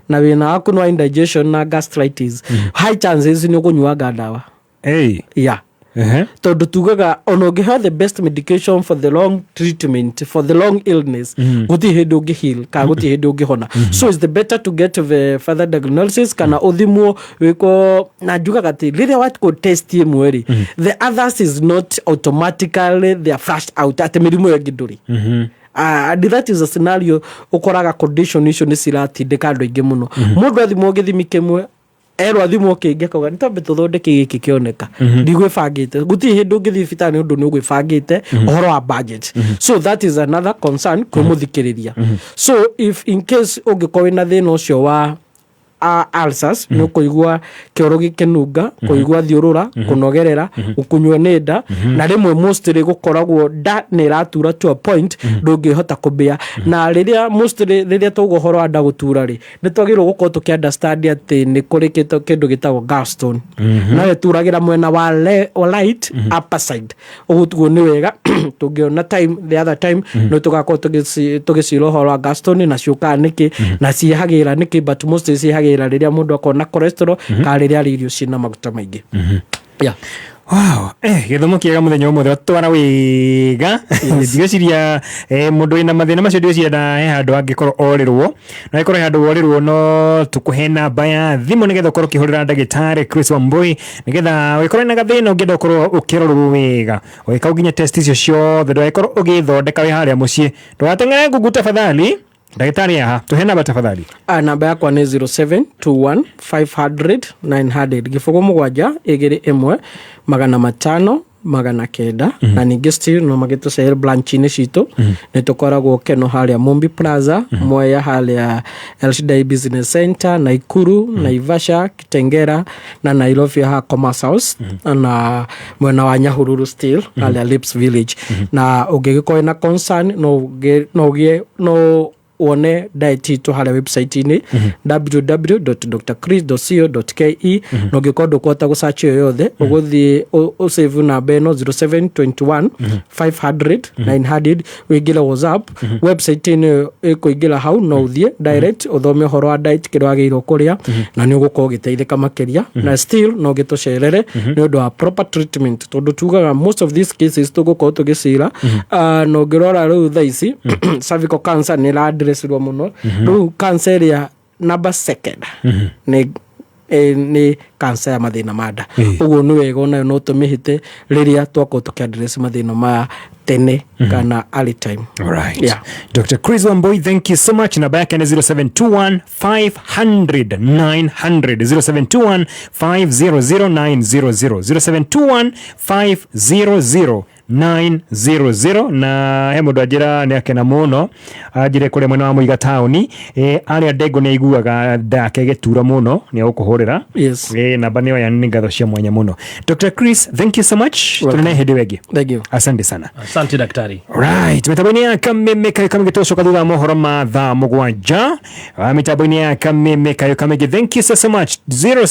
na wĩna waku nĩ wa indigestion na gastritis, high chances nĩ ũkũnyuanga ndawa. Yeah, tondũ tugaga ona ũngĩheo the best medication for the long treatment, for the long illness, gũtirĩ hĩndĩ ũngĩ heal kana gũtirĩ hĩndĩ ũngĩhona. So it's the better to get the further diagnosis kana ũthimwo wĩkwo. Na njugaga atĩ rĩrĩa watkwo test ĩmwe rĩ, the others is not automatically they are flushed out atĩ mĩrimũ ĩyo ĩngĩ ndũrĩ. And that is a scenario ũkoraga condition icio nĩ ciratindĩka andũ aingĩ mũno. Mũndũ athimwo gĩthimi kĩmwe, erwo athimwo kĩngĩ, akauga nĩ twambe tũthondeke gĩkĩ kĩoneka, ndigwĩbangĩte. Gũtirĩ hĩndĩ ũngĩthiĩ thibitarĩ nĩ ũndũ nĩ ũgwĩbangĩte ũhoro wa budget. So that is another concern kwĩ mũthikĩrĩria. So if in case ũngĩkorwo wĩna thĩna ũcio wa ulcers, nĩ ũkũigua kĩoro gĩkĩnunga, kũigua thiũrũra, kũnogerera, gũkunywo nĩ nda, na rĩmwe mostly gũkoragwo nda nĩ ĩratura to a point ndũngĩhota kũbĩa. Na rĩrĩa mostly rĩrĩa twauga ũhoro wa nda gũtura rĩ, nĩ twagĩrĩirwo gũkorwo tũkĩ understand atĩ nĩ kũrĩ kĩndũ gĩtagwo gallstone, no ĩturagĩra mwena wa wa right upper side. Ũguo tuguo nĩ wega tũngĩona time the other time no tũgakorwo tũgĩcira ũhoro wa gallstone na ciũkaga nĩkĩ na ciĩhagĩra nĩkĩ, but mostly ciĩhagĩra rĩrĩa mũndũ akorwo na cholesterol kana rĩrĩa arĩ irio ciĩna maguta maingĩ. Yeah. Wow, gĩthomo kĩega mũthenya ũmũthĩ watwara wega. Ndigwĩciria mũndũ wĩna mathĩna macio, ndigwĩciria na he handũ angĩkorwo orĩrwo, no angĩkorwo he handũ worĩrwo, no tũkũhe namba ya thimũ nĩgetha ũkorwo ũkĩhũrĩra ndagĩtarĩ Chris Wambui, nĩgetha ũgĩkorwo na gathĩna ũngĩenda ũkorwo ũkĩrorwo wega, ũgĩka nginya test icio ciothe, ndũgagĩkorwo ũgĩthondeka wĩ harĩa mũciĩ, ndũgateng'ere Google tafadhali. Ndagĩtarĩ aha, tũhe namba tafadhali. Namba yakwa nĩ 0721 500 900, 072 1 500 900. Na ningĩ still no magĩtũcehere branch-inĩ citũ. Nĩ tũkoragwo Keno harĩa Mumbi Plaza, Mwea harĩa Elshadai Business Center, Naikuru, Naivasha, Kitengera na Nairobi haha Commerce House, na mwena wa Nyahururu still harĩa Lips Village. Na ũngĩgĩkorwo na concern, no ũgĩe no ũgĩe no wone diet itũ harĩa website-inĩ www.drchris.co.ke. Na ũngĩkorwo ndũkũhota gũsearch ĩyo yothe, ũgũthiĩ ũsave namba ĩno 0721 500 900, wĩingĩre WhatsApp website-inĩ ĩyo ĩkũingĩra hau, no ũthiĩ direct ũthome ũhoro wa diet, kĩrĩa wagĩrĩirwo kũrĩa, na nĩ ũgũkorwo ũgĩteithĩka makĩria. Na still no ũgĩtũcerere nĩ ũndũ wa proper treatment, tondũ tugaga most of these cases tũgũkorwo tũgĩcira. Na ũngĩrora rĩu thaa ici cervical cancer nĩ ĩra-addressirwo mũno. Rĩu cancer ĩrĩa number second nĩ nĩ cancer ya mathĩna ma nda. Ũguo nĩ wega onayo no tũmĩhĩte rĩrĩa twakorwo tũkĩ-address mathĩna maya tene kana early time. Alright. Yeah. Dr. Chris Wambui, thank you so much. Namba yake ni 0721 500 900, 0721 500 900, 0721 500 900. Na he mũndũ anjĩra nĩ akena mũno, anjĩre kũrĩa mwena wa Mũiga taũni, arĩa Ndengũ nĩ aiguaga nda yake ĩgĩtura mũno, nĩ egũkũhũrĩra. Yes. Namba nĩyo ya nĩ ngatho cia mwanya mũno. Dr. Chris, thank you so much. Welcome. Tuonane hĩndĩ ĩyo ĩngĩ. Thank you. Asante sana. Asante daktari. Right, mitambo-inĩ ya Kameme Kayo Kamĩngĩ tũcoka thutha wa mohoro ma thaa 7. Mitambo-inĩ ya Kameme Kayo Kamĩngĩ, thank you so, so much. Zero